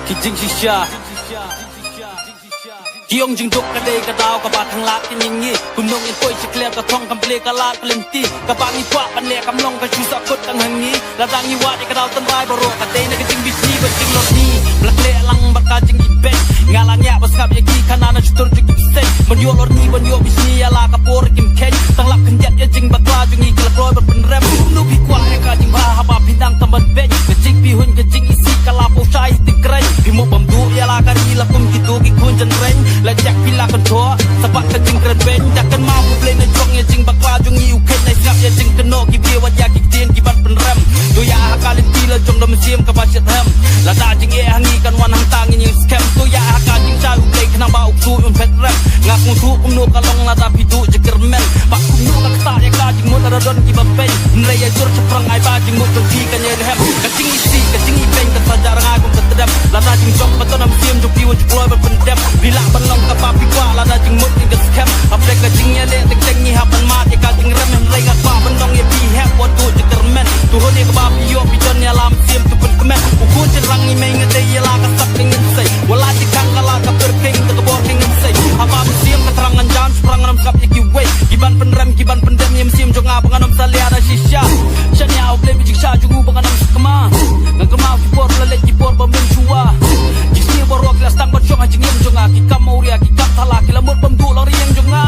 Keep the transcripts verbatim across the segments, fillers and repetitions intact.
Ki jingshisha. Ki ong jingduk ka dei ka daw kaba khang lad ka jingim. Kumno ngin poi sha khlieh ka thong kam plie ka lad ka lynti. Kaba ngi kwah ban leh kam long ka shu sah kut tang ha ngi. Lada ngi wad ïa ka daw tynrai baroh ka dei na ka jingbishni bad jinglorni. Ba la khleh lang bad ka jingibeiñ. Nga la ngiah ba sngap ïa ki khana na shutur jong ki bseiñ. Ban ïoh lorni ban ïoh bishni ïa la ka por kim kheiñ. Tang lap khyndiat ïa jingbakla jong ngi ki la kloi ban pynrem. Kumno phi kwah ïa ka jingbha haba phi dang tam ban beiñ. Ka jingpyrhuh ka jingisih ka la pynshai ti kren. Phi mo bam duh ïa la ka ri la kum kito ki khun jynreng. La jak phi la kan thoh. Sa bad ka jingkren beiñ. Da kan ma U Blei na jong ïa jingbakla jong ngi u kheiñ na sngap ïa jingkynnoh ki briew wat ïa ki ktien ki ban pynrem. To ïa ha ka lynti la jong da mynsiem kaba shet hem. Lada jingeh ha ngi kan wan hangta ngin ïeng skhem. To ïa ha ka jingshai U Blei khnang ba u ksuid un phet rem. Nga kong suk kumno ka long lada phi duh jingkyrmen. Ba kumno ka ktah ïa ka jingmut lada don kiba beiñ. Hynrei ïa jur shaphrang ai ba jingmut jong phi kan ïa rhem. Ka jingisih ka jingibeiñ kan sa jar ngai kum ka tdem. Lada jingjop ka ton ha mynsiem jong phi wat ju kloi ban pyndem. Phi lah ban long kaba phi kwah lada jingmut ïa ka skhem. Hapdeng ka jingïaleh teng teng ngi hap ban mad ïa ka jingrem. Hynrei nga kwah ban long ïa phi hep wat duh jingkyrmen. To hun ïa kaba phi ïoh phi don ïa la mynsiem to pynkmen. U khun jynrang ngi mei nga dei ïa la ka sap ka ngin sei. Wat la jingkhang ka la ka pyrkhing ka ka bor ka ngin sei. Haba mynsiem ka thrang ngan jan shaphrang ngan ym sngap ïa kiwei. Ki ban pynrem ki ban pyndem ïa mynsiem jong nga ba ngan ym salia da shisha. Shania U Blei ba jingshah jong u ba ngan ym sakma. Ngan kynmaw ki por la leit ki por ba mynshuwa. Ki sniew baroh ki la sdang ban shong ha jingim jong nga. Ki kam mawria ki kam thala ki la mut bam duh la riang jong nga.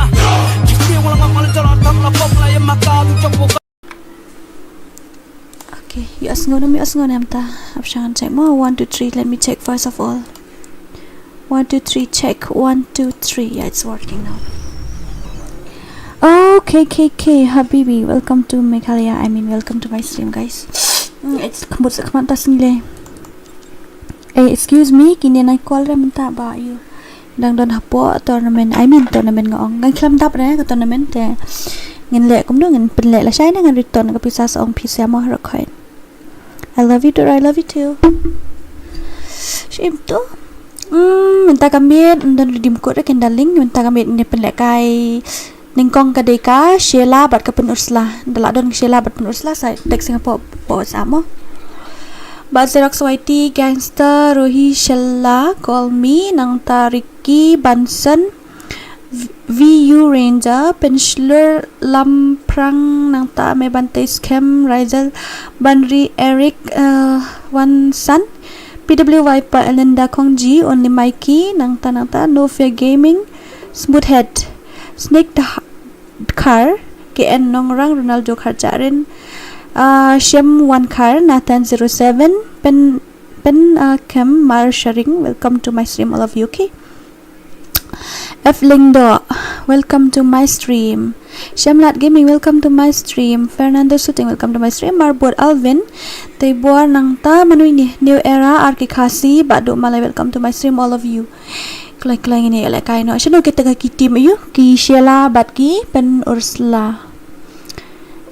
Ki sniew la ngam la jor ha tam la pop la ïa ma ka tu jong Okay, you ask ngone, you ask ngone amta. Hap shangan check mo. One, two, three. Let me check first of all. One, two, three, check. One, two, three. Yeah, it's working now. Okay, K K, Habibi, welcome to Meghalaya. I mean, welcome to my stream, guys. Mm, it's kambut sa khamata sngi le. Eh, excuse me, kine na call re mynta ba ïa u dang don hapoh tournament. I mean tournament nga ong. Ngan khlem dap re ka tournament te. Ngin leh kumno ngin pynleh lashai ne ngan return ka pisa sa ong pisa mo ha rakhoit. I love you too, I love you too. Shim tu. Hmm, mynta ka miet, ym don redeem code re kin darling, mynta ka miet ngin pynleh kai. Nyngkong ka dei ka Sheila bad ka Pynursla. Da la don ka Sheila bad Pynursla sa text nga pop pop WhatsApp mo. Bad Xerox Y T, Gangster, Rohi, Sheila, Call Me, nangta Ricky, Banson, V U Ranger, Penshlur, Lamprang, nangta Mebante Scam, Rizel, Banri, Eric, uh, Wansan, P W Viper, Elinda Kongji, Only Mikey, nangta nangta No Fear Gaming, Smoothhead, Snake the Khar, K N Nongrang, Ronaldo Kharjarin, uh, Shem One Khar, Nathan zero seven, Pen Pen uh, Kem Mar Sharing, welcome to my stream, all of you, okay? F Lingdo, welcome to my stream. Shemlat Gaming, welcome to my stream. Fernando Shooting, welcome to my stream. Marbot Alvin, Tebor nangta manu ini New Era, Arki Khasi, Badu Malai, welcome to my stream, all of you. Klai klai ngin ïa lehkai noh. Shano kita ka ki team ïa u? Ki Sheila bad ki Pynursla.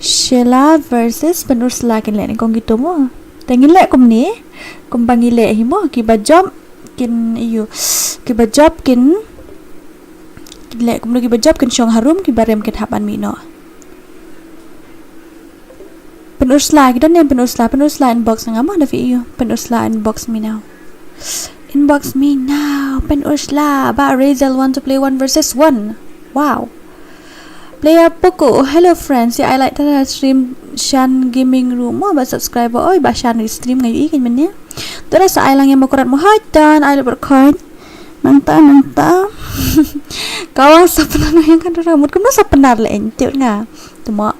Sheila versus Pynursla kin leh nyngkong kito mo. Te ngin leh kumne. Kumba ngi leh hi mo. Kiba jop kin ïa u. Kiba jop kin. Kin leh kumno kiba jop kin shong harum kiba rem kin hap ban mih noh. Pynursla, ki don ne Pynursla, Pynursla inbox nga mo da phi ïa u. Pynursla inbox me now. Inbox me now, Pynursla, ba Razel want to play one versus one. Wow. Player Poco, hello friends, ïa ai like ta stream Shan Gaming Room mo ba subscriber oi ba Shan stream nga ïohi kan mynne. Dara sa ai lang ïa ma kurat mo hai tan ai le berkhoit. Nangta nangta. Kawa sa pynnar na yang kan dara mut kumno sa pynnar le en tiut nga. Tuma.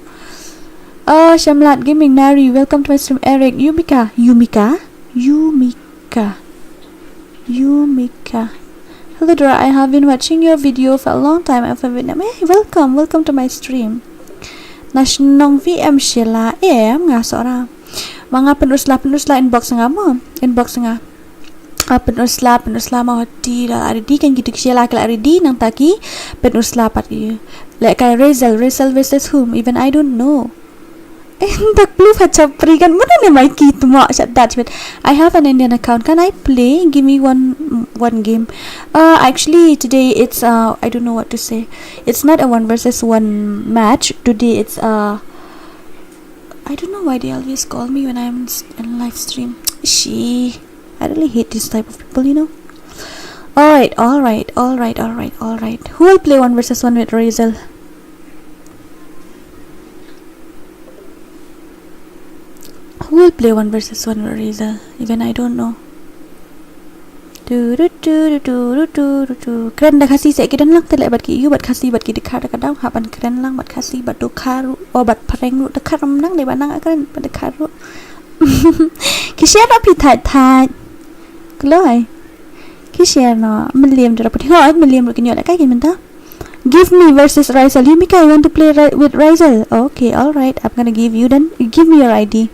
Oh, Shamlat Gaming Nari, welcome to my stream. Eric, Yumika, Yumika, Yumika, Yumika. Hello Dora, I have been watching your video for a long time. I'm from Vietnam. Hey, welcome, welcome to my stream. Na shnong V M Sheila em nga sora. Ma nga Pynursla, Pynursla inbox nga mo, inbox nga. Ah, Pynursla, Pynursla ma hoti la aridi kan gitu ki Sheila ki la aridi nangta ki Pynursla pat ki. Lehkai Razel, Razel versus whom? Even I don't know. Dak blue ha chapri kan muna ne mai ki tuma shat dat chibet. I have an Indian account. Can I play? Give me one one game. Uh, actually today it's uh I don't know what to say. It's not a one versus one match. Today it's uh I don't know why they always call me when I'm s- in live stream. She I really hate this type of people, you know. Alright, alright, alright, alright, alright. Who will play one versus one with Razel? Who will play one versus one with Razel? Even I don't know. Tu, tu, tu, tu, tu, tu, tu, tu. Kren da Khasi seh, ki don lang te leh bad ki ïu bad Khasi bad ki Dkhar da ka daw, hap ban kren lang bad Khasi bad Dkhar ruh, oh, bad Phareng ruh, Dkhar ym nang dei ba nang kren bad Dkhar ruh. Ki share noh phi thait thait. Kloi. Ki share noh, Mylliem da phi hoi, Mylliem ruh kin ïoh leh kai ki mynta. Give me versus Razel. Yumika, you want to play Ra- with Razel? Okay, alright. I'm gonna give you then. Give me your I D.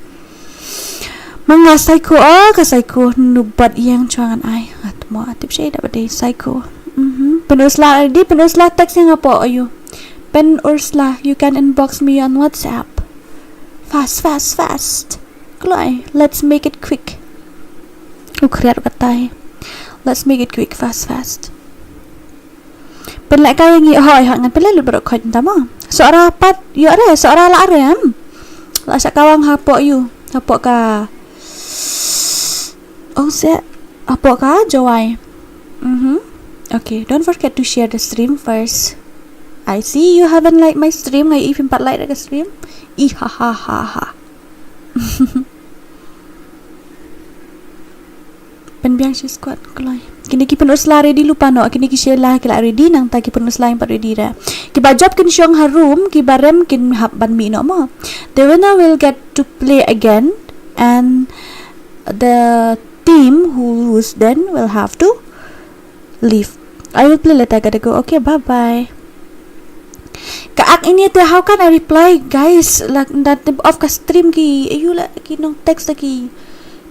Ma nga Psycho, oh, ka Psycho, nu bad ïeng chwa ngan ai. Ngat mo, tip shei da ba dei Psycho. Mhm. Pynusla already, pynusla text ïa nga hapoh ïu. Pynusla, you can inbox me on WhatsApp. Fast, fast, fast. Kloi, let's make it quick. U khriat u katai. Let's make it quick, fast, fast. Pynleh kai ïa ngi, hoi, hoi, ngan pynleh lut baroh khoit mynta mo. Sohra pat, ïoh re, Sohra lah re, em. Lah shah kawang hapoh ïu, hapoh ka. Oh, seh, hapoh ka Jowai. Mhm. Okay, don't forget to share the stream first. I see you haven't liked my stream, nga ïohi phim pat like da ka stream. Ih, ha, ha, ha, ha. Pynbiang shi squad, kloi. Kine ki pynusla ready lypa noh, kine ki Sheila ki la ready, nangta ki pynusla ym pat ready re. Kiba jop kin shong ha room, kiba rem kin hap ban mih noh mo. The winner will get to play again, and the team who lose then will have to leave. I will play later, gotta go. Okay, bye bye. Ka ak ini te, how can I reply, guys? Like, that off ka stream ki, ayu la ki nong text la ki.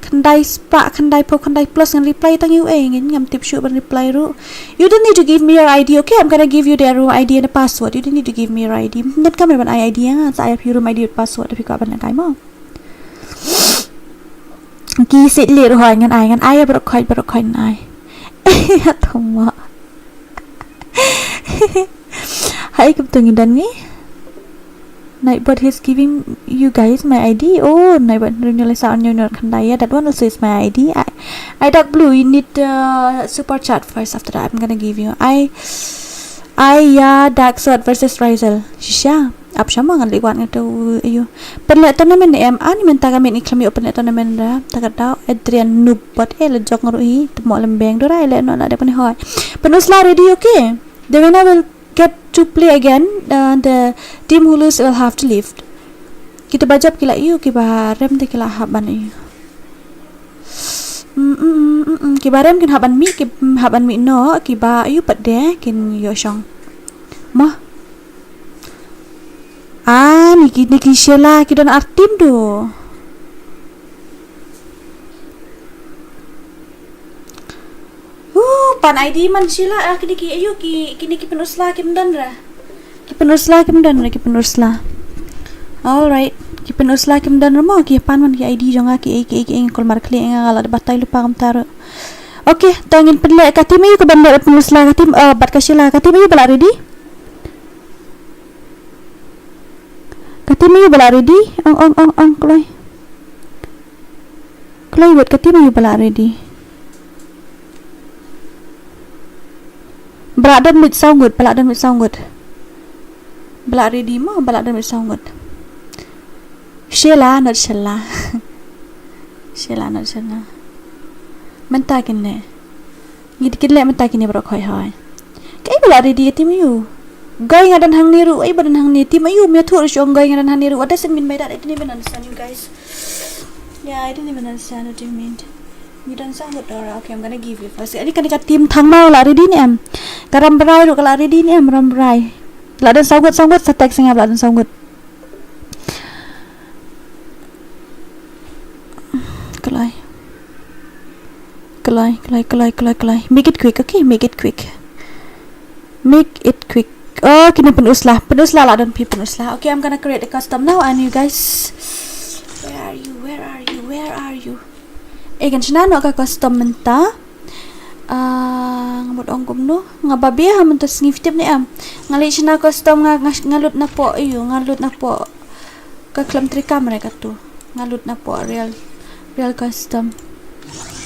Khyndai spah, khyndai phew, khyndai plus ngan reply tang ïa u, eh, ngan ngam tip shuh ban reply ruh. You don't need to give me your I D, okay? I'm gonna give you their room I D and the password. You don't need to give me your I D. Ngan kam ban ai I D ïa nga, sa ai ïa phi room I D with password, phi kwah ban ai mo. Ki sit lit ruh hoi, ngan ai, ngan ai, baroh khoit, baroh khoit ngan ai. Tong mo. Hai, kum tong idan ni. Nightbot is giving you guys my I D. Oh, Nightbot, Renewal is on your khandai. Yeah, that one also is my I D. I, I Dark Blue, you need the super chat first. After that, I'm gonna give you. I, I, yeah, Dark Sword versus Rizel. Shisha. Ap shama ngan leh wat ngan tu ayu. Pynleh tournament em, ani mynta ka mynta i khlem ïoh pynleh tournament ra. Ta ka daw Adrian Noob bot eh, la jok ngan ruh hi. Tymok lembeng dura leh noh la dep ni hoi. Pynusla ready, okay. The winner will get to play again. Uh, the team who lose will have to leave. Kita ba jop ki la ïoh, kiba rem te ki la hap ban ïoh. Mm, mm, mm, mm, mm. Kiba rem kin hap ban mih, ki hap ban mih noh, kiba ïoh pat de kin ïoh shong. Mo. Ah, ni ki, ni ki Sheila, ki don ar team tu. Uh, pan I D man Sheila, ah, kini ki, ayu, ki, kini ki pynusla kim don ra. Ki pynusla kim don ra, ki pynusla. Alright, ki pynusla kim don ra mo, ki pan man ki I D jong nga, ki, ki, ki, ki, kol mar kli nga la batai lypa kam taru. Okay, to ngin pynleh ka team ayu ka ban leh pynusla ka team, eh, bad ka Sheila ka team ayu ba la ready. Ka team ayu ba la ready. Ong, ong, ong, ong, kloi. Kloi wut ka team ayu ba la ready. Ba la don mit saw ngut, ba la don mit saw ngut. Ba la ready mo, ba la don mit saw ngut. Sheila, not Sheila. Sheila, not Sheila. Mynta kine. Ngi dei kin leh mynta kine baroh khoi hoi. Kaei ba la ready ka team ayu? Goi nga don hangne ruh, ai ba don hangne team ayu, me thuh ruh shong goi nga don hangne ruh. What does it mean by that? I didn't even understand, you guys. Yeah, I didn't even understand what you mean. You don't sound good, Dora. Okay, I'm gonna give you first. Ani kane ka team thangmaw la ready ne em? Ka Rambrai ruh ka la ready ne em, Rambrai? La don saw ngut, saw ngut, sa text nga ba la don saw ngut. Kloi. Kloi, kloi, kloi, kloi, kloi. Make it quick, okay? Make it quick. Make it quick. Oh, kine pynusla. Pynusla la don phi pynusla. Okay, I'm gonna create a custom now and you guys. Where are you? Where are you? Where are you? Eh, kan shna noh ka custom mynta. Ah, nga mut ong kumno. Nga babe ha mynta sngi, tip ne em. Nga leh shna custom nga, nga, nga lut napoh, ayu, nga lut napoh. Ka khlem trei kamera katu. Nga lut napoh real, real custom.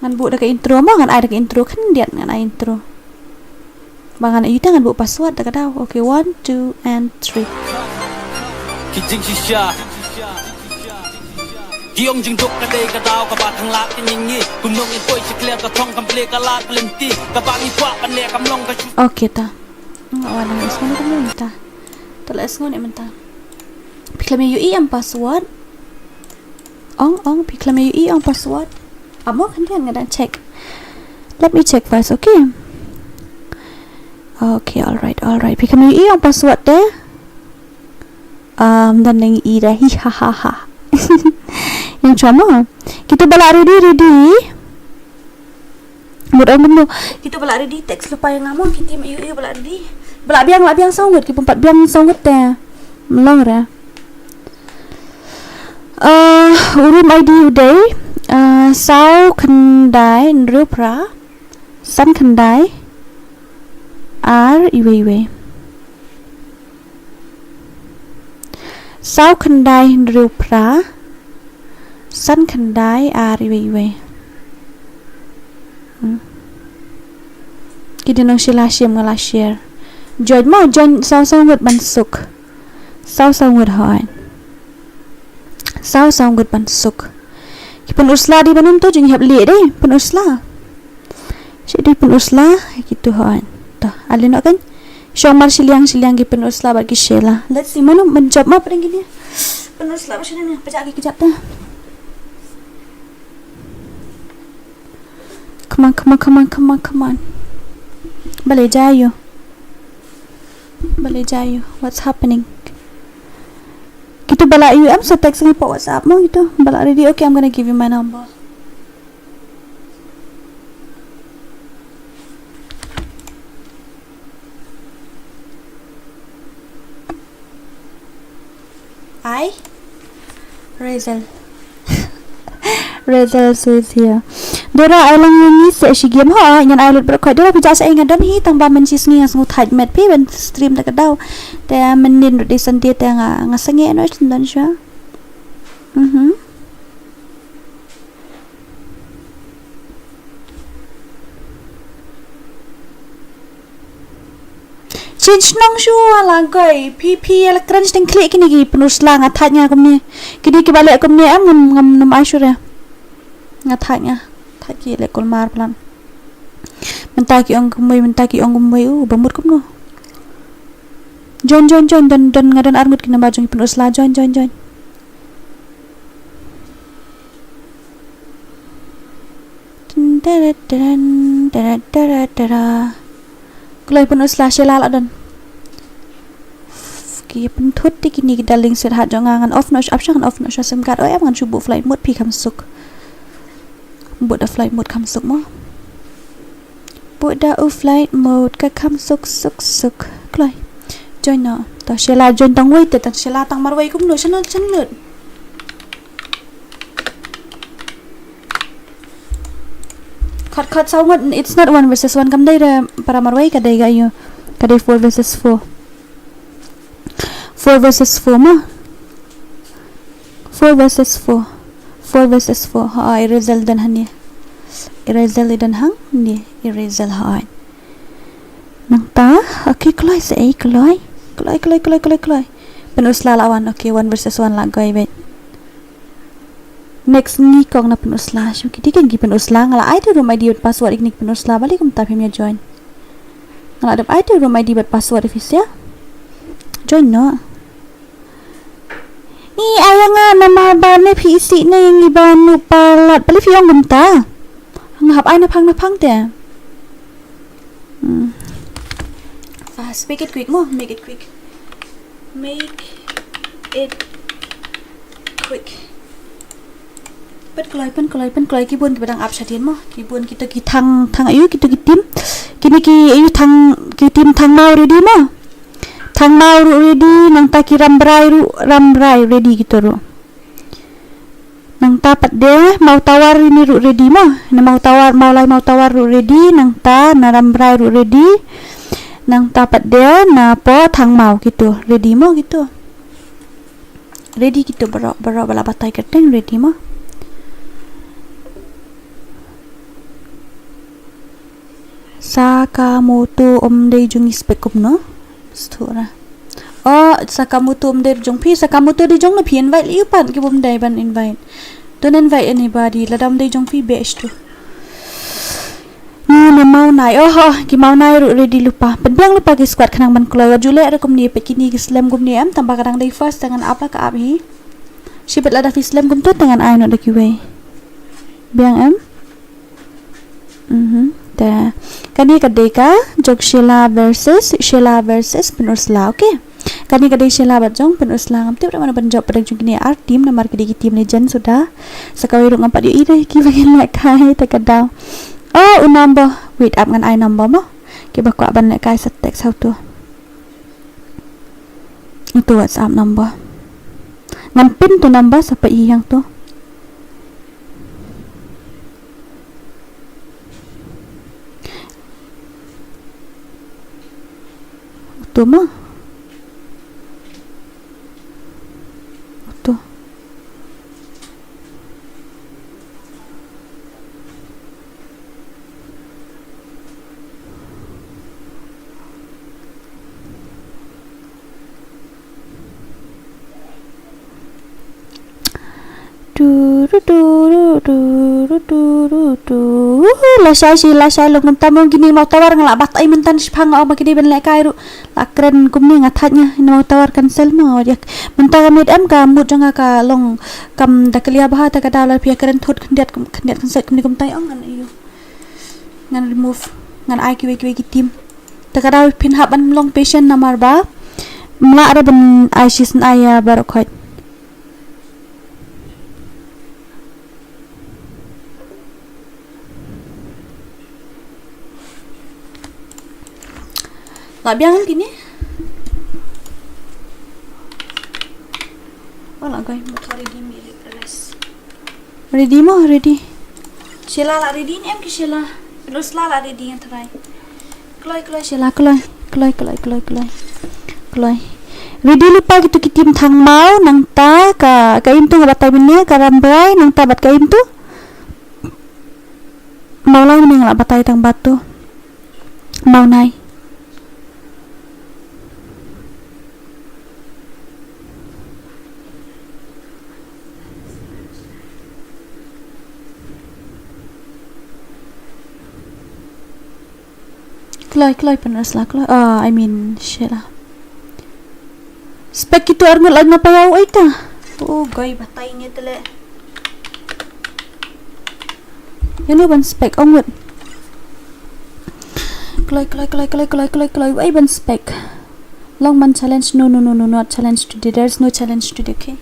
Ngan buh da ka intro mo, ngan ai da ka intro khyndiat, ngan ai intro. Ba ngan ïohi te ngan buh password da ka daw. Okay, one, two, and three. Ki jingshisha. Ki ong jingduk ka dei ka daw kaba tang lad ka ngi ngi. Kumno ngin poi shi klet ka thong kam ple ka lad ka lynti. Kaba ngi kwah ban leh kam long ka shu. Okay ta. Nga wan nang sngew kumno mynta. Ta la sngew ne mynta. Phi khlem ïohi em password. Ong, ong, phi khlem ïohi em password. Amo khyndiat nga dang check. Let me check first, okay? Okay, all right, all right. Phi khlem ïohi em password te. Um, dang nang i da hi ha ha ha. Ïeng shuwa mo. Kito ba la ready, ready. Mut ong kumno. Kito ba la ready text lypa ïa nga mo, kito ïoh ïoh ba la ready. Ba la biang, la biang saw ngut, ki pumpat biang saw ngut te. Mlong re. Uh, u room I D u dei, uh, saw khyndai hynriew phra, san khyndai ar iwei iwei. Saw khyndai hynriew phra, san khyndai ar iwei iwei. Hmm. Ki dei nong shila shim nga la share. Join mo, join saw saw ngut ban suk. Saw saw ngut hoi. Saw saw ngut ban suk. Ki pynursla dei ban um to jing hep lieh dei pynursla. Shi dei pynursla ki tu hoi. To, ale noh kan. Shong mar shiliang shiliang ki pynursla bad ki shela. Let's see mano ban jop ma pdeng kine. Pynursla ba shiliang pajak ki kjap ta. Come on, come on, come on, come on, come on. Balei jai ïoh. Balei jai ïoh. What's happening? Kito ba la ïoh em sa text ngi pok WhatsApp mo kito. Ba la ready, okay, I'm gonna give you my number. Ai. Result. Result is here. Dora ai lang ngi se shi game ho, ngan ai lut bro khoi. Dora phi ja sa ai nga don hi tang ba man shi sngi nga sngu thaj met phi ban stream da ka daw. Te man nin rut di Sunday te nga, nga sangeh no don sha. Mhm. Chin shnong shu la goi, phi, phi la kren sting klik kini ki pynursla nga thaj nga kumne. Kini ki ba leh kumne em ngam, ngam nam ai shu re. Nga thaj nga, thaj ki leh kulmar plan. Mynta ki ong kumwei, mynta ki ong kumwei, u ba mut kumno. Join, join, join, don, don, nga don ar ngut ki namba jong ki pynursla, join, join, join. Kloi pynursla shela la don. Ki pynthut te kini ki darling sweetheart jong nga ngan off noh, ap sha ngan off noh sha sim card. Oi em ngan shu buh flight mode phi kham suk. Buh da flight mode kham suk mo. Buh da u flight mode ka kham suk suk suk. Kloi. Join noh. To shela join tang wei te tang shela tang marwei kumno channel channel. Khot khot saw ngut, it's not one versus one, kam dei da para marwei, ka dei ga ïoh. Ka dei four versus four. Four versus four ma. Four versus four. Four versus four. Ha, i result don hangne. I result i don hangne. I result ha. Nangta, okay, kloi sa ei, kloi. Kloi, kloi, kloi, kloi, kloi. Pynursla la wan, okay, one versus one la goi beit. Next ngi kong na pynusla. Shu ki dei ki pynusla, nga la ai te room I D bad password ïa kine ki pynusla, balei kumta phim ïa join? Nga la dep ai te room I D bad password ïa phi sha. Join noh. Ngi ai ïa nga namar ba ne phi isih ne ngi ba nu palat, balei phi ong kumta? Nga hap ai na phang na phang te. Hmm. Ah, make it quick mo, make it quick. Make it quick. Pynkloi, pynkloi, pynkloi ki bun kiba dang ap shadien mo. Ki bun kito ki thang, thang aïu kito ki team. Kine ki aïu thang, ki team Thangmaw ready mo. Thangmaw ruh ready, nangta ki Rambrai ruh, Rambrai ready kito ruh. Nangta pat de Mawtawar ine ruh ready mo. Na Mawtawar, Mawlai Mawtawar ruh ready, nangta na Rambrai ruh ready. Nangta pat de na po Thangmaw kito ready mo kito. Ready kito baroh, baroh ba la batai kyrteng ready mo. Sakamoto um dei jong ngi spek kumno? Sthura. Oh, Sakamoto um dei jong phi, Sakamoto dei jong na phi invite ïa u pat ki bym dei ban invite. Don't invite anybody, lada um dei jong phi best tu. Ngi na Mawnai, oh, oh, ki Mawnai ruh ready lypa. Pynbiang lypa ki squad khnang ban kloi, wat ju leh re kumne, peit kine ki slem kumne em, tang ba ka dang dei first, te ngan ap la ka ap hi. Shibit lada phi slem kumto, te ngan ai noh da kiwei. Biang em? Mhm. Te kane ka dei ka jong Sheila versus, Sheila versus Pynursla, okay? Kane ka dei Sheila bad jong Pynursla, ngam tip re mano ban jop pdeng jong kine ar team, namar ki dei ki team legend suda. Sa kawei ruh ngam pat ïohi re kiba kin lehkai te ka daw. Oh, u number. Wait, ap ngan ai number mo. Kiba kwah ban lehkai sa text ha uto. Uto WhatsApp number. Ngan pin to number sa peit hi hangto. Uto mo. Uto. Turu, turu, turu, turu, tu. Uhu, lashai shi, lashai long kumta mo. Kine Mawtawar nga la bat ai mynta shiphang, nga ong ba kine ban lehkai ruh. La kren kumne nga thait nga, ine Mawtawar cancel mo. Ïa, mynta ka miet em ka mood jong nga ka long kam da clear bha, te ka daw lada phi ïa kren thut khyndiat, khyndiat khynset kumne kumta ong ngan ïoh. Ngan remove, ngan ai kiwei kiwei ki team. Te ka daw phin hap ban long patient namar ba ym lah re ban ai shisien ai ïa baroh khoit. La biang kine? Oh, la goi, motor ready, mi rest. Ready mo, ready. Sheila la ready ne em ki Sheila? Pynursla la ready ngan try. Kloi, kloi Sheila, kloi. Kloi, kloi, kloi, kloi. Kloi. Ready lypa kito ki team Thangmaw, nangta ka, ka Imtu nga batai mynne, ka Rambrai, nangta bad ka Imtu. Mawlai mynne nga la batai tang bad to. Mawnai. Kloi, kloi Pynursla, kloi. Ah, I mean, Sheila. Spek kito arngut lait na paya u aita. Oh, goi batai ngi tele. Ïano ban spek ong wut. Kloi, kloi, kloi, kloi, kloi, kloi, kloi, wei ban spek. Long man challenge, no, no, no, no, not challenge today. There's no challenge today, okay?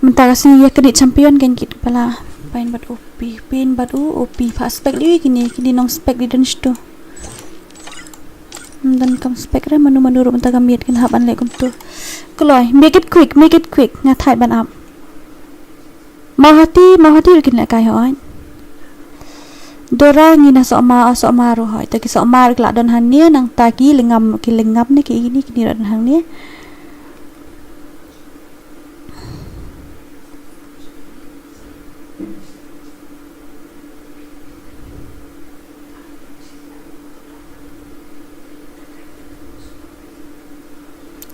Mynta ka sngi ïa kane champion kan kit pala. Pain bad O P, pain bad O P. Pha spek li kine, kine nong spek li dan shtu. Ym don kam spek re, manu manu ruh mynta ka miet kin hap ban leh kumtu. Kloi, make it quick, make it quick. Nga thait ban ap. Mawhati, Mawhati ruh kin lehkai hooid. Dora ngi na Sohma, Sohma ruh hooid. Ta ki Sohma ruh ki la don hangne, nangta ki Lyngngam, ki Lyngngam ne ki ini, kini ruh don hangne.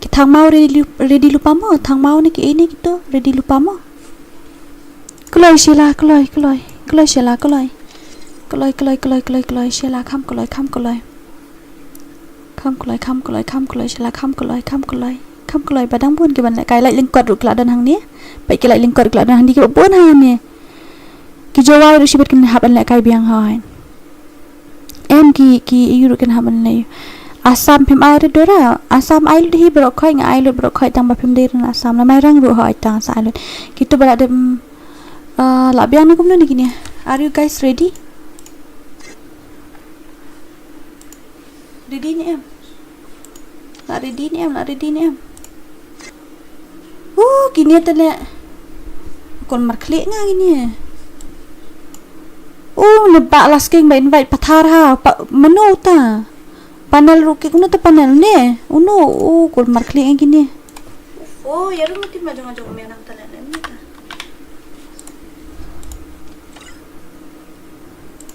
Ki Thangmaw ready lu-, ready lypa mo, Thangmaw ne ki ei ne kito, ready lypa mo. Kloi Sheila, kloi, kloi. Kloi Sheila, kloi. Kloi, kloi, kloi, kloi, kloi. Sheila, kham kloi, kham kloi. Kham kloi, kham kloi, kham kloi, Sheila, kham kloi, kham kloi. Kham kloi, ba dang bun ki ban lehkai, lait lyngkot ruh ki la don hangne. Peit ki lait lyngkot ki la don hangne, kiba bun hangne. Ki Jowai ruh shibit kin hap ban lehkai biang hoi. Em ki, ki ïu ruh kin hap ban leh. Assam phim ai ruh Dora. Assam ai lut hi baroh khoit, nga ai lut baroh khoit tang ba phim dei ruh na Assam. Na Mairang ruh hoi tang sa ai lut. Kitu ba la dep, mm, ah, la biang ne kumno ne kine. Are you guys ready? Ready ne em? La ready ne em? La ready ne em? Uh, kine te leh. Kon markhlieh nga kine. Uh, ne ba la sking ba invite pathar ha. Pa, mano uta? Panel ruh ki, uno te panel ne. Uno, uh, kon markhlieh nga kine. Oh, ya ruh mati ma jong jong me nang te leh ne ta.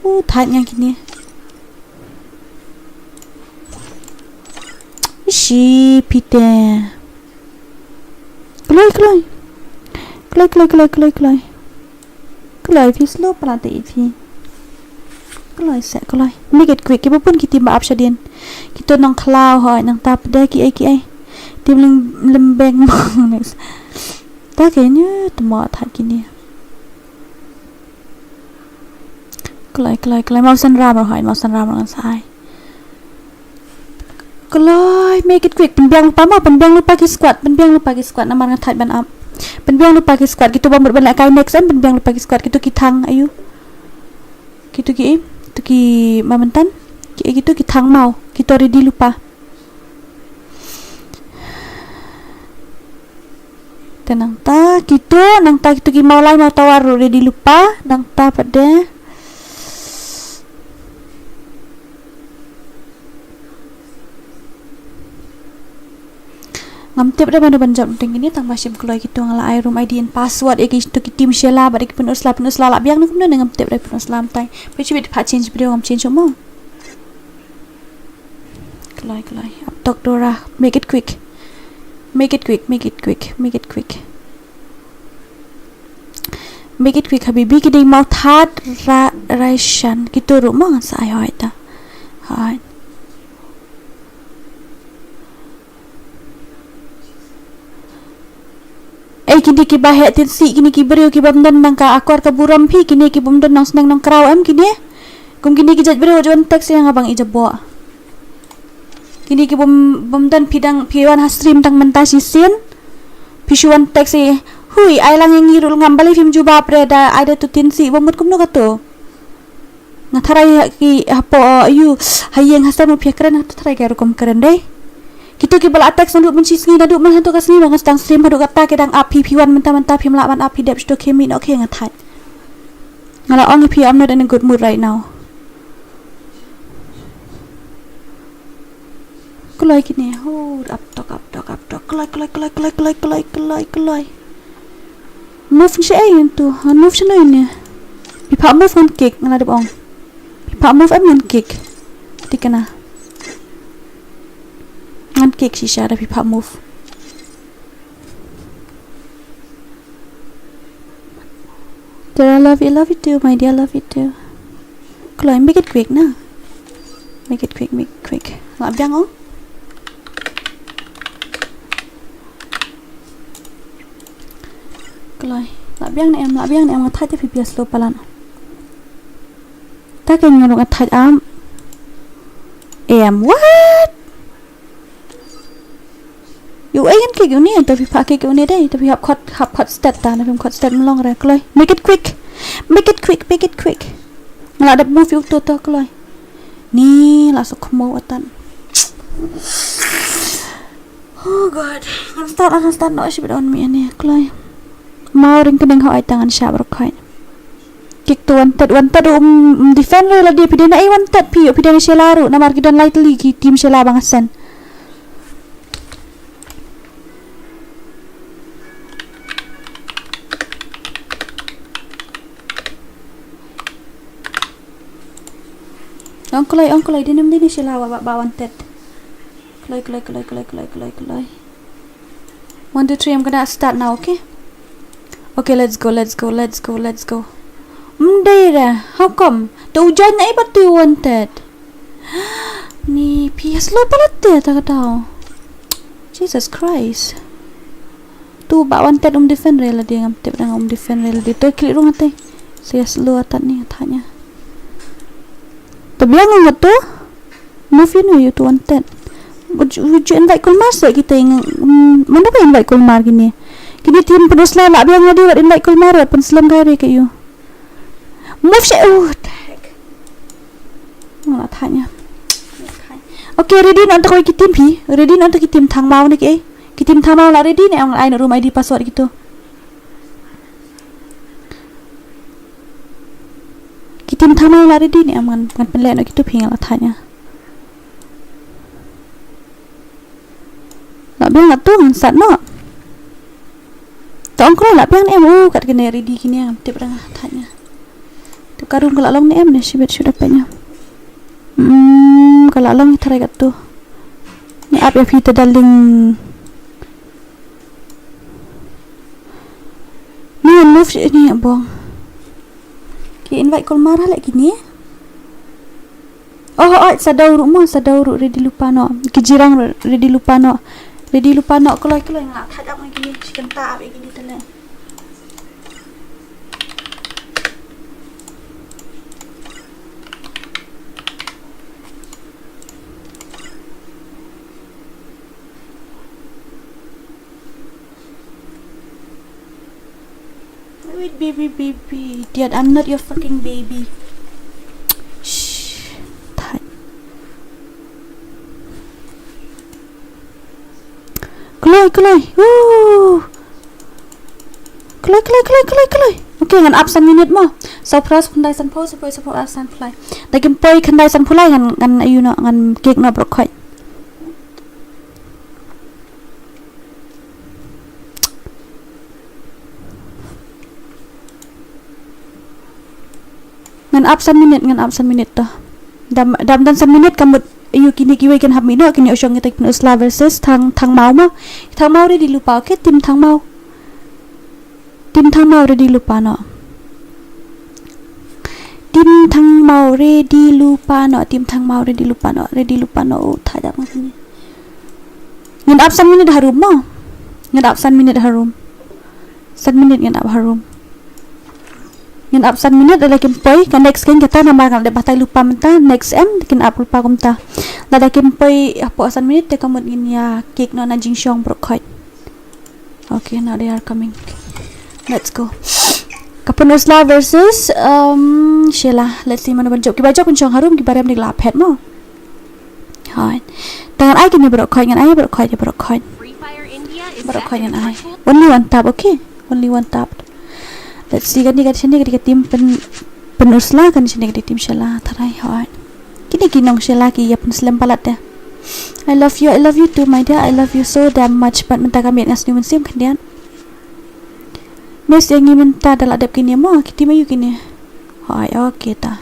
Uh, thait nga kine. Shi pite. Kloi, kloi. Kloi, kloi, kloi, kloi, kloi. Kloi, phi slow palat te phi. Kloi, se kloi. Make it quick. Kiba bun ki team ba ap shadien. Kito nang khlaw hoi, nangta pat de ki ei ki ei. Team lem, lem beng mong. Ta ke nyu tmo tha kine. Kloi, kloi, kloi. Mawsan ram ruh hoi, mawsan ram ruh ngan sa ai. Kloi, make it quick. Pynbiang lypa mo, pynbiang lypa ki squad, pynbiang lypa ki squad. Namar nga thait ban ap. Pynbiang lypa ki squad. Kito ba mut ban lehkai next em, pynbiang lypa ki squad. Kito ki thang, ayu. Kito ki, kito ki ma myntan. Ki, kito ki thang maw. Kito ready lypa. Te nangta kito, nangta kito ki maw lai maw tawar ruh ready lypa, nangta pat de. Ngam tip de mano ban jop teng kine tang ba shim kloi kito, nga la ai room I D and password ïa kito ki team Sheila bad ki Pynursla, Pynursla la biang ne kumno ne ngam tip de Pynursla mynta. Phi shibit pha change briew ngam change mo. Kloi, kloi. Ap tok Dora. Make it quick. Make it quick, make it quick, make it quick. Make it quick, habibi, ki dei Mawthadraishan. Kito ruh mo ngan sa ai hoi ta. Hoi. Ei, kine kiba heh tinsih, kine ki briew kibym don nang ka akor ka burom phi, kine kibym don nang sneng nang kraw em kine. Kum kine ki jait briew wan text ïa nga bang i jaboh. Kine kibym, bym don, phi dang, phi wan ha stream tang mynta shisien. Phi shu wan text ïa, hui, ai lang ïa ngi ruh ngam, balei phim jubab re da, ai da tu tinsih, ba mut kumno kato. Nga tharai ha ki hapoh, ayu, ha ïing ha sem phi kren, nga tharai ka rukom kren dei. Kito kiba la text naduh mynshisngi, naduh myn haduh ka sngi ba nga sdang stream haduh kata ki dang ap phi, phi wan mynta mynta phim lah ban ap, phi dep sdang khie mih noh, okay, nga thait. Nga la ong ïa phi, I'm not in a good mood right now. Kloi kine, hu, ap tok, ap tok, ap tok. Kloi, kloi, kloi, kloi. Move shi ei ngan tu. Ngan move shi noi ne. Phi phah move ngan kick, nga la dep ong. Phi phah move em ngan kick. Tikna. Ngan kick shisha da phi phah move. Dear, I love you, love you too, my dear, love you too. Kloi, make it quick na. Make it quick, make it quick. La biang o. Kloi, la biang ne em, la biang ne em, nga thait te phi pia slow palat. Ta ken nga ruh nga thait am. Em, what? Ïoh ei ngan kick ïoh ne, to phi phah kick ïoh ne dei, to phi hap khot, hap khot stet ta, na phim khot stet mlong re, kloi. Make it quick. Make it quick, make it quick. Nga la dep move ïoh to to kloi. Ni la sok khmo atan. Oh God. Ngan start, ngan start noh shi bad on mi ane, kloi. Mau ring kning ha ai tangan shap rkhoi. Kick to wanted, wanted um, um defend re la dei phi dei na ei wanted phi, phi dei na Sheila ruh, namar ki don lai tylli ki team Sheila ba nga send. Ong kloi, ong kloi, dei nym dei na Sheila ba, ba, ba wanted. Kloi, kloi, kloi. One, two, three, I'm gonna start now, okay? Okay, let's go, let's go, let's go, let's go. Mdei re, how come? To u join na ibat tu wanted. Ni phi slow palat te ta ka daw. Jesus Christ. Tu ba wanted um defend re la dia ngam tip dang um defend re la dia. To klik rung ate. Saya slow atat ni atatnya. To biang ngat tu. Move ïa u, ïa u tu wanted. Would you, would you invite Kulmar sa kita ing, mm, mana ba invite Kulmar kine? Kine team pynusla la biang ngadi wat invite Kulmar wat pynslem kai re ka ïa u. Move sha, oh, the heck. Nga la thanya. Okay, ready noh to ki team phi. Ready noh to ki team thang mau ne ki. Ki team thang mau la ready ne, ong ai na room I D password gitu. Ki team thang mau la ready ne em ngan, ngan pynleh noh kitu phi nga la thanya. La biang la tu ngan sat noh. To ong kloi la biang ne em u kat kine ready kine ngam tip ra nga thanya. Tu ka room ka la long ne em ne shibit shu da penya. Hmm, ka la long tharai kat tu. Ni ap ïa phi te darling. Ni move sha ni bong. Ki invite Kulmar ha leh kine. Oh, oh, sa daw ruh mo, sa daw ruh ready lypa noh. Ki jirang ruh ready lypa noh. Ready lypa noh, kloi, kloi nga thaj ap ngan kine, shi kynta ap ïa kine te leh. Wait, baby, baby. Idiot, I'm not your fucking baby. Shh. Thait. Kloi, kloi. Woo. Kloi, kloi, kloi, kloi, kloi. Okay, ngan ap san minit mo. Saw phra, khyndai, sanphew, saw phra, saw phra, sanphew lai. Da kim poi khyndai sanphew lai ngan, ngan, you know, ngan kick noh baroh khoit. Ngan ap san minit, ngan ap san minit to. Dam, dam don san minit ka mut ïa kine kiwei kin hap mih noh, kine u shong kita ki pynusla versus thang, thang mau mo. Thang mau ready lypa, okay, team thang mau. Team thang mau ready lypa noh. Team thang mau ready lypa noh, team thang mau ready lypa noh, ready lypa noh, oh, thait ap ngan kine. Ngan ap san minit harum mo. Ngan ap san minit harum. San minit ngan ap harum. Ngan ap san minit lada kim poi, ka next game kita namar ngan dep batai lypa mynta, next em, kin ap lypa kumta. Lada kim poi, hapoh san minit, te ka mut ngin ïa kick noh na jingshong baroh khoit. Okay, now they are coming. Let's go. Ka pynusla versus, um, Sheila. Let's see mano ban jop. Kiba jop kin shong harum, kiba rem dik la phet mo. Hooid. Te ngan ai kine baroh khoit, ngan ai baroh khoit, baroh khoit. Baroh khoit ngan ai. Only one tap, okay? Only one tap. Let's see, kane ka shane ka dei ka team pyn, pynusla, kane shane ka dei team Sheila, tharai, hooid. Kine ki nong Sheila ki ïa pynslem palat de. I love you, I love you too, my dear. I love you so damn much. Pat mynta ka miet nga sngew mynsiem khyndiat. Miss ïa ngi mynta da la dep kine mo, ki team aïu kine? Hooid, okay ta.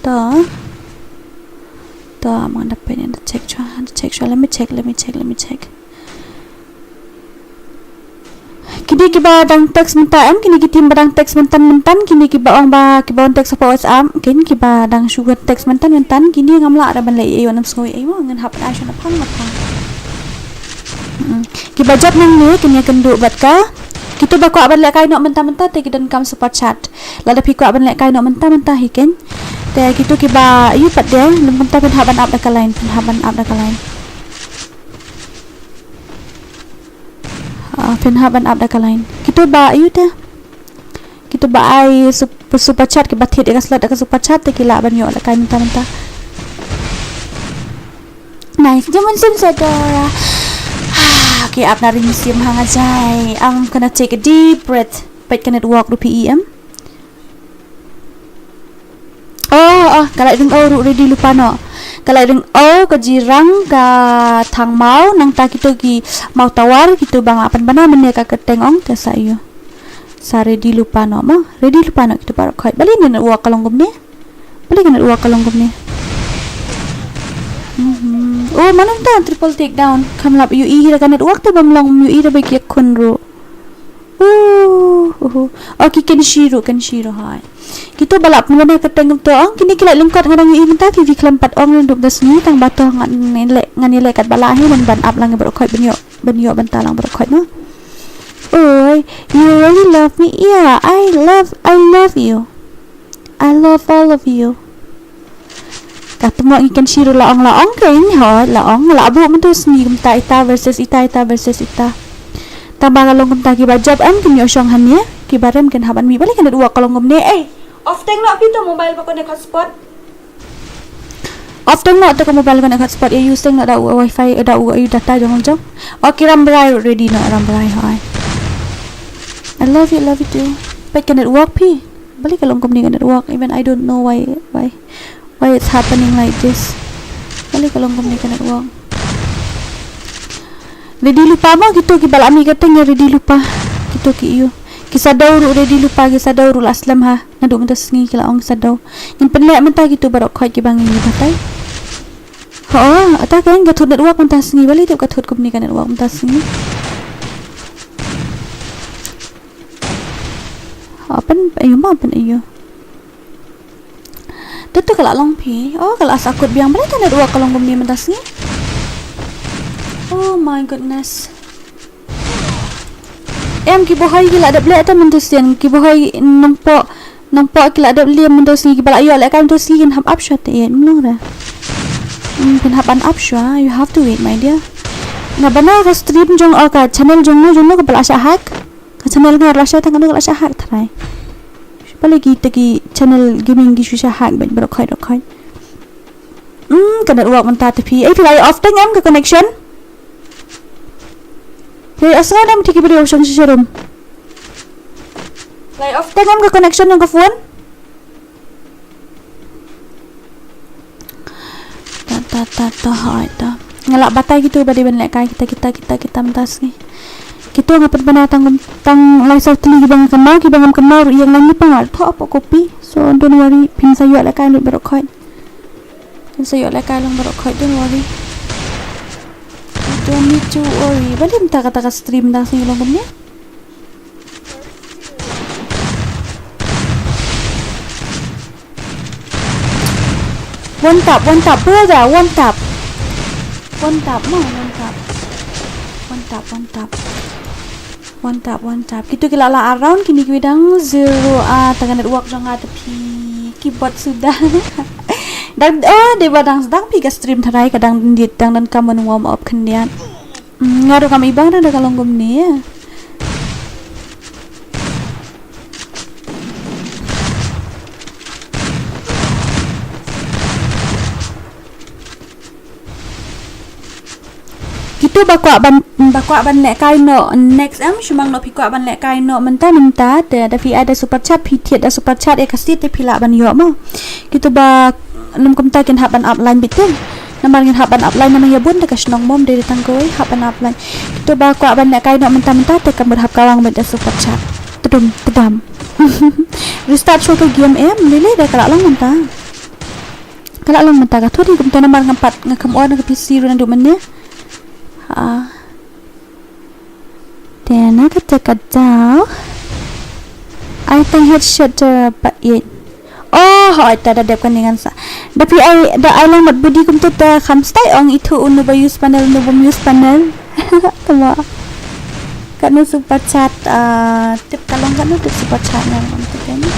Ta. Ta, ma nga da peit, da check shuwa, da check shuwa. Let me check, let me check, let me check. Kine kiba dang text mynta em, kine ki team ba dang text mynta mynta, kine kiba ong ba, kiba wan text hapoh WhatsApp, kine kiba dang shu text mynta mynta, kine ngam lah da ban leh ei ei, wat nym sngew ei ei mo, ngan hap ai shuwa na phang na phang. Mm. Kiba jop nangne kin ïakynduh bad ka. Kito ba kwah ban lehkai noh mynta mynta te ki donkam super chat. Lada phi kwah ban lehkai noh mynta mynta hi keiñ. Te kito kiba ïu pat de mynta phin hap ban ap da ka line, phin hap ban ap da ka line. Ah, phin hap ban ap da ka line. Kito ba ïu te. Kito ba ai sup-, super chat, kiba thied ïa ka slot da ka super chat te ki lah ban ïoh lehkai mynta mynta. Nice. Jam mynsiem sa Dora. Ah, okay, ap na ring mynsiem ha nga jai. I'm gonna take a deep breath. Peit ka network ruh phi em. Oh, oh, ka la ring o ruh ready lypa noh. Ka la ring o ka jirang ka thangmau nangta kito ki mau tawar kito ba nga pynbna mynne ka kyrteng ong te sa ïoh. Sa ready lypa noh mo, ready lypa noh kito baroh khoit. Balei ne network ka long kumne? Balei ka network ka long kumne? Mhm. Oh, mano mynta triple takedown. Kham lap ïohi hi da ka network te bym long ïohi da ba ki ïakhun ruh. Uh, uh. Oh, ki Kenshiro, Kenshiro, hai. Kito ba lah pynbna ka teng to ong, kine ki lah lyngkot ngan ïa i mynta ki, ki khlem pat ong, dup da sngi tang ba to ngan ïa leh, ngan ïa leh kat ba lah hi, ban ban ap lang baroh khoit, ban ïoh, ban ïoh bynta lang baroh khoit, no. Oi, you really love me? Yeah, I love, I love you. I love all of you. Ka tngoh ngi Kenshiro, la ong, la ong kein, hooid, la ong, la buh mynta sngi kumta ita versus ita, ita versus ita. Tang ba ka long kumta kiba jop em kin ïoh shong hangne, kiba rem kin hap ban mih. Balei ka network ka long kumne? Eh, off teng noh phi to mobile ba connect hotspot. Off teng noh to ka mobile connect hotspot, ïa use teng noh da u wifi, da u, u data jong jong. Okay, Rambrai ready noh, Rambrai, hooid. I love you, love you too. Peit ka network phi. Balei ka long kumne ka network? Even I don't know why, why, why it's happening like this. Balei ka long kumne ka network? Ready lypa mo kito kiba la mih ka teng, ïa ready lypa. Kito ki ïoh. Ki Shadow ruh ready lypa, ki Shadow ruh la slem ha. Naduh mynta sngi ki la ong Shadow. Ngin pynleh mynta kito baroh khoit kiba ngi batai. Ho, ata kein ka thut network mynta sngi, balei tip ka thut kumne ka network mynta sngi. Open, ayu ma open ayu. Tu tu ka la long phi. Oh, ka la sakut biang, balei ka network ka long kumne mynta sngi. Oh my goodness. Em, ki Bhoi ki la dep leh te mynta sngi, ki Bhoi Nongpoh, Nongpoh ki la dep leh mynta sngi, kiba la ïoh lehkai mynta sngi kin hap ap shwa te, em, long re. Hmm, kin hap ban ap shwa, you have to wait, my dear. Nga bana ka stream jong, oh, ka channel jong no, jong no kaba la shah hack. Ka channel nga la shah, tang ka no ka la shah hack tharai. Balei kita ki channel gaming ki shu shah hack bad baroh khoit, baroh khoit. Hmm, ka network mynta te phi. Eh, phi la off teng em ka connection? Phi la sngew em te ki briew shong shisha room? La off teng em ka connection jong ka phone? Ta, ta, ta, ta, hooid ta. Nga lah batai kito ba dei ban lehkai kita, kita, kita, kita mynta sngi. Kito nga pynbna tang, tang lai saw tylli kiba nga kynmaw, kiba ngam kynmaw ruh ïeng lang ni pang, thoh hapoh copy. So don't worry, phin sa ïoh lehkai lut baroh khoit. Phin sa ïoh lehkai long baroh khoit, don't worry. You don't need to worry. Balei mynta kata ka stream mynta sngi long kumne? One tap, one tap, brother, one tap. One tap, ma, one tap. One tap, one tap. One tap, one tap. Kito ki la lah around, kine ki dang zero, ah, tang ka network jong nga te phi. Keyboard suda. Dang, oh, dei ba dang sdang phi ka stream tharai, ka dang dit, dang donkam ban warm up khyndiat. Hmm, nga ruh kam i bang da ka long kumne. Kito ba kwah ban, ba kwah ban lehkai noh next em, shu mang noh phi kwah ban lehkai noh mynta mynta, te da phi ai da super chat, phi thied da super chat, eh, ka siti te phi lah ban ïoh mo. Kito ba nym kumta kin hap ban upline bit te. Namar ngin hap ban upline namar ïa bun da ka shnong mom dei da tang kawei hap ban upline. Kito ba kwah ban lehkai noh mynta mynta te ka mut hap kawang bad da super chat. Tdum tdam. Restart shuwa ka game em, lei lei da ka la long mynta. Ka la long mynta ka thuri kumta namar ngam pat nga kam on ka P C ruh naduh mynne. Ha. Te na kata ka daw. Ai tang headshot, uh, ba ïeit. Oh, hooid ta da dep kane ngan sa. Da phi ai, da ai lang mat budi kumta te kham stai ong ithuh uno ba use panel, uno bym use panel. Tama. Katno super chat, ah, tip ka long katno tip super chat ngan ngam tip kane.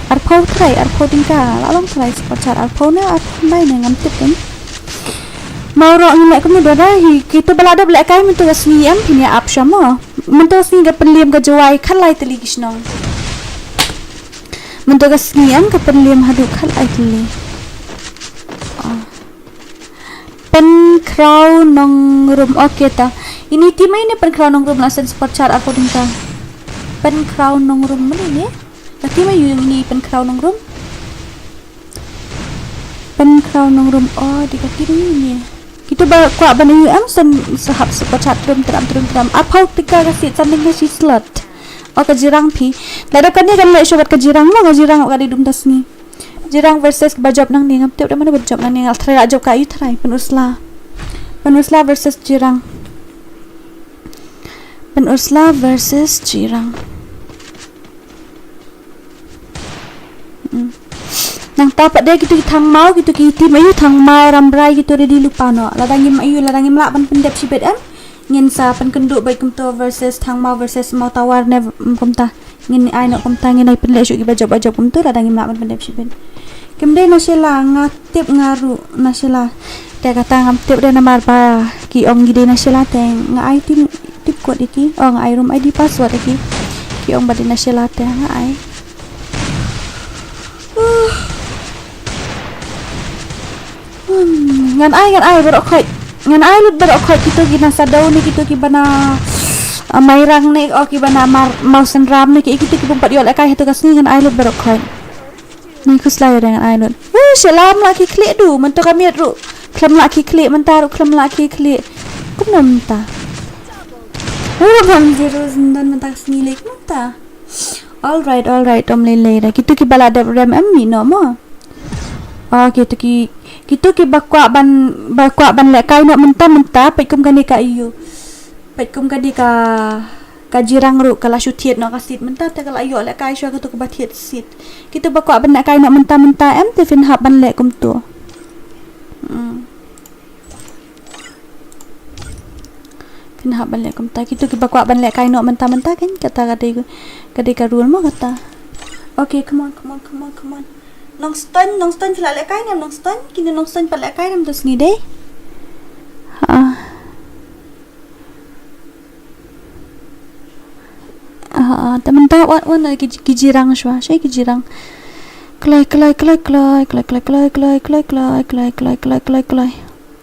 Arphew trai, arphew tyngka, la long trai super chat, arphew ne, arphew bai ne ngam tip kane. Mawroh ngi leh kumno da hi, kito ba la dep lehkai mynta ka sngi em, phin ïa ap shwa mo. Mynta ka sngi ka pynliem ka Jowai, khatlai tylli ki shnong. Mynta ka sngi em, ka pynliem haduh khatlai tylli. Ah. Pynkhraw Nongrum, okay ta. Ini team ine Pynkhraw Nongrum la send super chat arphew tyngka. Pynkhraw Nongrum mane ne? Ka team aïu ini Pynkhraw Nongrum? Pynkhraw Nongrum, oh, dei ka team ine. Kito ba kwah ban ïoh em send sa hap super chat trum tram trum tram. Arphew tyngka ka sien, san tyngka shi slot. Oh, ka Jirang phi. Lada kane kan leh shuh bad ka Jirang mo, ka Jirang ka dei dum da sngi. Jirang versus ba jop nangne, ngam tip da mano ba jop nangne, nga tharai la jop ka ïu tharai, Pynusla. Pynusla versus Jirang. Pynursla versus Jirang. Hmm. Nangta pat de kito ki Thangmaw, kito ki team aïu, Thangmaw, Rambrai, kito ready lypa noh. Lada ngim aïu, lada ngim lah ban pyndep shibit em, ngin sa pynkynduh beit kumto versus Thangmaw versus Mawtawar ne, mm, kumta. Ngin ai noh kumta, ngin ai pynleh shuh kiba jop ba jop kumto lada ngim lah ban pyndep shibit. Kim dei na Sheila, nga tip nga ruh na Sheila. Te kata ngam tip de namar ba ki ong ki dei na Sheila te nga ai tip, tip code ïa ki. Oh, nga ai room I D password ïa ki. Ki ong ba dei na Sheila te nga ai. Hmm, ngan ai, ngan ai baroh khoit. Ngan ai lut baroh khoit kito ki na Saddew ne, kito kiba na, ah, Mairang ne, oh, kiba na Mar-, Mawsynram ne, ki, kito ki bym pat ïoh lehkai ha tu ka sngi, ngan ai lut baroh khoit. Ngan khuslai ïa ngan ai lut. Uh, Sheila, ym lah ki khlieh du, mynta ka miet ruh khlem lah ki khlieh, mynta ruh khlem lah ki khlieh. Kumno mynta? Uh, bam zero syndon mynta ka sngi leh mynta. All right, all right, ym lei lei da. Kito kiba la dep rem em, mih noh mo. Oh, kito ki, kito kiba kwah ban, ba kwah ban lehkai noh mynta mynta, peit kum kane ka aïu. Peit kum kane ka, ka Jirang ruh ka la shu thied noh ka seat mynta, te ka la ïoh lehkai shuwa kato kaba thied seat. Kito ba kwah ban lehkai noh mynta mynta em, te phin hap ban leh kumto. Hmm. Phin hap ban leh kumta, kito kiba kwah ban lehkai noh mynta mynta kan, kata ka dei, ka dei ka rule mo kata. Okay, come on, come on, come on, come on. Nongstoiñ, Nongstoiñ phi la lehkai ne em Nongstoiñ? Kine Nongstoiñ pat lehkai ne em to sngi dei? Ha. Ah, te mynta wan, wan ki, ki Jirang shuwa, shei ki Jirang. Kloi, kloi, kloi, kloi.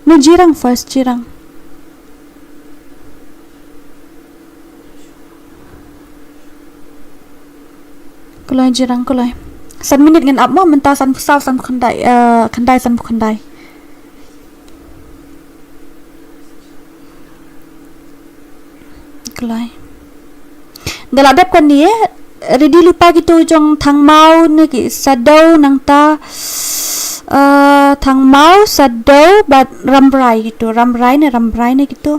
No, Jirang first, Jirang. Kloi Jirang, kloi. San minit ngan ap mo, mynta sanphew saw, sanphew khyndai, eh, khyndai, sanphew khyndai. Kloi. Da la dep kane, ready lypa kito jong Thangmaw ne ki Saddew nangta, eh, Thangmaw, Saddew bad Rambrai kito, Rambrai ne, Rambrai ne kito.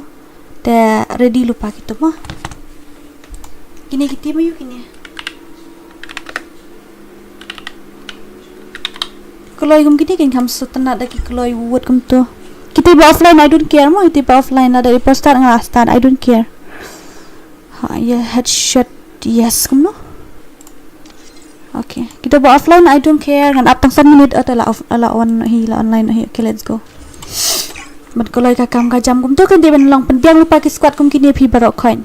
Te ready lypa kito mo. Kine ki team aïu kine? Kloi kum kine, kin kham sngewtynnat da ki kloi wut kumto. Kito ba offline, I don't care mo, kito ba offline, lada ïa start nga la start, I don't care. Ha, ïa headshot, yes kumno. Okay. Kito ba offline, I don't care. Ngan ap tang san minit, oh, te la off, la on hi, la online hi. Okay, let's go. Bad kloi ka kam ka jam kumto kan dei ban long, pynbiang lypa ki squad kum kine phi baroh khoit.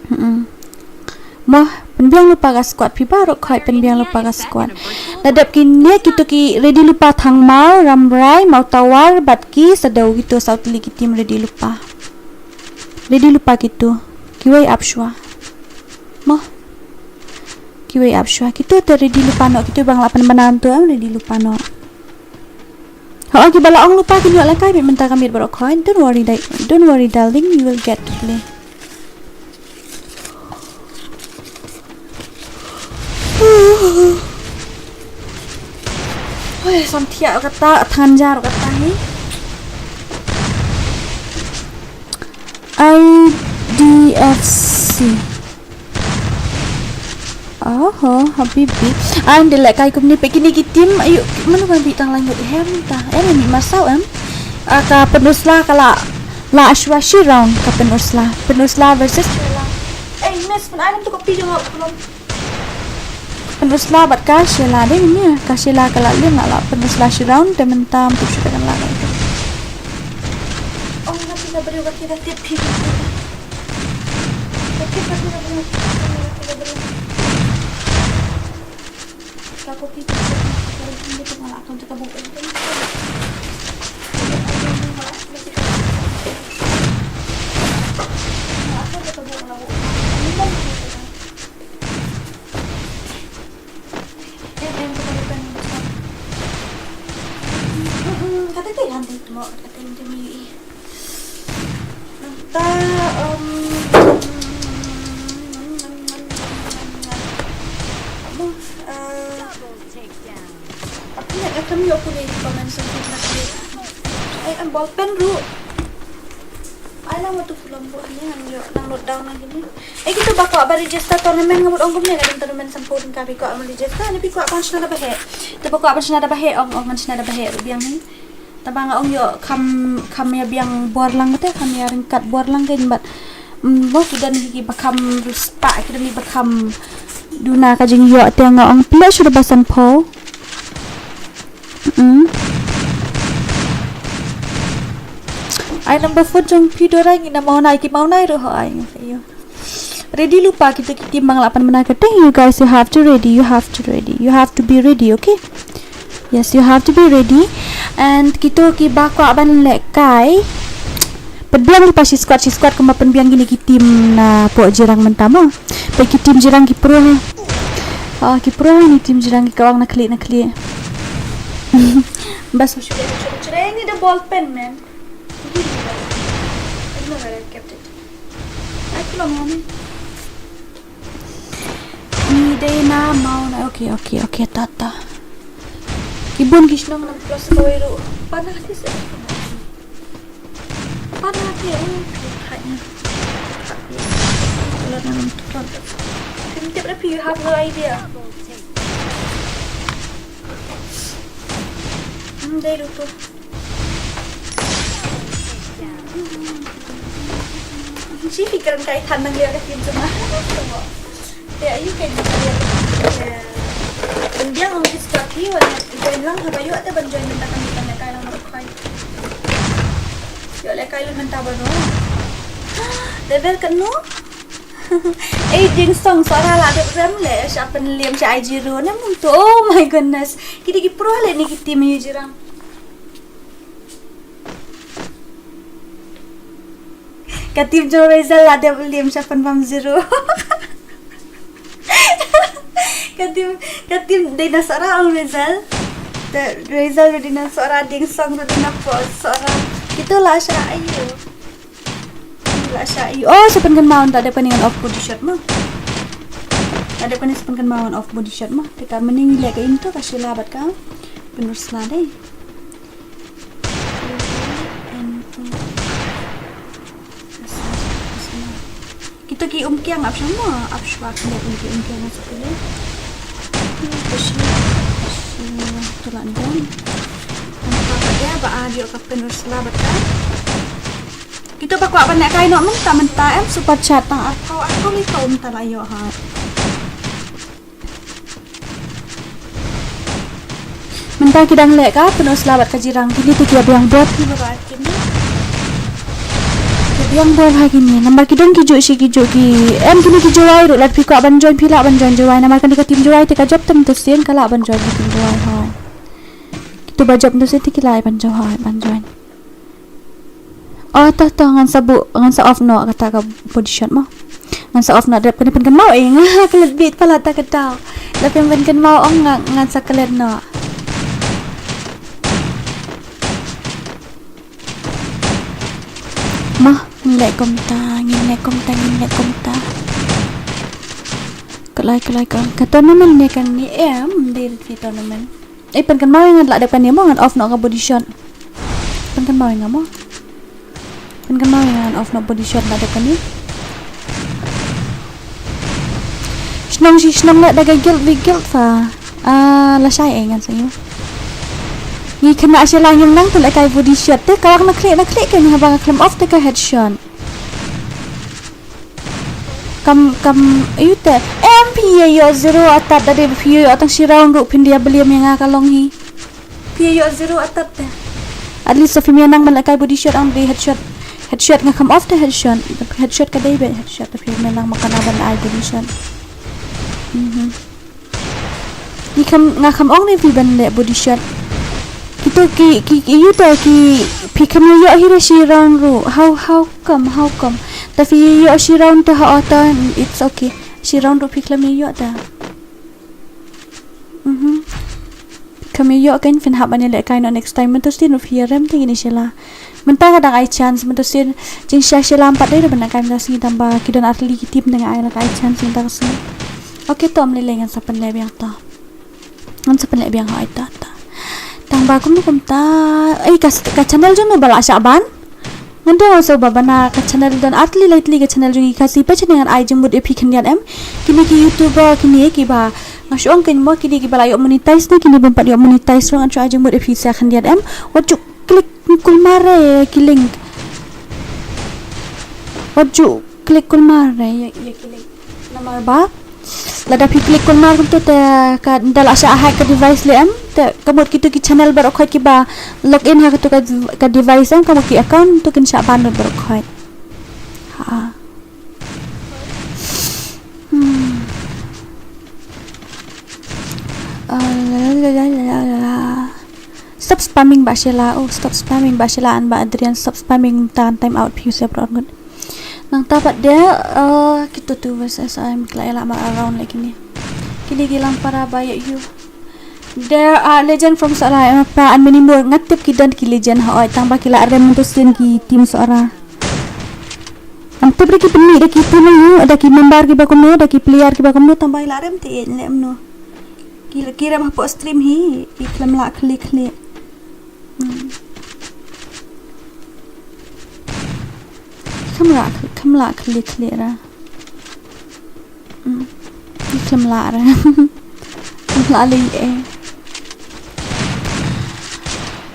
Mm-mm. Mo, pynbiang lypa ka squad phi baroh khoit, pynbiang lypa ka squad. Da dep kine kito ki ready lypa Thangmaw, Rambrai, Mawtawar bad ki Saddew, kito saw tylli ki team ready lypa. Ready lypa kito. Kiwei ap shuwa. Mo. Kiwei ap shuwa. Kito te ready lypa noh. Kito ba nga la pynbna mynta em, ready lypa noh. Ho, kiba la ong lypa kin ïoh lehkai mynta ka miet baroh khoit. Don't worry, da-, don't worry, darling. You will get to play. Hoi, sam thiah kata, than jar kata ni. I D F C. Oho, habibi. Ai, nda lehkai kumne peit kine ki team, aïu, mano ban bit tang lain ngut hem ta. Em, mih marsaw em. Ah, ka Pynursla ka la, la shuwa shi round ka Pynursla. Pynursla versus Sheila. Eh, miss, pyn ai nam tu kopi jong nga, belum. Pynursla bad ka Sheila dei ne, ka Sheila ka la leh, la, la Pynursla shi round, te mynta ym tip shuh te kan lah. Oh, nga tip ka briew, ka tip, ka tip, phi, phi, phi. Ka tip, ka tip, ka tip, ka tip, ka tip. Ka copy paste ka ring ring tu nga la account ka buk. Nga la account ka buk la buk. Em, em, ka buk kan. Ka tei tei kan tei mo, ka tei tei mo. Nangta, um, uh, aku nak akan yo aku ni comment section nak ni. Eh, em, ball pen ruh. Ai, nang mut u pulom buh hangne, ngan ïoh, nang note down lang kine. Eh, kito ba kwah ban register tournament, nga mut ong kumne, ka dang tournament sanphew tyngka, phi kwah ban register ne phi kwah ban shna da ba heh? To ba kwah ban shna da ba heh, ong, ong ngan shna da ba heh ruh biang hi. Tangba nga ong ïoh kham, kham ïa biang bor lang te, kham ïa ryngkat bor lang kein bad, mm, mo, ki don hi kiba kham riewspah, ki don hi ba kham duna ka jingïoh, te nga ong pynleh shuh da ba sanphew. Mm. Ai, number four jong phi Dora, ngi na Mawnai, ki Mawnai ruh ho ai. Ready lypa, kito ki team ba nga la pynbna kyrteng, you guys, you have to ready, you have to ready, you have to be ready, okay? Yes, you have to be ready. And kito kiba kwah ban lehkai, pynbiang lypa shi squad, shi squad, kumba pynbiang kine ki team napoh Jirang mynta mo. Peit ki team Jirang ki pro ha. Ah, ki pro ha, ni team Jirang ki kawang na khlieh, na khlieh. Bas. Should I, should I, should I need a ball pen, man? I don't know where I kept it. Ai, pulom hangne. Ngi dei na Mawnai. Okay, okay, okay, ta ta. Ki bun ki shnong na plus kawei ruh. Pana te se. Pana te, oh, ki hanya. Kalau na nang tuan. Tim tip, tapi you have no idea. Hmm, dei ruh tu. Shi phi kren kai than nang ïa ka team jong nga. Te ayu kai ni ka ïa. Ban biang ong ki squad hi, wan join lang, haba ïoh te ban join mynta, kane kan lehkai lang ruh khai. Ïoh lehkai lut mynta ba no. Level katno? Ei, Dieng Song, Sohra la dep rem leh sha pynliem sha I G ruh ne mynta. Oh my goodness. Ki dei ki pro leh ne ki team ïa Jirang. Ka team jong Razel la dep liem sha pynbam zero. Ka team, ka team dei na Sohra ong Razel. Te Razel ruh dei na Sohra, Dieng Song ruh dei na Sohra. Kito la sha ayu. La sha ayu. Oh, sha pynkynmaw, la dep kane ngan off body shot mo. La dep kane sha pynkynmaw ngan off body shot mo. Te ka mynne ngi leh ka intro ka Sheila bad ka Pynrosla dei. Kito ki umkiang ap shang mo, ap shwa ki leh ki umkiang sa pule. Kashi, kashi, tu la don. Namar ka dia ba a dio ka Pynrosla bad ka. Kito ba kwah ban lehkai noh mynta mynta em super chat tang arphew arphew liter mynta la ïoh ha. Mynta ki dang leh ka Pynrosla bad ka Jirang, kine te ki ïa biang bor ki ba kine. Ki biang bor ha kine. Namar ki don ki juh shi ki juh ki. Em kine ki Jowai ruh, lada phi kwah ban join phi lah ban join Jowai. Namar kane ka team Jowai te ka jop tam tu sien ka lah ban join ka team Jowai ha. Kito ba jop tu sien te ki lah ban Jowai ban join. Oh, to, to, ngan sa buh, ngan sa off noh kata ka body shot mo. Ngan sa off noh, dep kane pynkynmaw eh, nga klet bit pala ta kata. Dep pynkynmaw ong nga, ngan sa klet noh. Mo, ngin leh kumta, ngin leh kumta, ngin leh kumta. Kalai, kalai, kalai. Ka tournament ne kan ni em, dei ki tournament. Eh, pynkynmaw ïa nga, la dep kane mo, ngan off noh ka body shot. Pynkynmaw ïa nga mo. Pynkynmaw ïa nga, ngan off noh body shot, la dep kane. Shnong shi shnong leh da ka guild, big guild fa. Ah, lashai eh ngan sa ïoh. Ngi khynnah Sheila ngim nang pynlehkai body shot te, ka wang na khlieh na khlieh kein, haba nga khlem off te ka headshot. Kam, kam, ayu te. Em, phi ïa ïoh zero atat da dei ba phi ïa ïoh tang shi round ruh phin da ïa bylliam ïa nga ka long hi. Phi ïa ïoh zero atat te. At least phim ïa nang ban lehkai body shot, ong dei headshot. Headshot nga kham off te headshot. Headshot ka dei beit headshot, phim ïa nang ma ka nang ban ai body shot. Mhm. Ngi kham, nga kham ong ne phi ban leh body shot. Kito ki, ki, ki, ïa te ki, phi kham ïoh hi re shi round ruh. How, how come, how come? Ta phi ïoh shi round te ha ota, it's okay. Shi round ruh phi khlem ïoh ta. Mhm. Phi kham ïoh kein, phin hap ban ïa lehkai noh next time. Mynta sien ruh phi ïa rem te kine Sheila. Mynta ka dang ai chance, mynta sien jingshisha Sheila ym pat dei ruh ban lehkai mynta sngi tang ba ki don ar tylli ki team te nga ai la ka ai chance mynta ka sngi. Okay to, ym lei lei ngan sa pynleh biang to. Ngan sa pynleh biang ha ita ta. Tang ba kumno kumta. Ei ka, ka channel jong no ba la shah ban. Ngan dang also ba bana ka channel don artylli lai tylli ka channel jong ngi Khasi page ne ngan ai jingmut ïa phi khyndiat em. Kine ki YouTuber kine kiba nga shu ong kein mo kine kiba la ïoh monetize ne kine bym pat ïoh monetize ruh ngan shu ai jingmut ïa phi sa khyndiat em. Wat ju click kulmar re ïa ki link. Wat ju click kulmar re ïa ïa ki link. Namar ba lada phi click kulmar kumtu te ka da la shah hack ka device leh em te ka mut kitu ki channel baroh khoit kiba log in ha katu ka, ka device em ka mut ki account tu kin shah ban lut baroh khoit. Ha. Hmm. Ah, la, la. Stop spamming Bah Sheila. Oh, stop spamming Bah Sheila and Bah Adrian. Stop spamming tan time out phi u se bro ngut. Nangta pat de uh, kitu tu versus I am kila ila ma around like ni. Kini gilang para ba ya you. There are legend from Sohra em pa and many more. Nga tip ki don ki legend ha oi tang ba kila rem tu sien ki team Sohra. Am tip da ki pynmih da ki team yu da ki member kiba kumno da ki player kiba kumno tang ba ila rem te le mno. Ki ki rem hapoh stream hi i khlem lah khlieh khlieh. Hmm. Khlem lah khlieh khlieh ra. Hmm. I khlem lah ra. Khlem lah lei eh.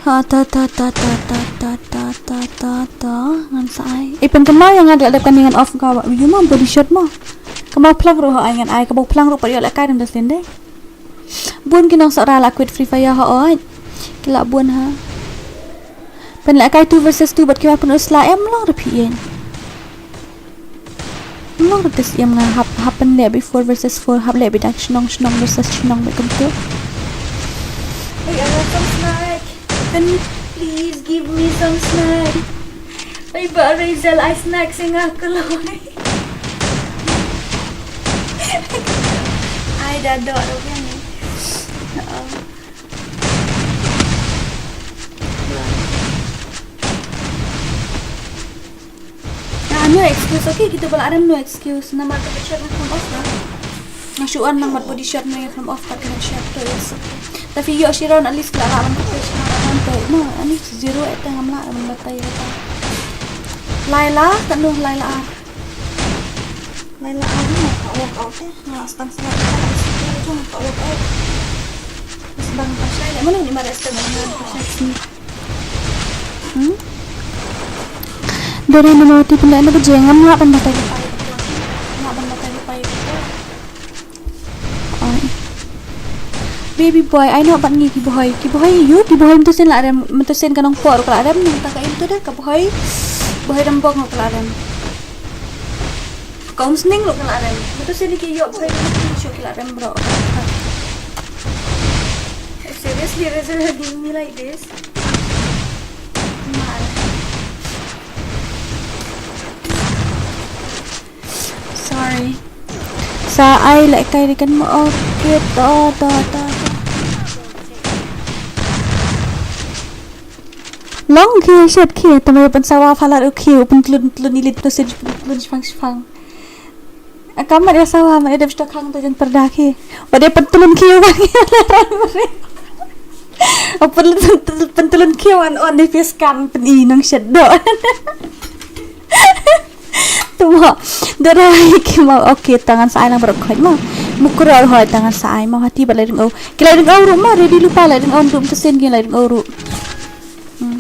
Ha ta ta ta ta ta ta ta ta ta ta ngan sa ai. Eh pyn kynmaw ïa nga da la dep kane ngan off ka ba yu ma body shot ma. Ka ma phlang ruh ha ai ngan ai ka ba phlang ruh pat ïoh la kai dang da sien dei. Bun ki nong Sohra la quit Free Fire ha oi. Ki la bun ha. Pyn la kai two versus two bad ki ma pyn us la em long da phi ïeng. Long da tes em nga hap hap pyn leh bi four versus four hap leh bi dak shnong shnong versus shnong bi kumtu. Hey, I want some snack. Can you please give me some snack? Oi ba Rizal ai snack sing aku loi. Ai da dok ruh kan. Oh. Ah, no excuse, okay? Kita bala ada no excuse. Nama tu picture nak come off lah. Nga shu on nang mat body shot nang ïa khlem off kat ka headshot tu, it's okay. Tapi ïoh shi round at least ka la ban ka page na ban tu. No, ani zero at tang amla ban batai kata. Laila, tak nu Laila ar. Laila ar ni ka walk out eh. Nga stang sa ka walk out. Mas bang ka shai, mana ni mara stang ka shai sini. Hmm? Dore na mawti pun dah nak kerja ngam lah ban batai. Ngam ban batai batai. Ai. Baby boy, ai noh ban ngi ki boy. Ki boy yu, ki boy mynta sien la rem, mynta sien ka nongpoh ruh ka la rem, nangta ka im tu dah ka boy. Boy rem bok ruh ka la rem. Ka um sning ruh ka la rem. Mynta sien ki ïoh boy ruh ki shu ki la rem bro. Seriously, Reza, doing me like this? Sorry. Sa ai leh kai ri kan mo. Okay, to, to, to, to. Long ki shet ki, tama ya pensawa phalar u ki, u pentlun, tlun ilit, pentlun, pentlun shipang, shipang. Ka mat ïa sawa, mat ïa dep stok hang tu jan pyrda ki. Wat ïa pentlun ki, wat ïa pentlun, pentlun ki, wan on dep ïa scan pen i nong shet do. Tu mo, dora ki mo, okay, tangan sa ai lang barok khoi mo. Mukror hoi tangan sa ai mo, hati ba lai ding o. Ki lai ding o ru mo, ready lupa lai ding o ru, tu sen ki lai ding o ru. Hmm.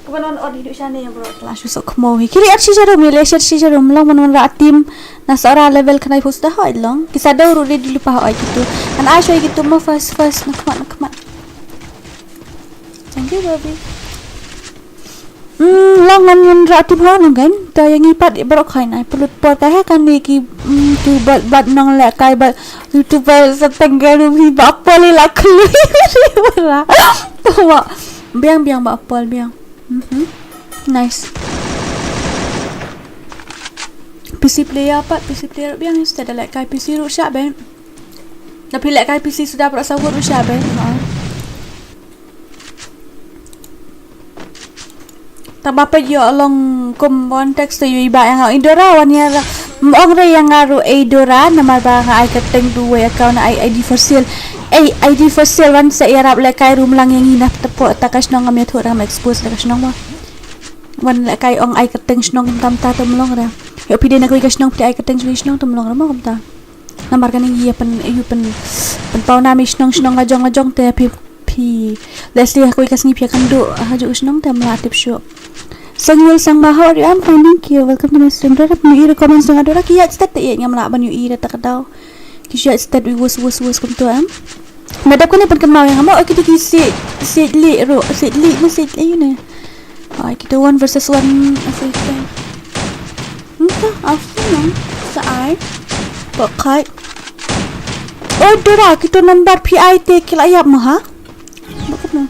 Kaban wan ot hidup shane ya bro. La shu sok mo hi. Kiri at shisha rum, ile shet shisha rum long man man ra team. Na sara level khnai posta hoi long. Kisa dau ru di lupa hoi gitu. An ai shoi gitu mo first first na khmat na khmat. Thank you baby. Hmm, long man man ra team hoi long kan. Ta yang ipat barok khai na. Pelut por ka ha kan ni ki, hmm, tu bat bat nong le kai bat. YouTuber sa tenggaru hi ba pol la khlui. Ba. Biang biang ba pol biang. Mhm. Nice. P C player pat, P C player biang instead da leh kai P C ruh shah ben. Da phi leh kai P C suda pra sa ruh shah ben. Ha. Tang ba peit ïoh long kum one text te ïoh i ba ïa nga i Dora wan ïa ra. Ym ong re ïa nga ruh ei Dora namar ba nga ai ka teng duwai account ai I D for sale. Ei, ai di for sale wan sa ïarap lehkai rum lang ïa ngi na tepo ta ka shnong ngam ïathuh ngam expose da ka shnong ba. Wan lehkai ong ai kyrteng shnong kumta kumta te mlong re. Ïoh phi dei na kawei ka shnong phi ai kyrteng shnong te mlong re mo kumta. Namar kane ngi ïa pyn, ïa pyn, pynpaw nam i shnong shnong la jong la jong te phi, phi. Leslie ha kawei ka sngi phi ïa kynduh ha ju shnong te mla tip shuh. Sangul Sangma, how are you? I'm fine, thank you. Welcome to my stream. Dora phi ïa comment shnong Dora ki ïa stet te ïa ngam lah ban ïa ïa ta ka daw. Ki shu ïa stet wi wus wus wus kumto em. Nga dep kane pynkynmaw ïa nga mo, oh, kito ki siej, siej lieh ruh, siej lieh ne siej lieh ne. Ai, kito one versus one, ah, siej lieh. Nta, Arsenal, sa ai. Ba khai. Oh, Dora, kito number P I te ki la ïap mo ha? Ba kut na.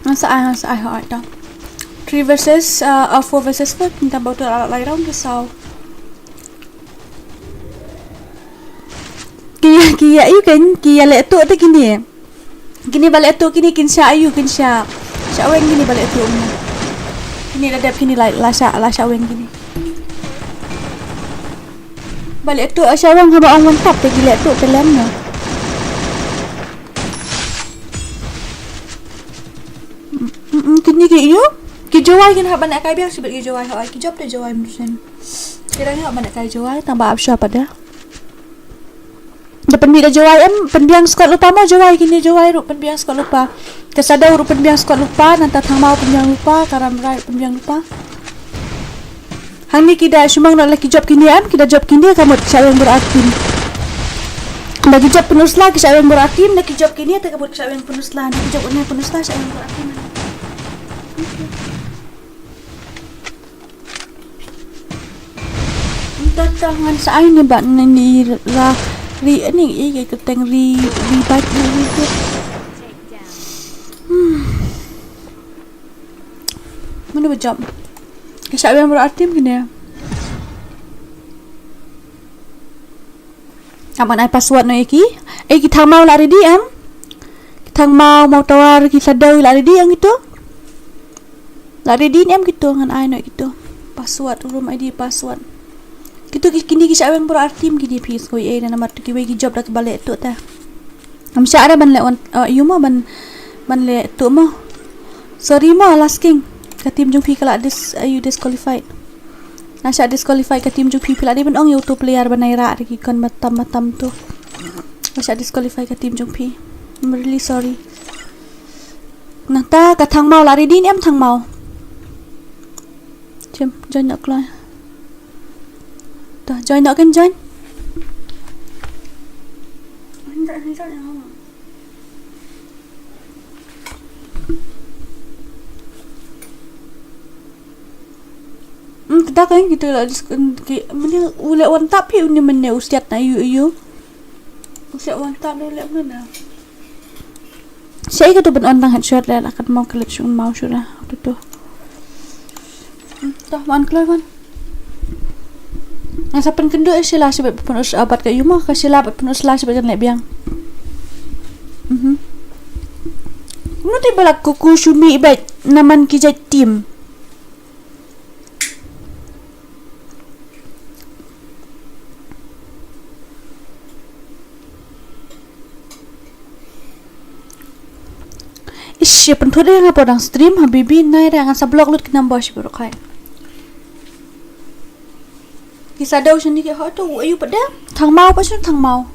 Nga sa ai, nga sa ai, ha ai ta. Three versus, uh, uh, four versus four, nta ba uto la lai round ke saw. Ki ïa, ki ïa, ïa, kan, ki ïa leh tuh te kine. Kine ba leh tuh kine kin shah ïa, kin shah. Shah weng kine ba leh tuh mo. Kine la dep kine la, la shah, la shah weng kine. Ba leh tuh shah weng haba ong wan tap te ki leh tuh te lem na. Mm, mm, kine ki ïa. Ki Jowai kin hap ban kai biang shibit ki Jowai ha, ki jop te Jowai musin. Ki dang hap ban kai Jowai tang ba ap shah pat da. Da pynmih da Jowai em, pynbiang squad lypa mo Jowai, kine Jowai ruh pynbiang squad lypa. Ka Shadow ruh pynbiang squad lypa, nangta Thangmaw pynbiang lypa, ka Rambrai ruh pynbiang lypa. Hangne ki da shu mang noh la ki jop kine em, ki da jop kine ka mut ki shah weng baroh ar team. Da ki jop pynusla ki shah weng baroh ar team, da ki jop kine te ka mut ki shah weng pynusla, da ki jop kine pynusla shah weng baroh ar team. Nta ta ngan sa ai ne ba ne ni ra ri ani i ke kyrteng ri, ri bike ne ri ke. Hmm. Mano ba jump? Ka shah weng baroh ar team kine. Am ngan ai password noh ïa ki. Eh, ki Thangmaw la ready em? Ki Thangmaw, Mawtawar, ki Shadow la ready em kito? La ready ne em kito, ngan ai noh kito. Password, room I D password. Kito ki, kine ki shah weng baroh ar team kine phi skoi eh, namar tu kiwei ki jop da kaba leh tuh te. Ngam shah re ban leh wan, uh, ïa mo ban, ban leh tuh mo. Sorry mo, Last King. Ka team jong phi ka la dis, uh, ïa disqualified. Nga shah disqualify ka team jong phi, phi la dei ban ong ïa uto player ban ai rah da ki kon matam matam to. Nga shah disqualify ka team jong phi. I'm really sorry. Nangta ka Thangmaw la ready ne em Thangmaw? Jom, join noh kloi. To, join noh kan join. Hmm, kata kan kita la dis-, ki, mane u leh wan tap hi uni mane u siat na ïu ïu. U siat wan tap u leh mane. Sa ïa ka tu ban on tang headshot le la kat mo ka lek shun mau shu la tu tu. Hmm, to wan kloi wan. Nga sa pynkynduh ïa Sheila shibit pynus, ah, bad ka ïu mo ka Sheila bad pynus la shibit kan leh biang. Mhm. Kumno te ba la kuku shu mih bad naman ki jait team. Ish, ïa pynthut ïa nga por dang stream habibi, nai re ngan sa block lut ki number shi baroh khai. Ki Shadow shini ki hot to, ayu pat da? Thangmaw pat shun Thangmaw.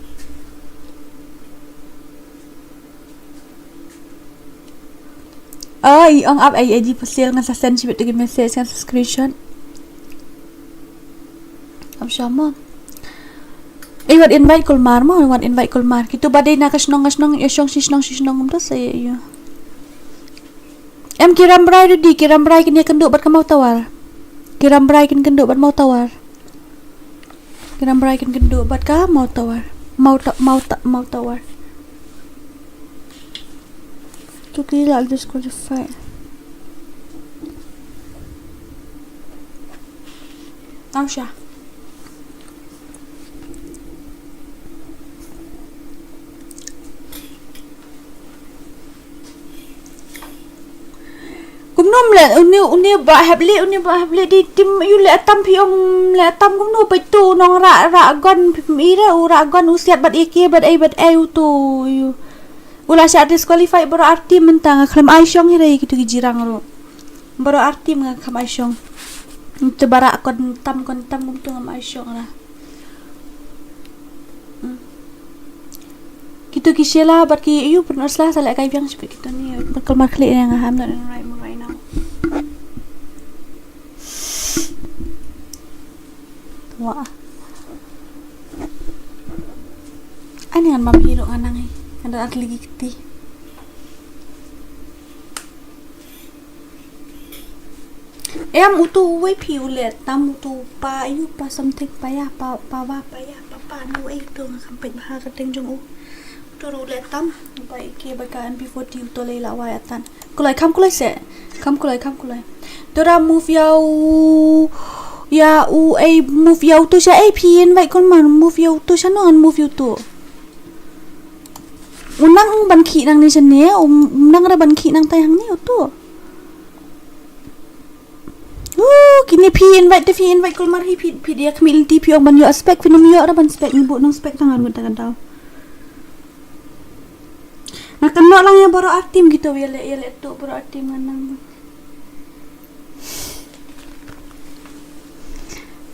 Ai, ong ap ai, ai di pasil ngan sa send shibit ki message ngan sa screenshot. Am shama. Eh, wat invite Kulmar mo, wat invite Kulmar. Kitu ba dei na ka shnong ka shnong, ïa shong shi shnong shi shnong kumta sa ïa ïa. Em ki Rambrai ready, ki Rambrai kin ïa kynduh bad ka Mawtawar. Ki Rambrai kin kynduh bad Mawtawar. Ki Rambrai kin kynduh bad ka Mawtawar. Mawta, Mawta, Mawtawar. Tu ki la disqualify. Am sha. Kum Nom le, uni, uni ba hep le, uni ba hep le di tim ïu le tam phi ong le tam kumno peit to nong ra, ra gon phi ira, u ra gon u siat bad ike bad ai bad ai u to ïu. U la sha disqualify baroh ar tim mynta nga khlem ai shong hi re kitu ki jirang ruh. Baroh ar tim nga khlem ai shong. Te baroh kon tam kon tam kumtu ngam ai shong ra. Hmm. Kitu ki Sheila bad ki ïu pynusla sa leh kai biang shibit kitu ni. Bad kulmar khlieh ïa nga, I'm not in the right mood right now. Wah. Ani ngan bam hi ruh ngan nang hi. Ngan da at lagi kti. Em utu wei phi u le tam utu pa ïu pa something pa ya pa pa wa pa ya pa pa no ei utu nga kham peit bha ka teng jong u. Utu ru le tam ba ike ba ka M P forty utu le la wa ya tan. Kulai kham kulai se. Kham kulai kham kulai. Dora move ya u ya u ei move ya utu sha ei phi invite kulmar move ya utu sha no an move ya utu. U nang ban khih nang ni shane, u nang ra ban khih nang tai hangne utu. Uh, kine phi invite te phi invite kulmar hi phi phi dia khmih lynti phi ong ban ïoh spec phi nym ïoh ra ban spec ni bu nang spec tang ngan ngut ta ka daw. Nga kynnoh lang ïa baroh ar tim kito ïa le ïa le to baroh ar tim ngan nang.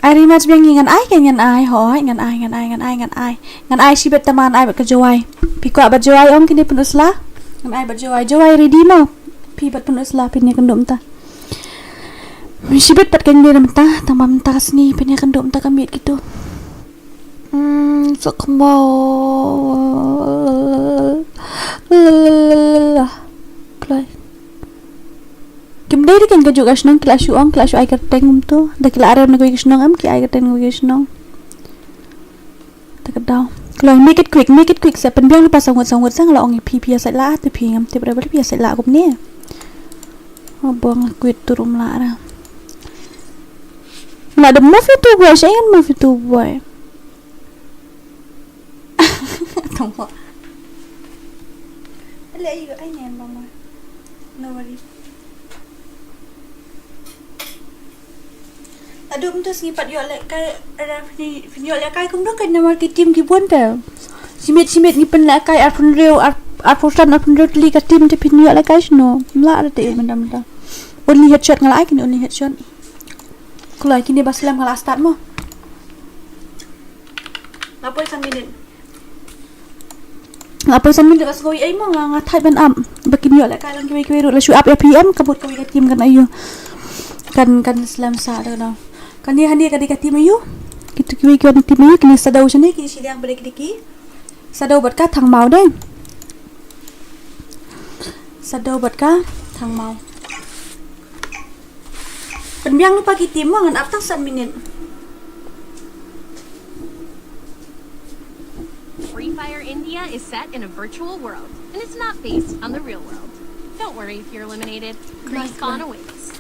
Ai ri mach biang ngan ai kan ngan ai hoi ngan ai ngan ai ngan ai ngan ai ngan ai shibit tama ngan ai bad ka Jowai. Phi kwah bad Jowai ong kine pynusla. Ngan ai bad Jowai Jowai ready mo. Phi bad pynusla phi ne kynduh mynta. Shibit bad kan ne mynta tang ba mynta ka sngi phi ne kynduh mynta ka miet kitu. Hmm, sok mo. Kloi. Kim dei de kan ka juk ka shnong ki la shu ong ki la shu ai kyrteng um tu. Da ki la arem na kawei ka shnong em ki ai kyrteng na kawei ka shnong. Ta ka daw. Kloi make it quick, make it quick sa pynbiang lypa sanwut sanwut sa nga la ong ïa phi phi ïa sait la te phi ngam tip re ba phi ïa sait la kumne. Abo nga kwit tu rum la ra. La da move ïa tu boy, sha ngan move ïa tu boy. Tong wa. Ale ayu ai ngan ba ma. No worry. Adu mynta sngi pat ïoh lehkai, phin ïoh lehkai kumno kan namar ki team ki bun te. Shimit shimit ngi pynlehkai arphew hynriew, arphew san arphew hynriew tylli ka team te phin ïoh lehkai shano. Mla da te mynta mynta. Only headshot nga la ai kine only headshot. Kloi kine ba slem nga la start mo. Nga poi san minit. Nga poi san minit ba sngew ei mo nga nga thait ban ap. Ba kin ïoh lehkai lang kiwei kiwei ruh la shu ap ïa P M ka mut kawei ka team kan ayu. Kan kan slem sa da na. Kane hane ka dei ka team ayu. Kitu kiwei kiwei team ayu kine Shadow shane ki shiliang ba dei ki dei ki. Shadow bad ka Thangmaw dei. Shadow bad ka Thangmaw. Pynbiang lypa ki team mo ngan ap tang san minit. Free Fire India is set in a virtual world, and it's not based on the real world. Don't worry if you're eliminated. Respawn awaits.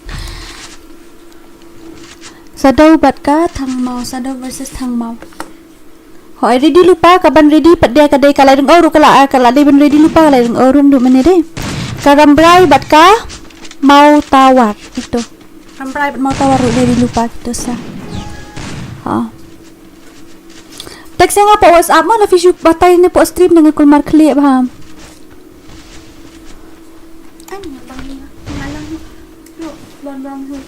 Shadow bad ka Thangmaw, Shadow versus Thangmaw. Hoi, ready lypa, ka ban ready pat dia ka dei ka Lai Ryngeu ruh ka la, ka la dei ban ready lypa ka Lai Ryngeu ruh mynta mynne dei. Ka Rambrai bad ka Mawtawar itu. Rambrai bad Mawtawar ruh ready lypa kito sa. Ha. Text ïa nga hapoh WhatsApp mo, la phi shu batai ne hapoh stream, nga kulmar khlieh bha. Ai, nga bang nga, nga lang. Lo, ban bang lo.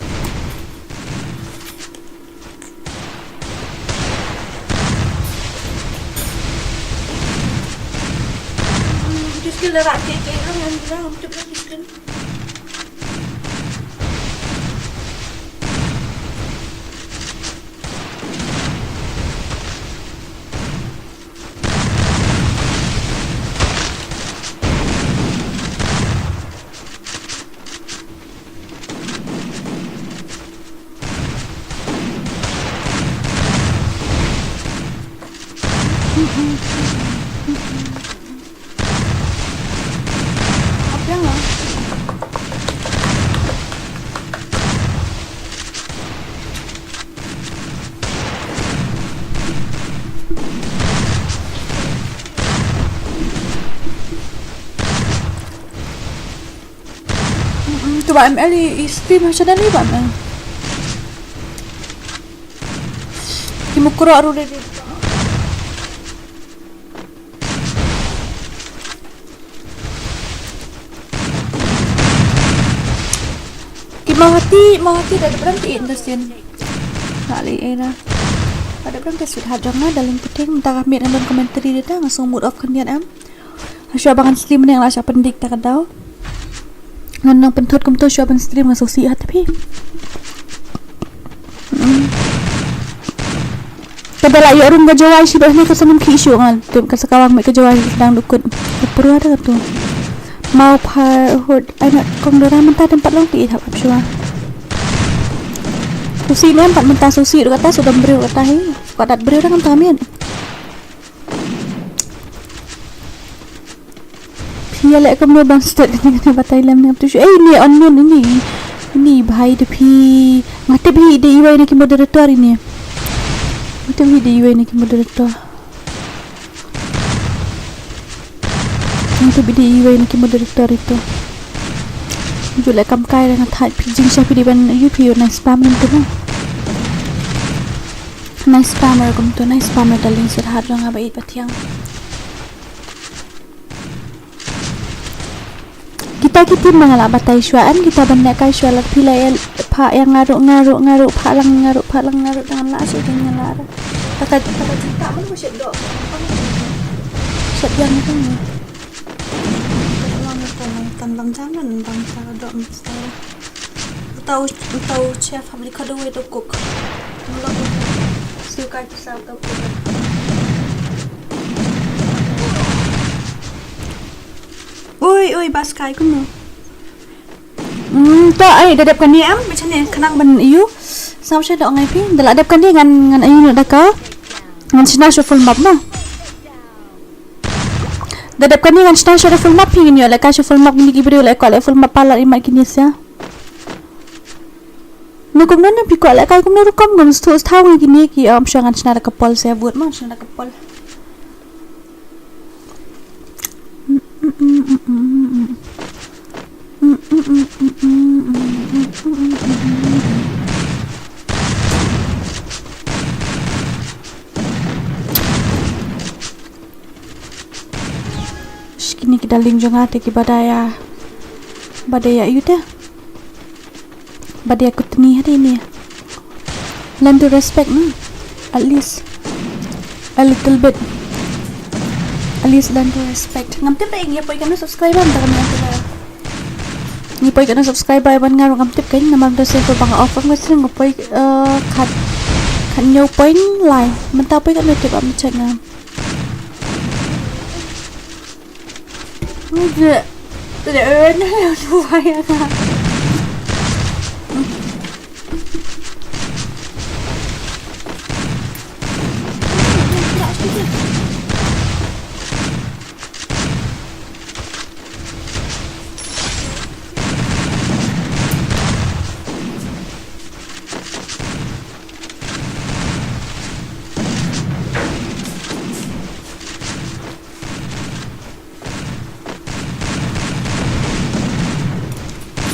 Hmm, just kira lah, kira, kira, yang bilang, untuk lagi kan. Apa yang lah? Tu ba M L i, i stream ha channel i ba M L. Ki mukro aru de. Ki mahati, mahati da dep rang ki in da sien. Nali ena. Da dep rang ki sweetheart jong nga, darling puting, mynta ka miet ngan don commentary da ta, nga song mood off khyndiat em. Hashwa ba ngan stream ne nga la shah pyndik ta ka daw. Ngan nang pynthut kumto shwa ban stream nga sngewsih ha te phi. Hmm. Ka da la ïoh rung ka Jowai shi ba ne ka sanim ki issue ngan tip ka sa kawang me ka Jowai dang dukut. Ka pura da ka tu. Mau phar hut ai na kong dora mynta tem pat long ti hap hap shwa. Sngewsih ne em pat mynta sngewsih da kata sudam briew kata hi. Ka dat briew da kan ta miet. Phi ïa leh kumno ban start kane kane batai lem ne tu shu. Eh, ini unknown ini. Ini bhai de phi. Nga tip hi de iwei na ki moderator ini. Nga tip hi de iwei na ki moderator. Nga tip hi de iwei na ki moderator itu. Ju leh kam kai nga thait phi jingshisha phi de ban ïoh phi ïoh na spam nim tu. Nice spammer kumtu, nice spammer darling sweetheart jong nga ba ïeit ba thiang. Kita ki team ba nga la batai shuwa em, kita ban lehkai shuwa lad phi la ïa phah ïa nga ruh, nga ruh, nga ruh, phah lang nga ruh, phah lang nga ruh, dang la shu ding nga la ruh. Kata kata kita man ko shet doh. Shet yang tu ni. Lang tan lang jam dan bang sa doh mesti. Tau tau chef public kadu itu cook. Ngelok. Suka kisah tau cook. Ui ui bas kai kumno. Hmm, to ai da dep kane em, bichane khnang ban ïoh. Sam sha da ngai phi, da la dep kane ngan ngan ïoh da ka. Ngan shna shuffle map na. Da dep kane ngan shna shuffle map phi ngin ïoh lehkai shuffle map ngin ki briew lehkai leh full map palat imat kine sia. No kumno ne phi kwah lehkai kumno rukom ngam stu sthaw ngi kine ki am sha ngan shna da ka pol sia vote ma shna da ka pol. Shkini ki darling jong nga te ki badaya. Badaya yu te. Badaya kutni hari ni. Learn to respect na. At least a little bit. At least learn to respect. Ngam tip da ing ya poi kanu subscriber nta kami antu la. Ngi poi kanu subscriber ban nga ngam tip kan namar da sen ko bang off ngam sering ngi poi eh, khat khat nyo point lai. Menta poi kanu tip am check ngam. Ngi je. Te de en ne tu bai ya ka.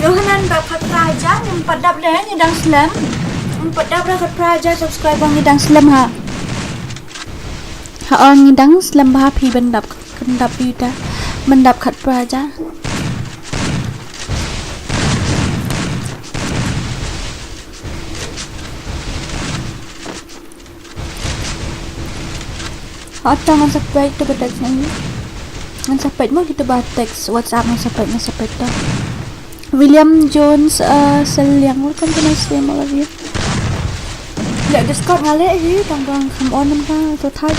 Yohanan ba khat praja ngim pat dap de ngi dang slem. Ngim pat dap ra khat praja subscriber ngi dang slem ha. Ha ong ngi dang slem ba phi ban dap kan dap yu ta ban dap khat praja. Ata ngan sa peit tu ba text ngan. Ngan sa peit mo kita ba text WhatsApp ngan sa peit ngan sa peit tu. William Jones uh, Seliang, welcome to my stream, all of you. Ya Discord nga le hi tang bang kam on nam ka to thai.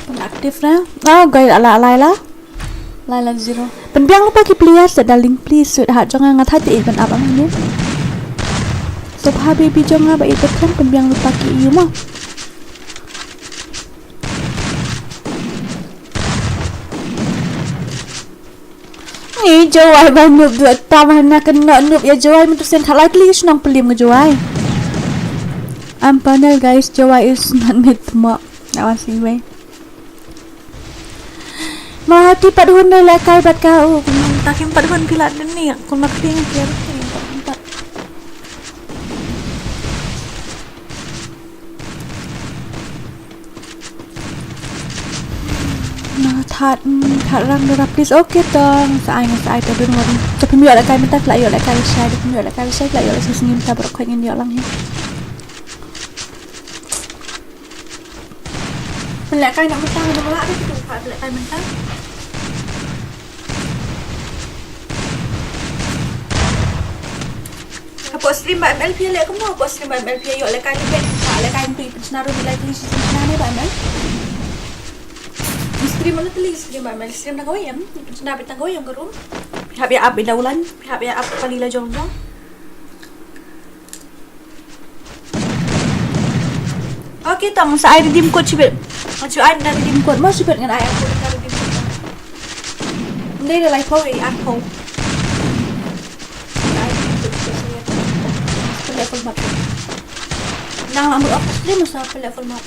Pun aktif na. Oh, guys, ala ala la. Laila zero. Pynbiang lypa ki players da darling please sweetheart jong nga nga thait te ban ap am ne. So pha baby jong nga ba ite thang pynbiang lypa ki yu mo. Ni jawai ba nup dua ta ba na kan no nup ya jawai mutu sen khalai kli shnong pelim nge jawai. Am panel guys jawai is not made mo. Awas iwei. Mahati pat hun dei lehkai bad ka u kumang Ta kim pat hun phi la dun ni, kun mat phi ngi kiar. Na that, mm, that rang dura please. Okay tong, sa ai, sa ai to dun wari. Te phim ïoh lehkai mynta, phi la ïoh lehkai lashai, te phim ïoh lehkai lashai, phi la ïoh lashai sngim ta baroh khoit ngin ïoh lang hi. Phi lehkai na mynta, na mynta, phi lehkai mynta. Hapoh stream Bah M L phi leh kumno, hapoh stream Bah M L phi ïoh lehkai ni phi, lehkai ni phi pynshna ruh, lehkai ni phi pynshna ne Bah M L. Stream mana teli stream Bah M L, stream tang kawei em, pynshna bit tang kawei em ka room. Phi hap ïa ap bit da u line, phi hap ïa ap pali la jong jong. Okay tong, sa ai redeem code shibit. Nga shu ai na redeem code mo shibit, ngan ai code na redeem code. Ndei da laiphew, eh, arphew. Pynleh full map. Nang la mut off stream sa pynleh full map.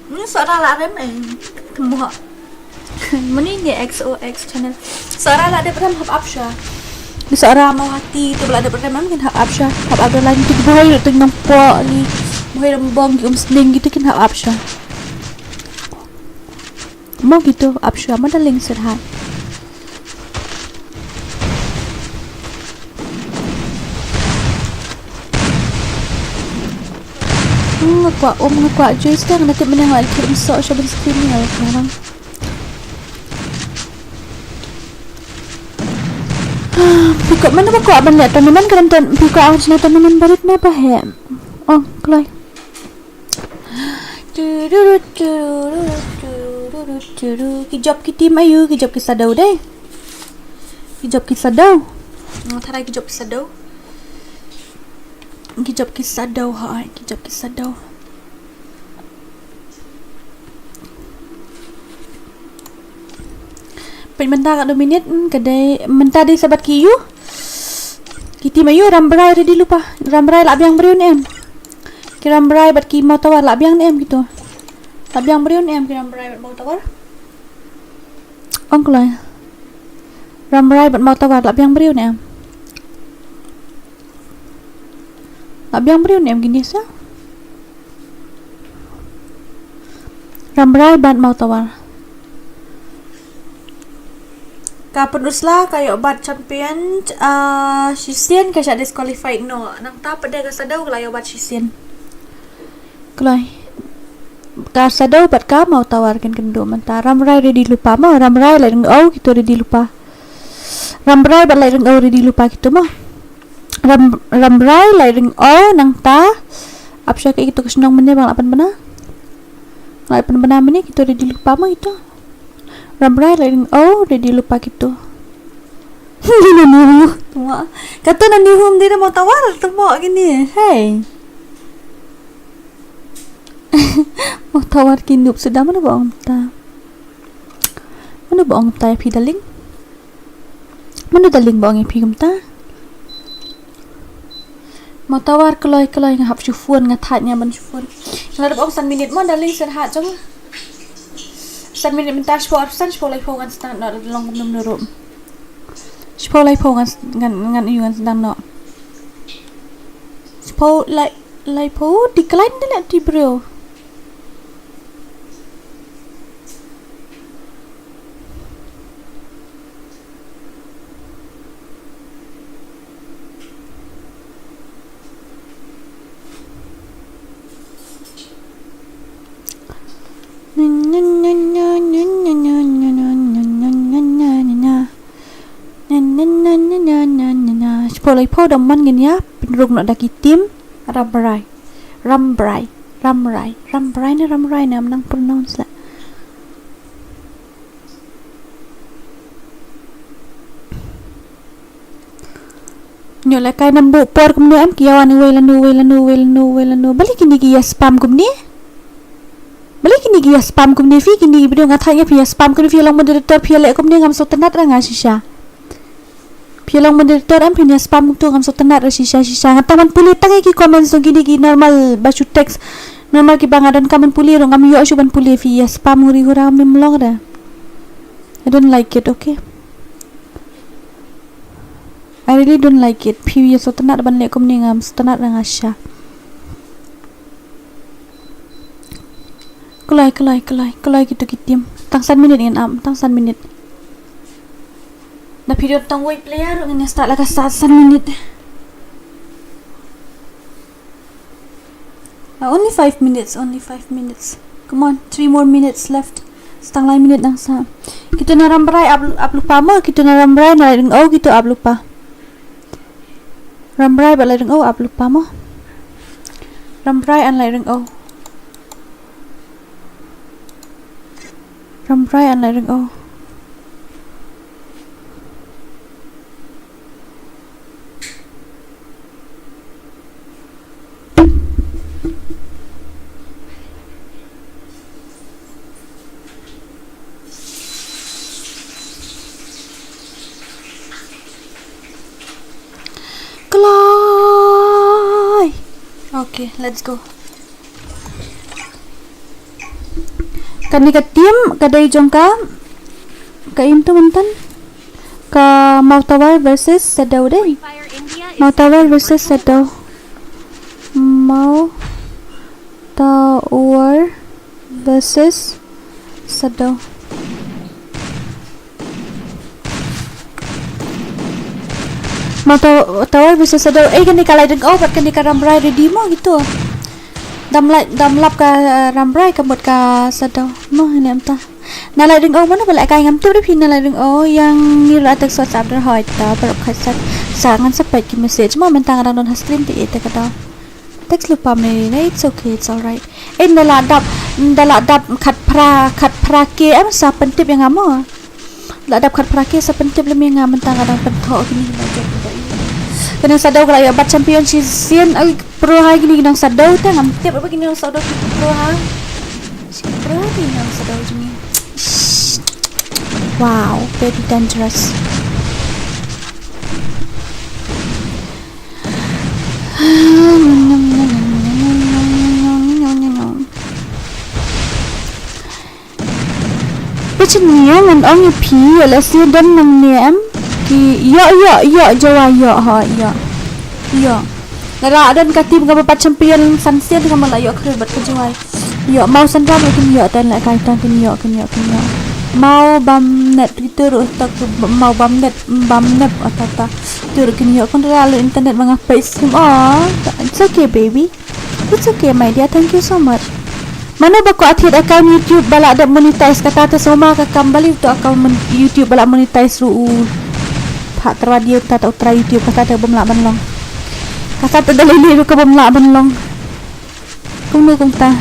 Ni sara la rem eh. Temo. Mani ni X O X channel. Sara la dep rem hap ap sha. Ni sara mau hati tu la dep rem em kin hap ap sha. Hap ap da line tu boy tu nong po ni. Boy rem bong ki um sning gitu kin hap ap sha. Mo gitu ap sha ma da ling sir hat. Nga kwah um, nga kwah juice, te nga tip mynne nga la kit ym soh sha ban stream ni nga la kharang. Phi kwah, mano ba kwah ban leh tournament, ka dang phi kwah ang sna tournament barit na ba he. Oh, kloi. Ki jop ki team aïu, ki jop ki Shadow dei. Ki jop ki Shadow. Nga tharai ki jop ki Shadow. Ki jop ki Shadow, ha, ki jop ki Shadow. Peit mynta ka dominate, hmm, ka dei, mynta dei sa bad ki aïu. Ki team aïu, Rambrai ready lypa. Rambrai lah biang briew ne em. Ki Rambrai bad ki Mawtawar lah biang ne em kito. Lah biang briew ne em ki Rambrai bad Mawtawar. Ong kloi. Rambrai bad Mawtawar lah biang briew ne em. Lah biang briew ne em kine sa. Rambrai bad Mawtawar. Ka Pynrusla ka ïoh bat champion, ah, shisien ka shah disqualified noh. Nangta pat de ka Shadow ka la ïoh bat shisien. Kloi. Ka Shadow bad ka Mawtawar kin kynduh mynta. Rambrai ready lypa mo, Rambrai Lightning O kito ready lypa. Rambrai bad Lightning O ready lypa kito mo. Ram, Rambrai Lightning O nangta. Ap sha ka kito ka shnong mynne ba nga la pynbna. Nga la pynbna mynne kito ready lypa mo kito. Rambrai Lightning O ready lypa kito. Nani hu, tuma. Kata nani hu, ym dei da Mawtawar, tuma kine. Hey. Mawtawar ki noob suda, mano ba ong ta. Mano ba ong ta ïa phi darling. Mano darling ba ong ïa phi kumta. Mawtawar kloi kloi nga hap shu phone, nga thait ïa ban shu phone. Nga la dep ong san minit mo darling, sngewthuh jong. San minit mynta shiphew arphew san, shiphew laiphew ngan sdang noh, long kumno kumno ruh. Shiphew laiphew ngan, ngan, ngan ïoh ngan sdang noh. Shiphew lai, laiphew decline da leh ti briew. Shiphew laiphew da mon ngin ïa pynrung noh da ki team Rambrai. Rambrai. Rambrai. Rambrai ne Rambrai ne, ym nang pronounce la. Nyo lehkai nam buh por kumne em, ki ïa wan uwei lano, uwei lano, uwei lano, uwei lano. Balei kine ki ïa spam kumne? Balei kine ki ïa spam kumne phi, kine ki video nga thait nga phi ïa spam kumne, phi ïa long moderator phi ïa leh kumne, ngam sngewtynnat ra nga shisha. Phi long moderator em, phin ïa spam tu, ngam sngewtynnat re shisha shisha. Nga tang ban pule tang ïa ki comments jong kine ki normal ba shu text. Normal kiba nga donkam ban pule ruh ngam ïoh shuh ban pule, phi ïa spam uri hura mem long re. I don't like it, okay? I really don't like it. Phi ïa sngewtynnat ban leh kumne, ngam sngewtynnat re nga shisha. Kloi, kloi, kloi, kloi kito ki team. Tang san minit ngin ap, tang san minit. Da phi don tang wei player ruh ngin ïa start la ka sa san minit. Ah, only five minutes, only five minutes. Come on, three more minutes left. Sa tang lai minit dang sah. Kito na Rambrai ap, ap lypa mo, kito na Rambrai na Laitdingo kito ap lypa. Rambrai bad Laitdingo ap lypa mo. Rambrai and Laitdingo. Rambrai and Laitdingo. Kloi. Okay, let's go. Kane ka team ka dei jong ka, ka im tu myntan. Ka Mawtawar versus Saddaw dei. Mawtawar versus Saddaw. Mawtawar versus Saddaw. Mawtawar versus Saddaw. Eh, kane ka Laitdingo bad kane ka Rambrai ready mo kito. Dam lap, dam lap ka, eh, Rambrai ka mut ka Saddaw. Mo, ine em ta. Na Laitdingo mano ba lehkai, ngam tip re phi na Laitdingo, ïa ngi ruh tek sot sap der hoi ta, baroh khat sat. Sa ngan sa peit ki message mo, mynta nga dang don ha stream te ïa te ka daw. Text lypa me ne, it's okay, it's alright. Eh, da la dap, da la dap khatphra, khatphra K em sa pyntip ïa nga mo. La dap khatphra K sa pyntip lem ïa nga, mynta nga dang pynthoh kine ki ba jop ba i. Kane Saddaw ka la ïoh bat champion shisien, ai pro ha kine ki nong Saddaw te ngam tip ba kine nong Saddaw ki pro ha. Shi pro ha kine nong Saddaw jong ngi. Wow, very dangerous. Pechin nia ngan ong ïa phi, ïa lehse don nangne em ki ïoh, ïoh, ïoh, Jowai ïoh, ho, ïoh. Ïoh. Lada don ka team kaba pat champion san sien kaba la ïoh khreh bad ka Jowai. Ïoh, Maw Sanram ruh kin ïoh, ten lehkai tang kin ïoh, kin ïoh, kin ïoh. Maw Bamnet, Twitter ruh tak Maw Bamnet, Bamnet, ata ta. Twitter ruh kin ïoh, kun rala internet ma nga peit sim. Oh, it's okay, baby. It's okay, my dear. Thank you so much. Mano ba kwah thied account YouTube ba lah dep monetize, kata te sngewma ka kam balei to account mon-, YouTube ba lah monetize ruh u. Pha trai dia kata u trai YouTube kata te bym lah ban long. Kata te da lei lei ruh ka bym lah ban long. Kumno kumta.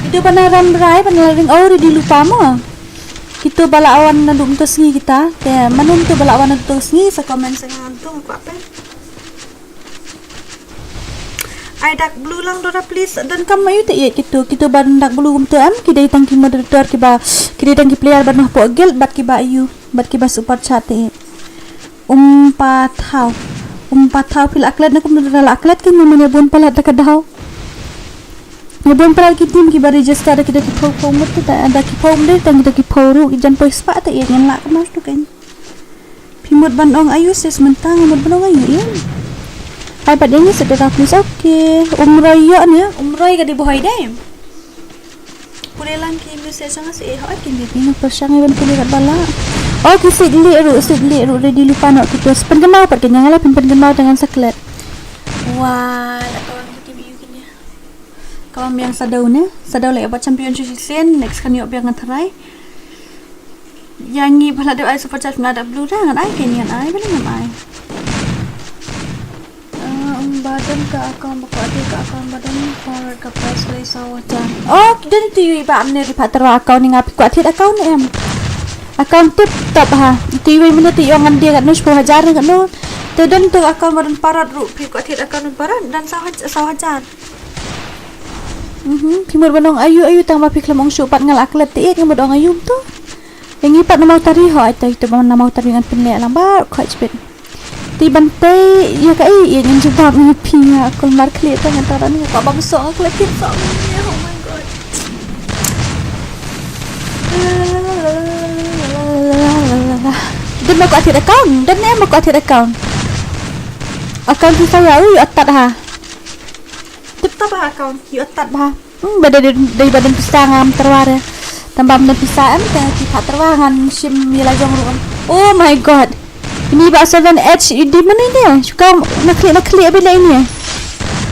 Kito ba na Rambrai, ba na Laitdingo ready lypa mo. Kito ba la wan naduh mynta sngi kita. Te mano mynta ba la wan naduh sngi sa comment sa nga ngan tung kwah peit. Ai dak blue lang Dora please. Donkam aiu te ïeit kito, kito ba dak blue kumta em, ki dei tang ki moderator kiba, ki dei tang ki player ba noh hapoh guild bad kiba aiu, bad kiba super chat te ïeit. Um Pathaw. Um Pathaw phi la klet ne kumno, da la klet kin mynne bun palat da ka daw. Ïa bun palat ki team kiba register da ki, da ki phew phew mut da, da ki phew mut da, da ki phew ruh ki jan poi spah te ïa ngan lah ka mar tu kan. Phi mut ban ong aiu sis mynta, nga mut ban ong aiu ïa. Ai pat ïa ngi sdang please. Okay. Umroi ïoh ne, Umroi ka dei Bhoi dei. Pule lang ki message nga seh, hooid kin dei phi nga pyrshang ban pule kat ba lah. Oh, ki Sitli ruh, Sitli ruh ready lypa noh kito. Pynkynmaw pat kane nga la pyn pynkynmaw te ngan sa klet. Wah, la ka wan ki team ïa kine. Ka wan biang Sadaw ne. Sadaw la ïoh bat champion shisien, next kan ïoh biang nga tharai. Ïa ngi ba la dep ai super chat na da blue da ngan ai, kane ngan ai, ba ngan ai. Ah, um, ba don ka account ba kwah thied ka account ba don forward ka price lei saw hajar. Oh, don ito iwei ba amne ri pha tyrwa account ni nga phi kwah thied account em. Account tip top ha. Ito iwei mynne te ïoh ngan die katno shiphew hajar ne katno. Te don ito account ba don parot ruh phi kwah thied account don parot don saw haj-, saw hajar. Mhm, phi mut ban ong aiu aiu tang ba phi khlem ong shuh pat nga la klet te ïeit nga mut ong aiu to. Ïa ngi pat na Mawtari ho, ai to ito ba na Mawtari ngan pynleh lang ba khoi chpit. Te ban tei ïa kaei ïa ngin jubab ïa phi nga kul mar khlieh te ngan tara ni ko ba mso nga khlek kin so ni. Oh my god. Dun ma ko athied account, dun ne ma ko athied account. Account Free Fire ui atat ha. Tip top ha account yu atat ha. Hmm, ba dei dei ba dei pisa ngam terwar ya. Tamba mna pisa em te ki pha terwar ngan shim ïa la jong ruh. Oh my god. Ini ba seven H di mana ini? Suka nakli nakli abis ini.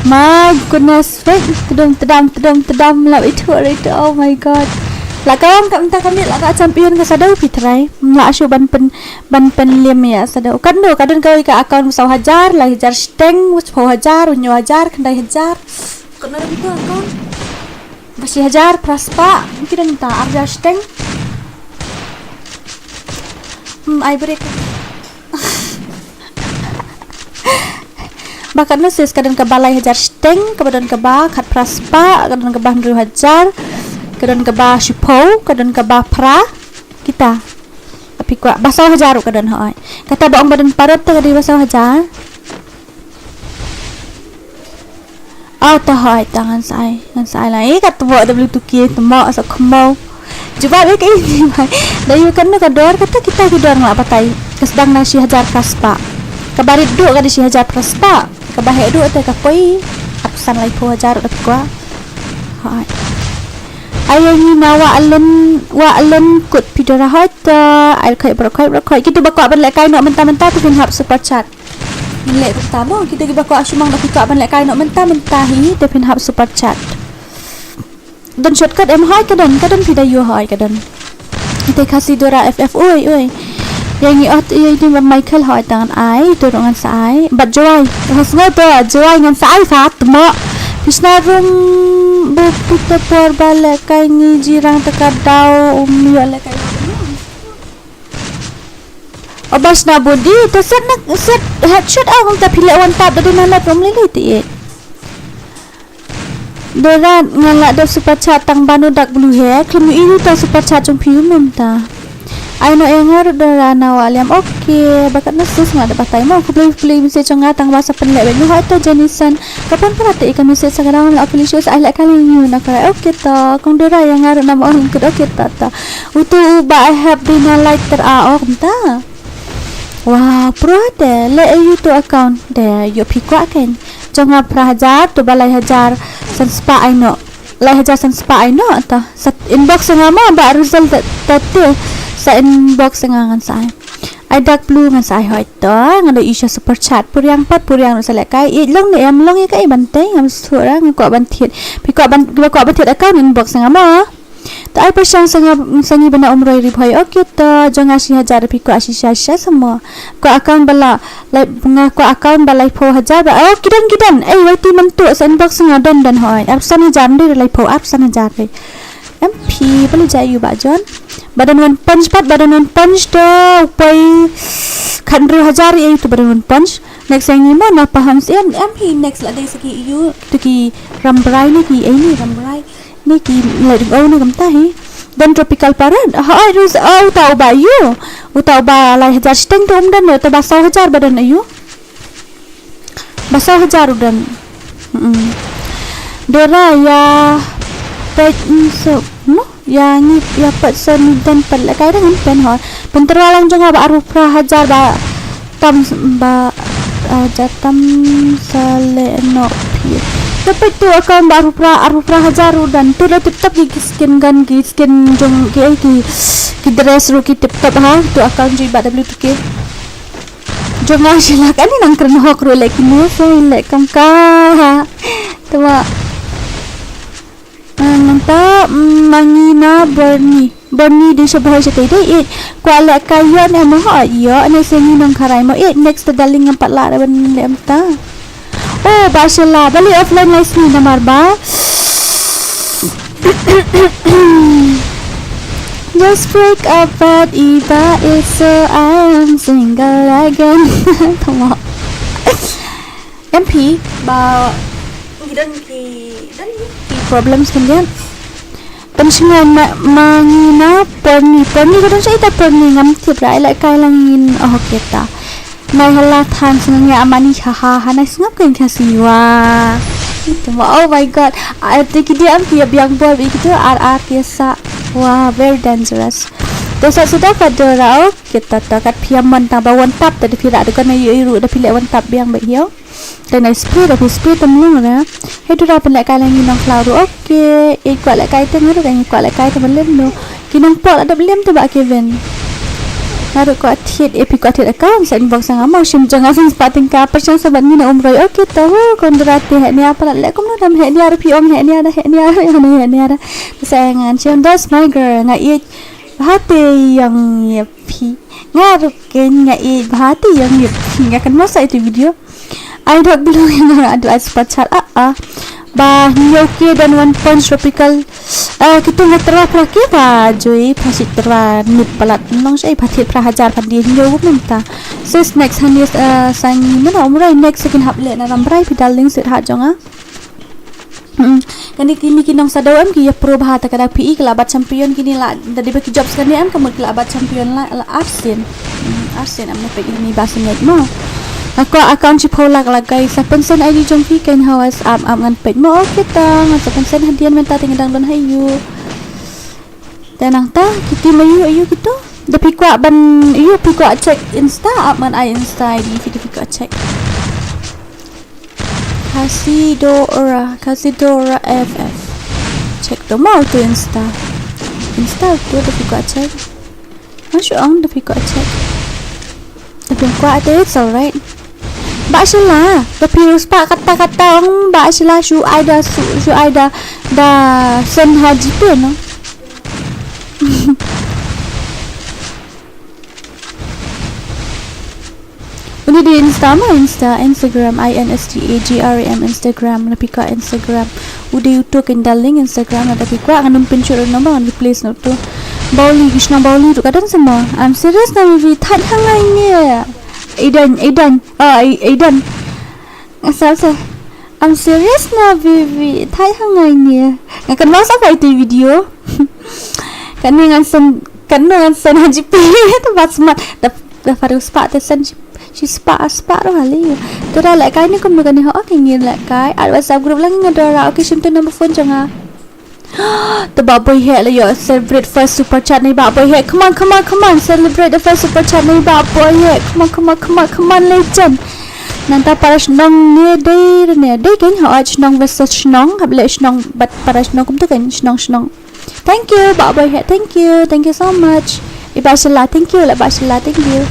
My goodness, wait, tedam tedam tedam tedam la itu hari tu. Oh my god. La ka wan ka mynta kami la ka champion ka Shadow P try. La shu ban pen ban pen lim ya Shadow. Kan do kadun ka ka account saw hajar, lai hajar steng, saw hajar, unyo hajar, khyndai hajar. Kena dah kita kan? Basi hajar, praspa, mungkin dah minta arja steng. Hmm, I break. Bakat na sis kadun ka balai hajar steng, ka badun ka ba, kat praspa, kadun ka ba hynriu hajar, kadun ka ba shipau, kadun ka ba pra, kita. Tapi kuat, basau hajar kadun hoi. Kata ba ong badun parot ta kadun basau hajar. Aw, ta hoi, ta ngan sai, ngan sai lai. Eh, kat tebok da beli tuki, tebok sa kemau. Jubab eh ke ini mai. Da yu kan ka dor, kata kita ki dor ngelak patai. Ka sedang na shi hajar praspa. Ka barit duk ka di shi hajar praspa. Ka bahek duk te ka poi. Apsan lai pho hajar da kua. Hoi. Ai ngi na wa alen, wa alen kut pidora hoi ta. Ai khoi bro khoi bro khoi. Kita ba kua ban lek kai no menta menta tu pin hap super chat. Ngin leh kumta mo, kita kiba kwah shu mang da ki kwah ban leh kai noh mynta mynta hi, te phin hap super chat. Don shortcut em hoi ka don, ka don phi da ïoh hoi ka don. Te Khasi Dora F F oi oi. Ïa ngi ot ïa ini ba Michael hoi ta ngan ai, to ngan sa ai. Bad Joy, ha sngew to Joy ngan sa ai sa tmo. Krishna room bu puta por ba leh kai ngi jirang ta ka dau um ïoh leh kai. Obas na body, to set na, set headshot ah, ta phi leh one tap da dei na leh prom lili ti. Dora ngan la dep super chat tang banu dak blue he, khlem ïohi ta super chat jong phi um ta. Ai no ïa nga ruh Dora na wa liam, okay, bakat na sis nga da batai mo, khublei khublei message jong nga tang ba sa pynleh bad ngi hoi to Jenison. Ka pon para te i ka message sa ka dang la official sa ai leh kali ngi na kara, okay to, kong Dora ïa nga ruh na ma ong kut, okay to to. Utu u ba I have been a lighter a ok mta. Wow, pro te le e utu account de yo phi kwah ken. Jong nga pra hajar tu ba lai hajar san spah ai no. Lai hajar san spah ai no ta. Sa inbox nga ma ba result ta te. Sa inbox nga ngan sa ai. Ai dak blue ngan sa ai hoi to. Ngan do isha super chat puriang pat puriang no sa le kai. I long ne em long i kai ban te ngam sura ngan kwah ban thied. Phi kwah ban kwah ban thied account inbox nga ma. Ta ai pyrshang sa nga sa ngi bana umroi ri bhoi. Okay ta jong nga shi hajar phi kwah shi sha sha samo. Kwah account bala lai nga kwah account bala lai pho hajar ba. Oh kidan kidan. Ei wai ti man tu sa inbox nga don don hoi. Arphew san hajar ndi lai pho arphew san hajar ri. M P bala jai yu ba jon. Ba don wan punch pat ba don wan punch to poi khan ri hajar ei tu ba don wan punch. Next yang ni mo na paham si em em hi next la dei saki yu tu ki rambrai ni ki ei ni rambrai. Ni ki la ding au ni kam tahi. Dan tropical parrot. Ha ai rus au tau ba yu. U tau ba lai hajar steng tu um dan ne ta ba saw hajar ba dan ayu. Ba saw hajar u dan. Mm. Dora ya pet so no ya ngi ya pet so ni dan pet la kai dan pen hor. Penterwalang jong ba arphew phra hajar ba tam ba ah, jatam sale no phi. Tapi tu account ba arphew phra arphew phra hajar u dan tu la tip top ki skin gun ki skin jong ki ai ki ki dress ru ki tip top ha tu account ji ba W two K. Jong nga shi lak ani nang kren hok ru le ki ne so le kam ka ha. Tu ma. Nanta mangina Bernie. Bernie di sha bhai sha kai dei it. Kwah leh kai ïoh ne mo ha ïoh ne se ngi nang kharai mo it. Next darling ngam pat lah ban leh mynta. Oh ba sha la bali offline lai sni namar ba. Just break up but iba it's so I'm single again. Tama. M P ba ngi don ki don ki problems kan dia. Em sngap ma, ma ngi na porni, porni ka don sa ita porni ngam tip ra ila kai lang ngin oh kita. Nai hala than sngap ngi amani ha ha ha nai sngap kan ka siwa. Itu ma, oh my god. Ar te ki dia am ki biang bor bi gitu ar ar tiasa. Wah, very dangerous. Tiasa sudah pada rau kita takat piaman tambah one tap tadi pira dekat na yu iru dah pilih one tap biang baik hiau. Te nai spray da phi spray te mlung ra. Hei tu ra pynlehkai lang ngi nongkhlaw ruh. Okay, ïeit kwah lehkai te nga ruh ka ngi kwah lehkai te ban lem no. Ki nongpok la dep lem te Bah Kevin. Nga ruh kwah thied, eh phi kwah thied account sa inbox nga mo shim jong nga san spah tyngka pyrshang sa ban ngi na Umroi. Okay to, kondra te heh nia palat leh kumno dam heh nia ruh phi ong heh nia da heh nia ruh heh nia da. Sa ngan shim das my girl nga ïeit bha te ïong ïa phi. Nga ruh ken nga ïeit bha te ïong ïa phi nga kan mo sa ïa tu video. Ai dok belong ïa nga adu ai super chat ah ah. Ba hynñiew K dan one punch tropical. Eh, kita nga terwa pra ke ka joi pha shi terwa nit palat nong shai pha thit pra hajar pha dia hynñiew gu mynta. Sis next hani eh, sang mana Umroi next sekin hap le na Rambrai phi darling sit ha jong ah. Hmm. Kane kini ki nong Sadau em ki ïa pro bha ta ka dak P E ki la bat champion kini la da dei ba ki job skane em ka mut ki la bat champion la la Arsen. Hmm, Arsen am na pek ini ba sengit mo. Nga kwah account shiphew lak la guys sa pynsen I D jong phi kan ha WhatsApp am ngan pek mo okay ta ngan sa pynsen hadien mynta te ngi dang don ha ïu. Te nangta kiti ma ïu ïu kito. Da phi kwah ban ïu phi kwah check Insta am ngan ai Insta I D phi da phi kwah check. Kasidora, Kasidora F F. Check to mo to Insta. Insta to da phi kwah check. Masuk on da phi kwah check. Da phi kwah te it's alright. Ba shila, da phi ruh spah kata kata ong ba shila shu ai da shu shu ai da da send ha GPay no. Uni di Insta ma Insta, Instagram, I N S T A G R A M, Instagram, na pika Instagram. Udi utuk in darling Instagram, na da pika ngan ym pynshut ïa u number ngan replace na utu. Bauli, ki shnong Bauli tu ka dang sama. I'm serious na Vivi, thait ha ngai ne. Aidan, Aidan, ah, Ai- Aidan. Asal sa. I'm serious na Vivi, thait ha ngai ne. Nga kan mau sa ka iti video. Kan ni ngan sen, kan ni ngan sen ha GPay. Tu bat smat. Da da pha ruh spah te sen shi spah spah ruh hali. Tu da lehkai ni kumno kane ho okay ngi lehkai. Add WhatsApp group lang nga dora okay shim tu number phone jong nga. Te Bah Boi Heh la ïoh celebrate first super chat ni Bah Boi Heh. Come on, come on, come on. Celebrate the first super chat ni Bah Boi Heh. Come on, come on, come on, come on, legend. Nangta para shnong ne dei ne dei kan ha shnong versus shnong. Hap leh shnong bad para shnong kumtu kan shnong shnong. Thank you, Bah Boi Heh. Thank you. Thank you so much. Iba Shila, thank you. Leh Bah Shila, thank you.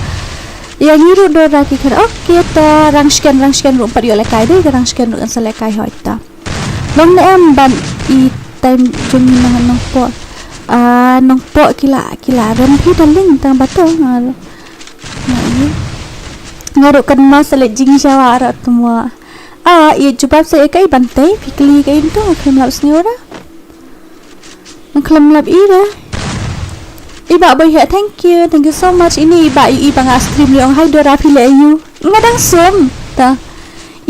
Ïa ngi ruh dora ki khan. Okay, ta rang scan, rang scan ruh pat ïoh lehkai dei, ka rang scan ruh kan sa lehkai hoi ta. Long ne em ban i time jong ngi nang nang po. Ah, nang po kila, kila. Ram phi darling tang bato. Nga ruh. Nga i. Nga ruh kan ma sa leh jing shawa ara tumwa. Ah, i jubab sa ïa kai ban tei, phi kli kai into, khlem lap sngewra. Nga khlem lap i da. I Bah Boi Heh, thank you, thank you so much. Ini i Bah i, i ba nga stream ïa ong hai dora phi leh ïa u. Nga dang sum. Ta.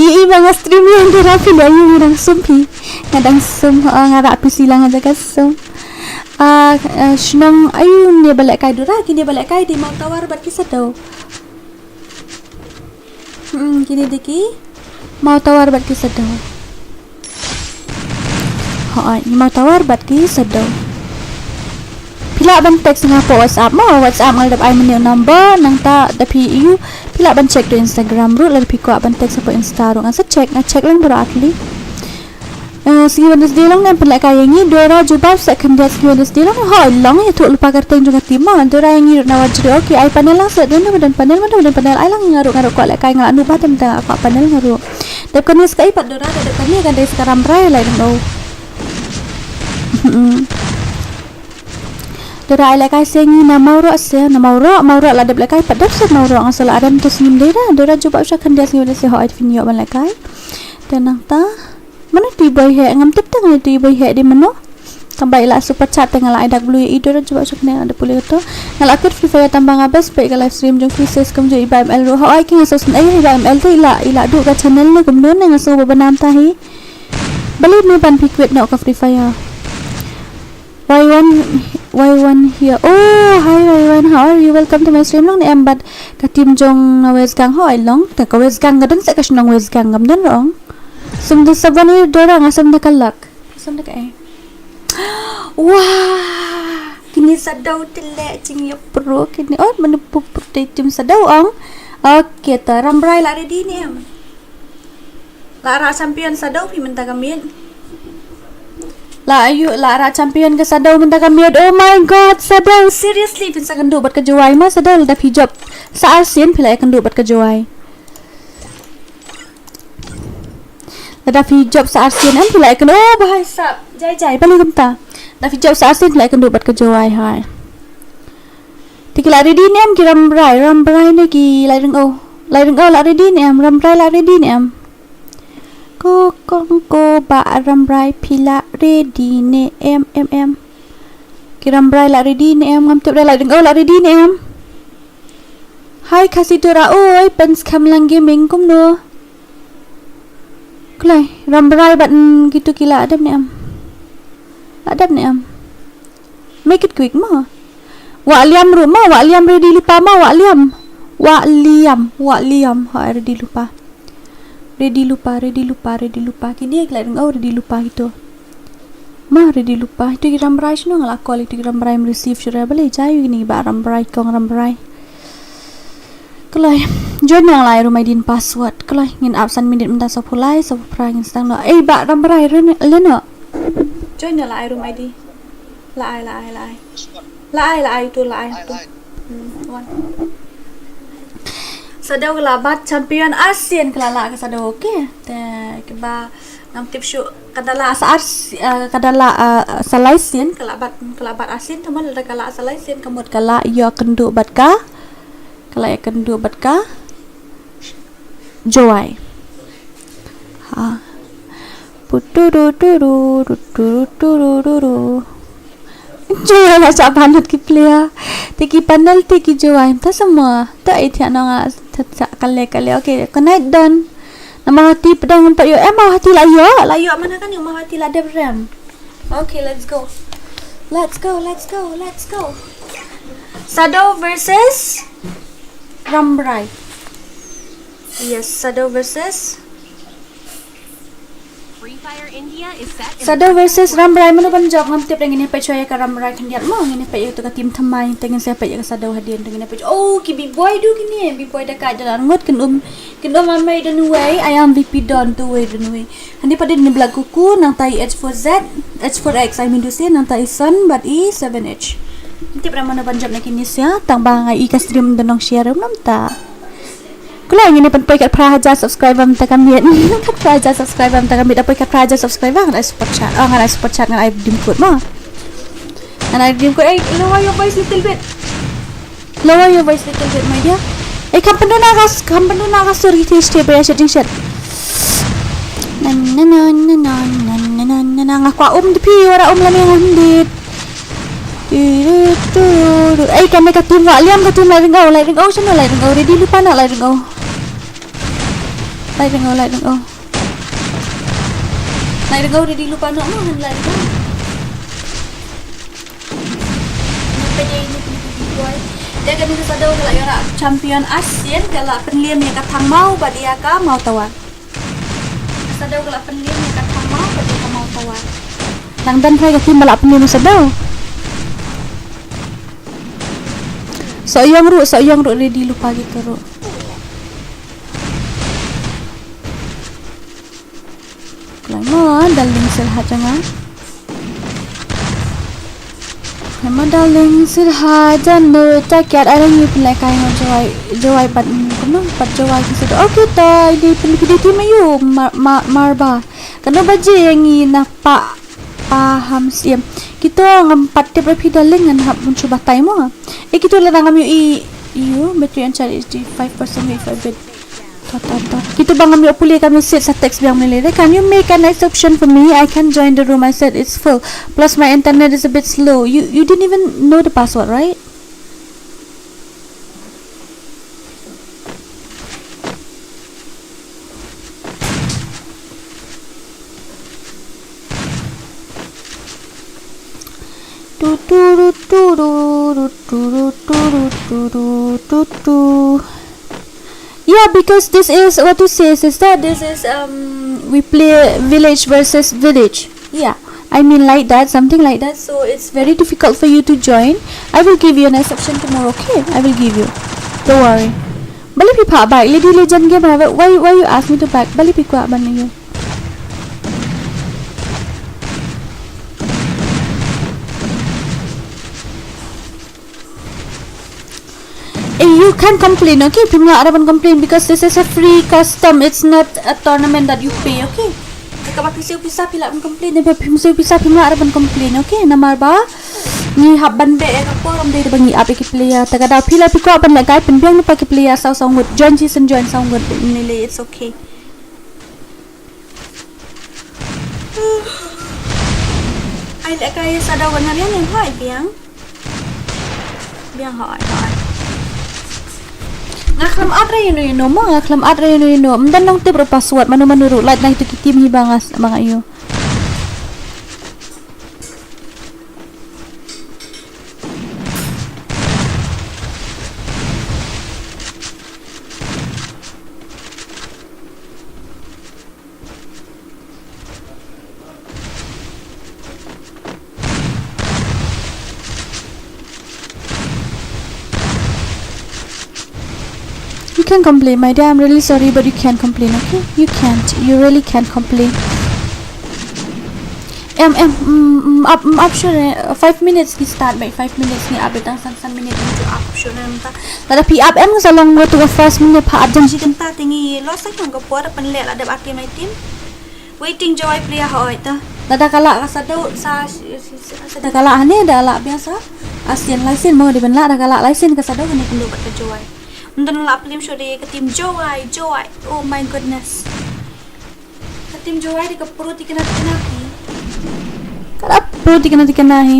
I, i ba nga stream ïa ong dora phi leh ïa u nga dang sum phi. Nga dang sum, ha, nga rah phi silang aja ka sum. Ah, ah, shnong ayu ne ba lehkai dora, kine ba lehkai dei Mawtawar bad ki Sadau. Hmm, kine dei ki Mawtawar bad ki Sadau. Hooid, ngi Mawtawar bad ki Sadau. Phi lah ban text nga hapoh WhatsApp mo, WhatsApp nga la dep ai mynne u number, nangta da phi ïoh, phi lah ban check to Instagram ruh, lada phi kwah ban text hapoh Insta ruh, nga sa check, nga check lang baroh artylli. Eh, sngi Wednesday long ne pynlehkai ïa ngi, dora jubab sa khyndiat sngi Wednesday long, hooid long ïathuh lypa kyrteng jong ka team mo, dora ïa ngi ruh na Wajri, okay, ai panel lang sa, don, don panel, don, don panel, ai lang nga ruh, nga ruh kwah lehkai nga la nuh ba tem tang kwah panel nga ruh. Dep kane sa kaei pat dora, dep kane kan dei sa ka Rambrai lai dang o. Dora ai lehkai se ngi na Mawroh se, na Mawroh, Mawroh la dep lehkai pat dep se Mawroh nga sa la rem te sngi dei da, dora jubab sa khyndiat sngi Wednesday hooid phin ïoh ban lehkai. Te nangta. Mano tu i Boi Heh, ngam tip te ngan tu i Boi Heh dei mano. Tang ba i la super chat te nga la ai dak blue ïa i dora jubab sa khyndiat nga dep pule kato. Nga la kit Free Fire tang ba nga best peit ka live stream jong phi sis kumjuh i Bah M L ruh. Hooid ki nga sngewsynei i Bah M L te i la, i la duh ka channel ne kumno ne nga sngew ba bnam ta hi. Balei me ban phi quit noh ka Free Fire. Why one, why one here? Oh, hi, why one. How are you? Welcome to my stream. Long ne em bad ka team jong na West Gang, ho ai long. Ta ka West Gang ka don sa ka shnong West Gang kam don rong. Sum da sabon wi dora nga sum da kalak. Sum da ka eh. Wah, kini Shadow tele jingïapro kini. Oh, mana pupur te team Shadow ong. Okay, ta Rambrai la ready ne em. La rah champion Shadow phi mynta ka miet. La ayu, la rah champion ka Shadow mynta ka miet. Oh my God, Shadow, seriously, phin sa kynduh bad ka Jowai ma Shadow, lada phi jop sa arsien phi la ïa kynduh bad ka Jowai. Lada phi jop sa arsien em phi la ïa kynduh, oh, bahai sap. Jai jai, bali kumta. Lada phi jop sa arsien phi la ïa kynduh bad ka Jowai hai. Te ki la ready ne em ki Rambrai, Rambrai ne ki Laitryng'ew. Laitryng'ew la ready ne em, Rambrai la ready ne em. Ko kong ko ba Rambrai phi la ready ne em, em, em. Ki Rambrai la ready ne em, ngam tip da Laitryng'ew la ready ne em. Hai Khasi Tura, oi, Pens Khamlang Gaming, kumno? Kloi, Rambrai bad, mm, kitu ki la dep ne em. La dep ne em. Make it quick ma. Wah Liam ruh ma, Wah Liam ready lypa ma, Wah Liam. Wah Liam, Wah Liam, ha ready lypa. Ready lypa, ready lypa, ready lypa. Kine ki Laitryng'ew ready lypa kitu. Ma ready lypa. Itu ki Rambrai shano nga la call itu ki Rambrai em receive shuh re balei jai ïa kine ba Rambrai kong Rambrai. Kloi. Join ïa nga la ai room I D and password. Kloi. Ngin ap san minit mynta, sawphew lai, sawphew phra ngin sdang noh. Eh, ba Rambrai, ren, leno. Join ïa la ai room I D. La ai, la ai, la ai. La ai, la ai tu, la ai tu. Hmm, wan. Shadow ka la bat champion arsien ka la lah ka Shadow, okay. Te kiba ngam tip shuh ka da lah sa ars-, eh, ka da lah, eh, sa lai sien, ka la bat, ka la bat arsien, te man lada ka lah sa lai sien ka mut ka la ïoh kynduh bad ka. Ka la ïa kynduh bad ka Jowai. Ha. Puturu turu, turu turu turu. Jowai la shah ban lut ki player. Te ki panel te ki Jowai. Ta sama. Ta ai thiah nong a. Ta sa kale kale. Okay, good night don. Nama hati pedang nampak yo. Eh, mau hati la yo. La yo mana kan yo mau hati la dep rem. Okay, let's go. Let's go, let's go, let's go. Shadow versus Rambrai. Yes, Shadow versus Free Fire India is set in Shadow versus Rambrai, mano ban jop? Ngam tip, ngin ïa peit shuwa ïa ka Rambrai khyndiat mo, ngin ïa peit ïa ka team thymmai, te ngin sa peit ïa ka Shadow hadien, te ngin ïa peit. Oh, ki B-boy du kine, B-boy da ka da ngut kin um, kin um amai don wei, ai M V P don tu wei don wei. Hangne pat de Black Cuckoo, nangta i H four Z, H four X, I mean to say, nangta i Sun bad i seven H. Ngam tip re mano ban jop na kine sha, tang ba nga i ka stream don nong share mynta. Kloi, ngin ïa pynpoi kat phra hajar subscriber mynta ka miet. Kat phra hajar subscriber mynta ka miet, da poi kat phra hajar subscriber ngan ai super chat. Oh, ngan ai super chat, ngan ai redeem code mo. Ngan ai redeem code. Hey, lower your voice little bit. Lower your voice little bit, my dear. Hey, kham pyndonkam ka, kham pyndonkam ka sur ki thiah ba ïa shet jingshet. Na na na na. Nga kwah um da phi, wat um lane nga hyndet. Ei, kane ka team Wah Liam, ka team Laitryng'ew, Laitryng'ew shano, Laitryng'ew ready lypa noh, Laitryng'ew. Laitryng'ew, Laitryng'ew. Laitryng'ew ready lypa noh, mo, ngan Laitryng'ew. Ni pede ni pede pede boy. Te kane ka Shadow ka la ïarap champion Asian, ka la pynliem ïa ka thang maw bad ïa ka maw tawar. Shadow ka la pynliem ïa ka thang maw bad ïa ka maw tawar. Nang don phai ka team ba la pynliem Shadow. Soh Yong ruh, Soh Yong ruh ready lypa kita ruh. Kloi mo, darling syrha jong nga. Kloi mo darling syrha jong no, ta kiad areng ïa pynlehkai mo Jowai, Jowai bad kumno bad Jowai ki sdang. Okay to, ïa pynlehkai team aïu, Mar-, Mar-, Marba. Kano baje ïa ngi na pa, pa ham siem. Kito ngam pat tip re phi darling, ngan hap bun shu batai mo. Eh, kito lada ngam ïohi, ïohi battery on charge eighty five percent, wait for a bit. To, to, to. Kito ba ngam ïoh pule kam ïoh set sa text biang mynne. Can you make a nice option for me? I can't join the room. I said it's full. Plus my internet is a bit slow. You, you didn't even know the password, right? Tu, tu, ru, tu, ru, ru, tu, ru, tu, ru, tu, ru, tu, tu. Yeah, because this is what you say, sister. This is, um, we play village versus village. Yeah, I mean like that, something like that. So it's very difficult for you to join. I will give you an exception tomorrow, okay? I will give you. Don't worry. Balei phi phah back? Lady Legend Gamer, why, why you ask me to back? Balei phi kwah ban ïa? Eh, you can complain, okay? Phim lah ban complain because this is a free custom. It's not a tournament that you pay, okay? Te kaba phi siew pisa phi lah ban complain, ba phim siew pisa phim lah ban complain, okay? Namar ba ngi hap ban beh ïa ka por, ym dei ba ngi ap ïa ki player. Te ka daw phi lah phi kwah ban lehkai, pynbiang na pa ki player saw saw ngut, join season, join saw ngut, nilai, it's okay. Ai lehkai sa daw ban narian ïa hoi biang. Biang hoi hoi. Nga khlem add re ïa no ïa no mo, nga khlem add re ïa no ïa no. Ym don nongtip ruh password mano mano ruh, lait na ïa tu ki team hi ba nga s-, ba nga ïoh. You can complain, my dear. I'm really sorry, but you can't complain, okay? You can't. You really can't complain. Em, em, mm, mm, ap, mm, ap sure, eh, five minutes ngi start, bad five minutes ngi ap, tang san, san minute ngi ju ap sure, em, ta. Lada phi ap em sa long go to the first minute, pha ap jan shi kynta te ngi loss sa kong ka por, pynleh la dep akim ai tim. Waiting joy pria hoi ta. Lada ka lah ka sa do, sa, sa, sa, sa, da ka lah hane, da lah biasa. Asian license mo di ben lah, da ka lah license ka sa do, hane kynduh bad ka joy. Ym don lah plim sure ka tim joy, joy. Oh my goodness. Ka tim joy di ka pro ti kena ti kena hi. Ka da pro ti kena ti kena hi.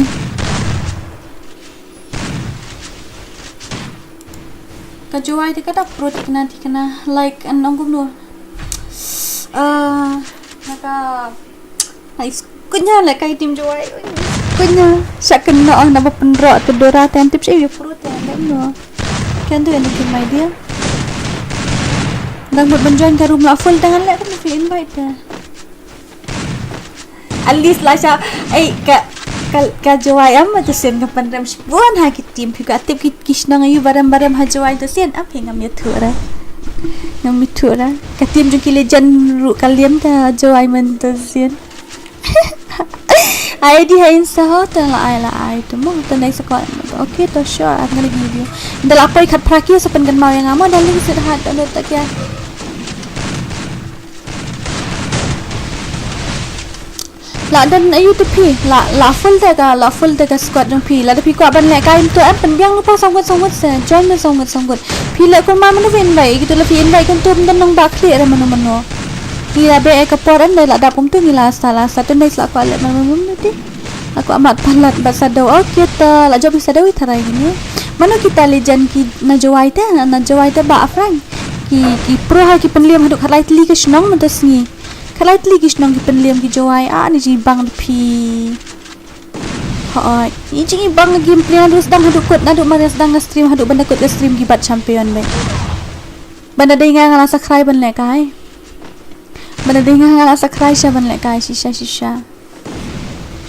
Ka joy di ka da pro ti kena ti kena. Like, an ong kumno. Ah, naka. Ai, kunya lah kai tim joy. Kunya. Syak kena ong naba pynrok tu dora ten tip syak pro ten. Kan tu yang tim my dear. Dang buat ban join ka room la full, dang leh kan free invite dah. At least la sha, ai, ka, ka, ka joy am tu sien ka pynrem shibun ha ki tim. Phi ka tip ki, ki shnong ayu barem barem ha joy tu sien. Am phi ngam ïathuh ra. Ngam ïathuh ra. Ka tim jong ki legend ruh ka liam ta joy man tu sien. Ai di ha Insta ho, te la ai, la ai tu mo, te next ko. Okay, to sure, I'm gonna give you. Te la poi khat phra ki sa pynkynmaw ïa nga mo, darling, sweetheart, download ta kya. La don ayu tu phi, la, la full te ka, la full te ka squad jong phi, la da phi kwah ban lehkai to em pynbiang lypa saw ngut saw ngut se, join me saw ngut saw ngut. Phi leh kumno mano phi invite, kito la phi invite kumto ym don nongbah khlieh re mano mano. Ngi la beh ïa ka por em, dei la dap kumto ngi la sa la sa tu, dei sa la kwah leh mano mano ti. La kwah mad palat bad Shadow. Okay ta, la jop ïa Shadow ïa tharai kine. Mano kita legend ki na Jowai te, na Jowai te ba Frank. Ki, ki pro ha ki pynliam haduh khatlai tylli ka shnong mynta sngi. Khatlai tylli ki shnong ki pynliam ki Jowai, ah, ni jingbang da phi. Hooid. Ni jingbang ka gameplay naduh sdang haduh kut, naduh mar sdang ka stream haduh ban da kut ka stream ki bat champion bad. Ban da dei nga nga la sa khrai ban lehkai. Ban da dei nga nga la sa khrai sha ban lehkai shisha shisha.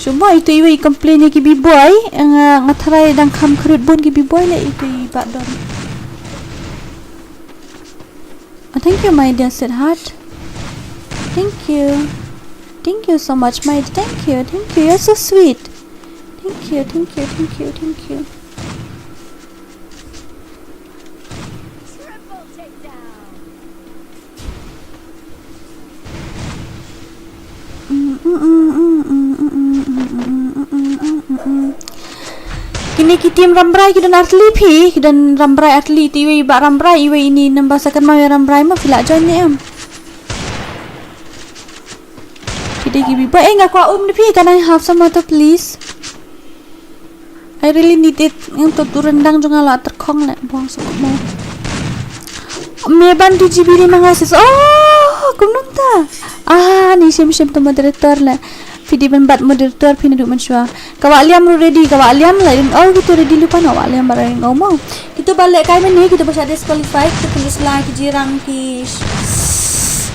Shu mo ito iwei i complain ïa ki B-boy, nga, nga tharai dang kham khrut bun ki B-boy leh ito i bah don. Oh, thank you, my dear sweetheart. Thank you. Thank you so much, my dear. Thank you, thank you. You're so sweet. Thank you, thank you, thank you, thank you. Triple takedown. Kine ki team Rambrai ki don artylli phi, ki don Rambrai artylli, te iwei i bah Rambrai, iwei ini number second ma iwei Rambrai ma phi lah join ne em. Ki dei ki B-boy, eh nga kwah um ne phi, can I have some water please? I really need it. Ngam to tu rendang jong nga la tyrkhong leh buang suk mo. Me ban two G B ni ma nga sis. Oh, kumno ta. Ah, ni shim shim to moderator leh. Phi dei ban bat moderator phi naduh mynshuwa. Ka Wah Liam ruh ready, ka Wah Liam la ring o, kito ready lypa na Wah Liam ba la ring o mo. Kito ba lehkai mynne, kito ba shah disqualify, kito pynslai ki jirang ki,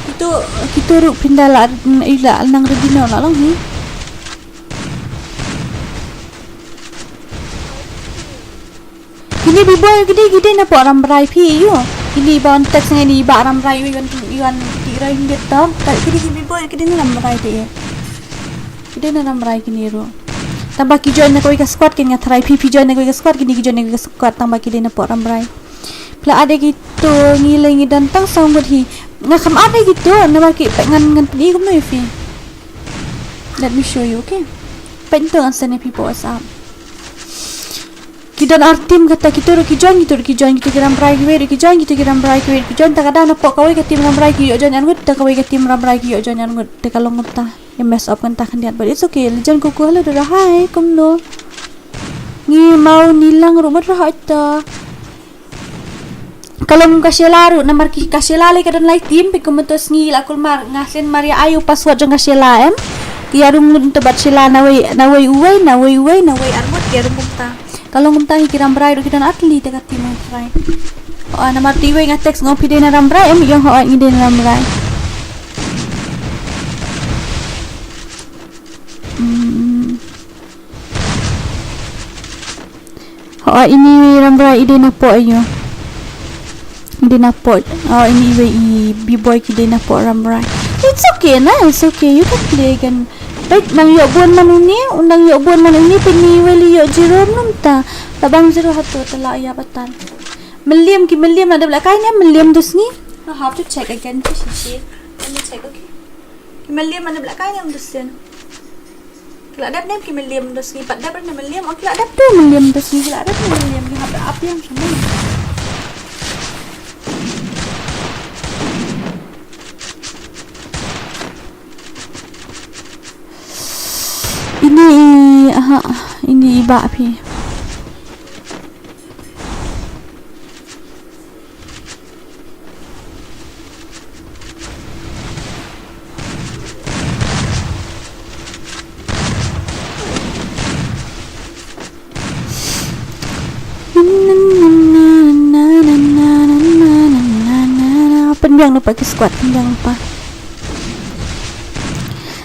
kito, kito ruh pynda la, mm, i la nang ready na la long hi. Kine B-boy kine ki dei na pok Rambrai phi ïoh. Kine ba wan text ngi ni ba Rambrai ïoh, ïoh, ïoh, ïoh, ïoh, ïoh, ïoh, ïoh. Kine ki B-boy ki dei na Rambrai te. Ki dei na Rambrai kine ruh. Tang ba ki join na kawei ka squad, kine nga tharai phi, phi join na kawei ka squad, kine ki join na kawei ka squad, tang ba ki dei na pok Rambrai. Phi la add ïa kito, ngi lei ngi don tang saw ngut hi. Nga kham add ïa kito, namar ki peit ngan, ngan pyni kumno ïa phi. Let me show you, okay? Peit to ngan send ïa phi pok WhatsApp. Ki don ar team kata, kito ruh ki join, kito ruh ki join, kito ki Rambrai kiwei ruh ki join, kito ki Rambrai kiwei ruh ki join, ta ka dang na pok kawei ka team Rambrai ki ïoh join arngut, ta kawei ka team Rambrai ki ïoh join arngut, te ka long kumta. Ïa mess up kumta khyndiat, but it's okay. Lejan Kuku, hello Dora, hi, kumno? Ngi Mawnilang ruh mut ruh hoi ta. Ka long ka Sheila ruh, namar ki ka Sheila lei ka don lai team, peit kumto sngi la kulmar, nga send mar ïa ai u password jong ka Sheila em. Ki ïarum ngut to bad Sheila nawei, nawei uwei, nawei uwei, nawei arngut, ki ïarum kumta. Ka long kumta hi ki Rambrai ruh ki don ar tylli te ka team Rambrai. Oh, namar te iwei nga text nga ong phi dei na Rambrai em, i ong hooid ngi dei na Rambrai. Hmm. Hooid ini Rambrai i dei na pok ïoh. I dei na pok. Oh, ini iwei i B-boy ki dei na pok Rambrai. It's okay na, it's okay. You can play again. Peit nang ïoh bun man une, nang ïoh bun man une, peit ini iwei lei ïoh zero mynta. Tabang zero hato te la ïa batan. Mylliem ki mylliem na dep lehkai ne mylliem dusni. I have to check again, ki shi shi. Let me check, okay. Ki mylliem na dep lehkai ne mylliem dusni. Ki la dep ne ki mylliem dusni, pat dep ne mylliem, oh ki la dep tu mylliem dusni, ki la dep ne mylliem, ki hap ap ïa shane. Ini i, aha, ini i bah phi. Pynbiang lypa ki squad, pynbiang lypa.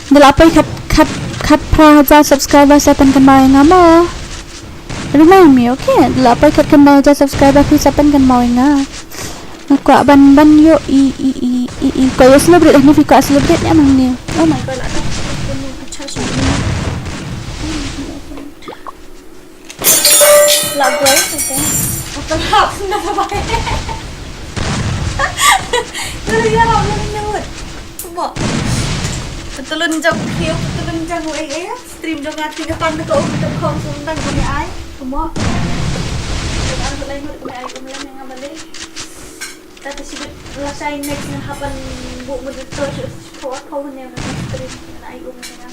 Nda la poi khat, khat, khat phra hajar subscriber sa pynkynmaw ïa nga mo. Remind me, okay? Nda la poi khat khyndai hajar subscriber phi sa pynkynmaw ïa nga. Nga kwah ban, ban ïoh i, i, i, i, i. Kwah ïoh celebrate, hangne phi kwah celebrate ne em hangne. Oh my God, la dap. La guai, okay. Open up, na ba. Nda la ïarap na nut. Mo. Pyntylun jam, ki pyntylun jam, eh, eh. Stream jong nga, ting ka pan ka um, ka khong sum dang ka me ai. Kumno? Ka pan ka lai ngut ka me ai, ka me ai nga balei. Kata shi bit lashai next ngan hap ban buh monitor shu, shu pho pho ne ngan stream ngan ai um ne ngan.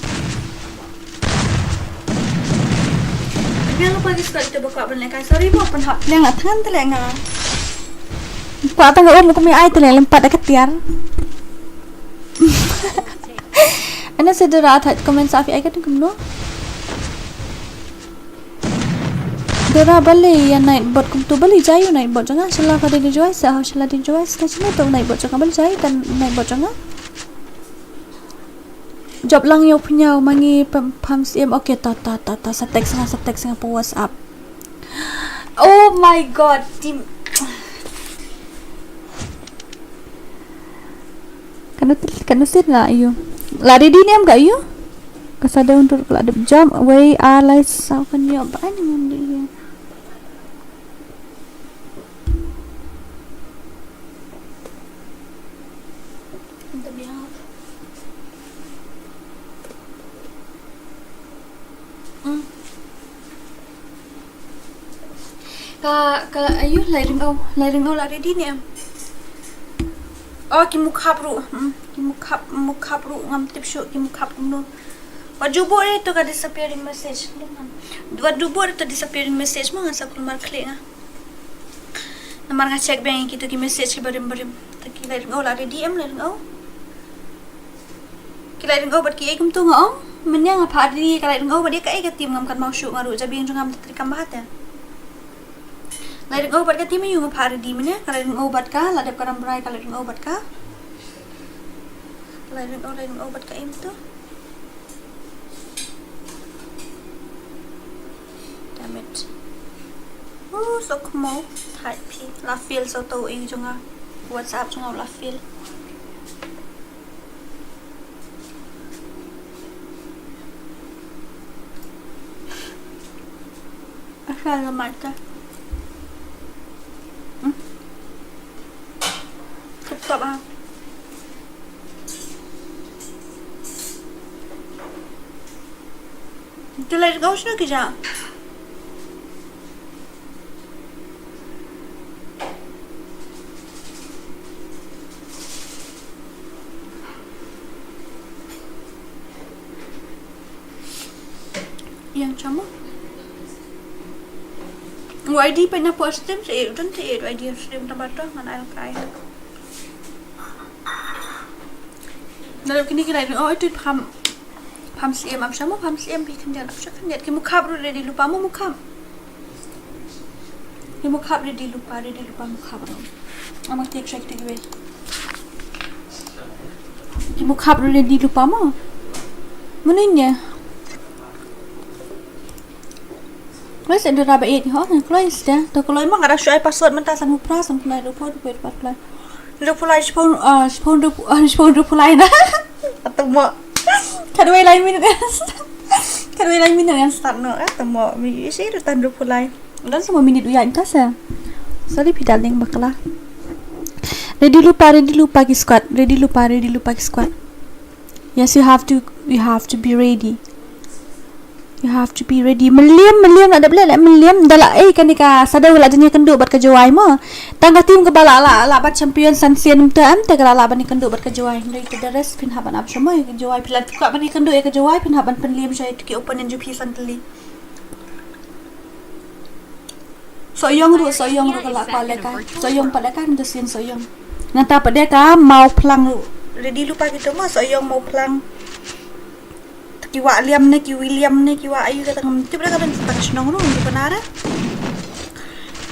Biang apa ki start to ba kwah ban lehkai. Sorry mo, pynhap leng nga thngan te leh nga. Kwah tang ka um ka me ai te leh lem pat da ka tiar. Ana se Dora, thait comment sa phi ai ka tung kumno. Dora, balei ïa nightbot kumtu, balei jai u nightbot jong nga, shala ka dei joy sa, shala dei joy sa, shala to nightbot jong nga, balei jai ta nightbot jong nga. Jop lang ïa u pynïaw ma ngi pam, pam siem. Okay, ta, ta, ta, ta, sa text nga, sa text nga pynWhatsApp. Oh my God, team. Kano til-, kano sir la ïoh. La ready ne em ka ïoh. Ka sa dei un tur ka la dep jump. Wei a lai saw kan ïoh ba ni ngan dei ïoh. Mm. Ka, ka, ayu, lai ring o, lai ring o la ready ne em? Oh, ki mukhap ruh, hmm, ki mukhap, mukhap ruh, ngam tip shuh, ki mukhap kumno. Wat ju buh re to ka disappearing message, wat ju buh re to disappearing message mo, ngan sa kulmar klik nga. Namar nga check biang ïa kito ki message ki barim barim. Ta ki lai ring o la ready em, lai ring o. Ki lai ring o bad ki ei kumtu nga ong. Mynne nga phah ready ka Lai Ryng'ew bad ïa kaei ka team, ngam kynmaw shuh nga ruh, jabieng jong nga mynta trei kam bha te. Lai Ryng'ew bad ka team aïu nga phah ready mynne, ka Lai Ryng'ew bad ka Ladep Ka Rambrai, ka Lai Ryng'ew bad ka. Lai Ryng'ew, Lai Ryng'ew bad kaei mynta. Damn it. Uh, so khmaw. Thait phi. La fail sa uto u ïing jong nga. WhatsApp jong nga la fail. Asal la mata. Hmm? Tip top ah. Te Lai Ryng'ew shano ki jia? Ïeng sha mo. U I D peit na por stream, sa ïeit, don sa ïeit u I D stream, tang ba to ngan ai ka ai. Nalor kine ki Lai Ryng'ew, oh, itu pham, pham siem, am sha mo pham siem, phi khyndiat, am sha khyndiat, ki Mukhap ruh ready lypa mo Mukhap. Ki Mukhap ready lypa, ready lypa Mukhap ruh. Am tiek shai kitu kiwei. Ki Mukhap ruh ready lypa mo. Mano ine? Kloi se Dora ba ïeit ho, kloi se. To kloi ma nga da shu ai password mynta, san hupra, san kloi, ruh pho, ruh pho, ruh pho, kloi. Ruh pho lai, shiphew, ah, shiphew ruh, ah, shiphew ruh pho lai na. Ato mo. Khatwei lai minit. Khatwei lai minit ngan start noh, ato mo. Mi isi ruh tan ruh pho lai. Don sa mo minit u ïaid mynta se. Sorry phi darling bakla. Ready lypa, ready lypa ki squad. Ready lypa, ready lypa ki squad. Yes, you have to, you have to be ready. You have to be ready. Meliam, meliam, la dep leh, leh meliam. Da la, eh, kane ka Shadow la jan ïakynduh bad ka Jowai mo. Tang ka team kaba la, la, la bat champion san sien mynta em, te ka la, la ban ïakynduh bad ka Jowai. Hynrei te the rest phin hap ban ap sha mo ïa ka Jowai. Phi la kwah ban ïakynduh ïa ka Jowai, phin hap ban pynliam sha ïa ki opponent jong phi san tylli. Sohiong ruh, Sohiong ruh ka la kwah lehkai. Sohiong pat lehkai mynta sien Sohiong. Nangta pat de ka Mawphlang ruh. Ready lypa kito mo, Sohiong, Mawphlang. Ki Wah Liam ne, ki William ne, ki Wah aïu kata, ngam tip re ka don kata ka shnong ruh, ngam tip re.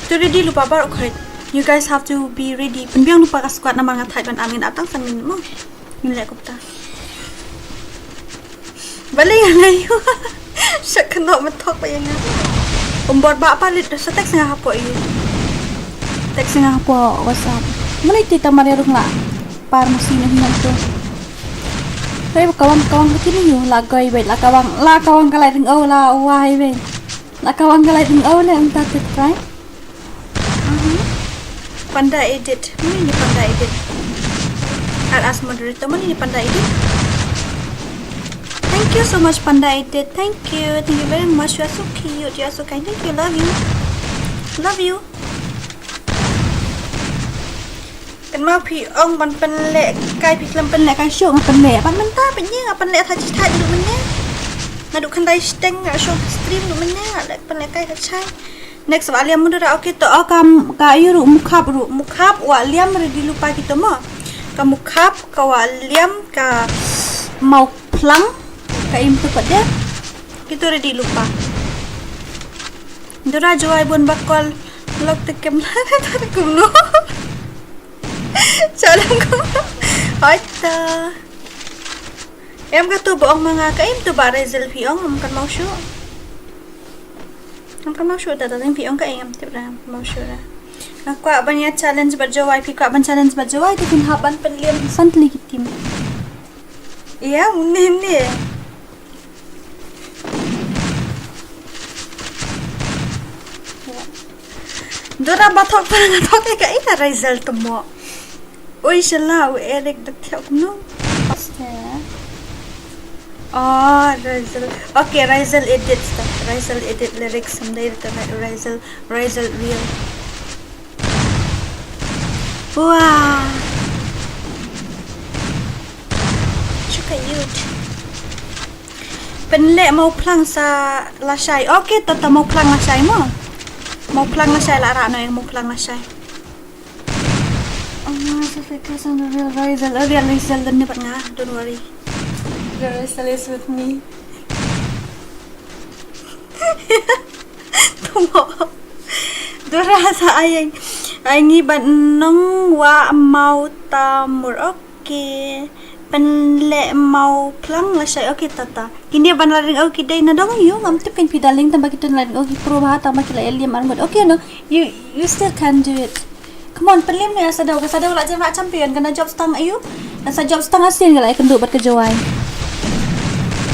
To ready lypa baroh khoit. You guys have to be ready. Pynbiang lypa ka squad namar nga thait ban ap, ngin ap tang san minit mo. Ngin leh kumta. Balei nga leh ïa u. Sha kynnoh mynthok ba ïa nga. Umbor ba pa lit sa text nga hapoh ïa u. Text nga hapoh WhatsApp. Mano ïa te tamar ïa rung la. Par masi na hinam tu. Hei ba kawang kawang ka tini ïa u la goi beit la kawang la kawang ka Lai Ryng'ew la wai beit. La kawang ka Lai Ryng'ew le ym ta tip kai. Mhm. Panda Edit. Mano ine Panda Edit? I'll ask moderator. Mano ine Panda Edit? Thank you so much, Panda Edit. Thank you. Thank you very much. You are so cute. You are so kind. Thank you. Love you. Love you. Kynmaw phi ong ban pynlehkai, phi khlem pynlehkai shuh, nga pynleh. Ban mynta pynjing nga pynleh, tha chi tha julu mynne. Nga duh khyndai shiteng nga shu stream julu mynne, nga leh pynlehkai tha chai. Next Wah Liam mudura, okay to, oh, ka, ka ïa ruh Mukhap ruh, Mukhap, Wah Liam ready lypa kito mo. Ka Mukhap, ka Wah Liam, ka Mawphlang, ka im tu pat de. Kito ready lypa. Dura Jowai bun ba call lok te kem la ta kumno. Salam kumno. Hoita. Em ka tu ba ong ma nga ka im tu ba Raizel phi ong, ngam kynmaw shuh. Ngam kynmaw shuh da da phi ong ka im tu da, ngam kynmaw shuh da. Nga kwah ban ïa challenge bad Jowai, phi kwah ban challenge bad Jowai te phin hap ban pynliam san tylli ki team. Ïa, une ne. Dura ba thok pa nga thok ka ina Raizel temo. Oi shala u Eric da thok no. Aste. Ah, Raizel. Okay, Raizel edit stuff. Raizel edit lyrics someday. Raizel, Raizel real. Wah. Chuka yut. Pynleh Mawphlang sa lashai. Okay, tata Mawphlang lashai mo. Mawphlang lashai la ra no, Mawphlang lashai. Oh, so focus on the real Raizel. Oh, real Raizel dan ni pat nga. Don't worry. Dora is always with me. Tumo. Dora sa ayeng. Ai ngi ban nong wa mau ta mur. Okay. Pynleh mau plang lashai. Okay, tata. Kine ban la ring au ki dei na dong yu ngam tip kan phi darling tang ba ki tun la ring au ki pro ba tang ba ki la liam armut. Okay, no. You you still can do it. Come on, pynlem ne sa daw, ka sa daw la jem ba champion, kana job stang ayu. Ka sa job stang asin ka la kynduh bad ka Jowai.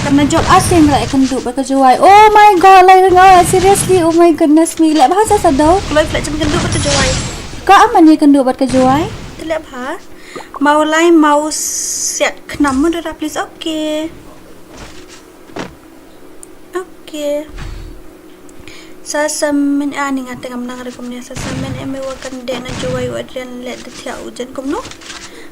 Kana job asin ka la kynduh bad ka Jowai. Oh my god, la ring au, seriously, oh my goodness me. Leh ba sa sa daw. Kloi flat jem kynduh bad ka Jowai. Ka aman ye kynduh bad ka Jowai. Te leh ba. Mau lai mau siat khnam mo Dora, please. Okay. Okay. Sa samen a ni nga te ngam nang re kumne sa samen em wa kan de na Jowai u Adrian le de thiah u jen kumno.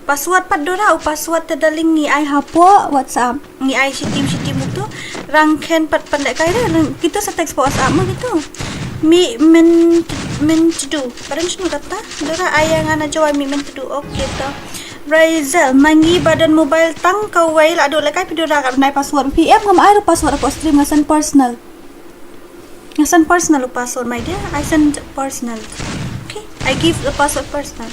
Password pat Dora, u password te darling ngi ai hapoh WhatsApp. Ngi ai shi tim shi tim uto. Rang khen pat pan de kai re, rang kito sa text pa WhatsApp mo kito. Mi men men to do. Padan shinu kata. Dora ai nga na Jowai mi men to do. Okay to. Razel, ma ngi ba don mobile tang kawei la duh lehkai phi Dora, ka nai password. Phi em ngam ai ruh password hapoh stream, nga send personal. Nga send personal u password, my dear. I send personal. Okay, I give the password personal.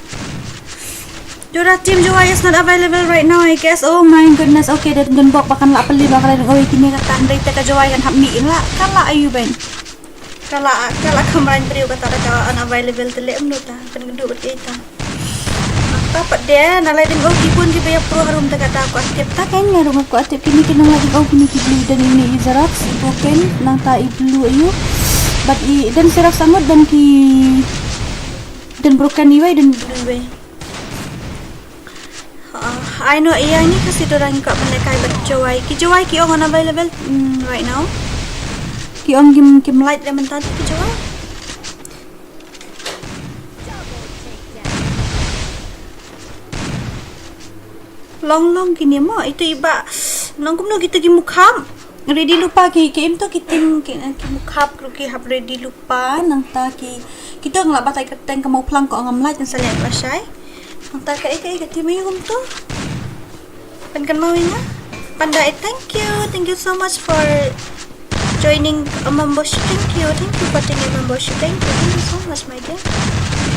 Dora, team Jowai is not available right now, I guess. Oh my goodness. Okay, dan gun bok ba kan la peli ba kan la oi kine ka kan dei te ka Jowai kan hap mi in la. Kan la ayu ben. Ka la, ka la kamrain briew kata da ka unavailable te leh mnu ta, kan kynduh bad ita. Ta pat de, na lai ding au ki bun ki ba ïa pro harum ta kata ko atip ta kan ïa rum ko atip kini ki nang lai ding au kini ki blue dan ini i Xerox, i broken, nang ta i blue ayu. But i dan Xerox sangut dan ki dan broken iwei dan blue iwei. Ah, ai no, ïa ngi ka si Dora ngi ka pynlehkai bad Jowai. Ki Jowai ki ong unavailable, mm, right now. Ki ong kim, kim light le mynta ki Jowai. Long long kini mo, ito iba nang kumno kita ki mukham. Ready lypa ki, ki im to ki tim ki, ki mukhap kru ki hap ready lypa nang ta ki, ki to ngla batai ka teng ka mau plang ko ngam lait nang sa leh lashai. Nang ta ka ika ika tim ayu kum to. Pan kan mau ina. Panda, eh, thank you. Thank you so much for joining a membership. Thank you. Thank you for joining membership. Thank you. Thank you so much, my dear.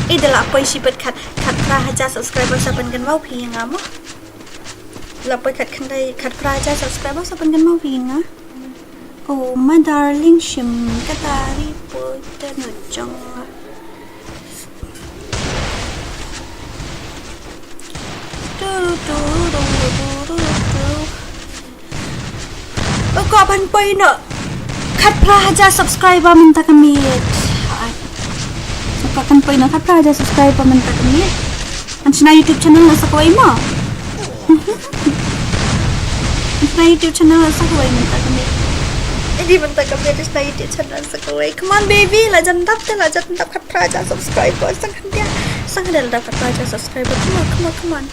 Eh, da la poi shi bad khat, khat phra hajar subscriber sa pan kan mau phi nga mo. La poi khat khyndai, khat phra hajar subscriber sa pan kan mau phi nga. Oh, my darling, shim ka dari poi ta no jong. Tu, tu, tu, tu, tu, tu. Ko ban poi no khat phra hajar subscriber mynta ka miet. Ko kan poi no khat phra hajar subscriber mynta ka miet. An shna YouTube channel na sa kawei mo. An shna YouTube channel na sa kawei mynta ka miet. Ini mynta ka miet shna YouTube channel na sa kawei. Come on baby, la jan dap te, la jan dap khat phra hajar subscriber. Sang handia, sang handia la dap khat phra hajar subscriber. Come on, come on, come on.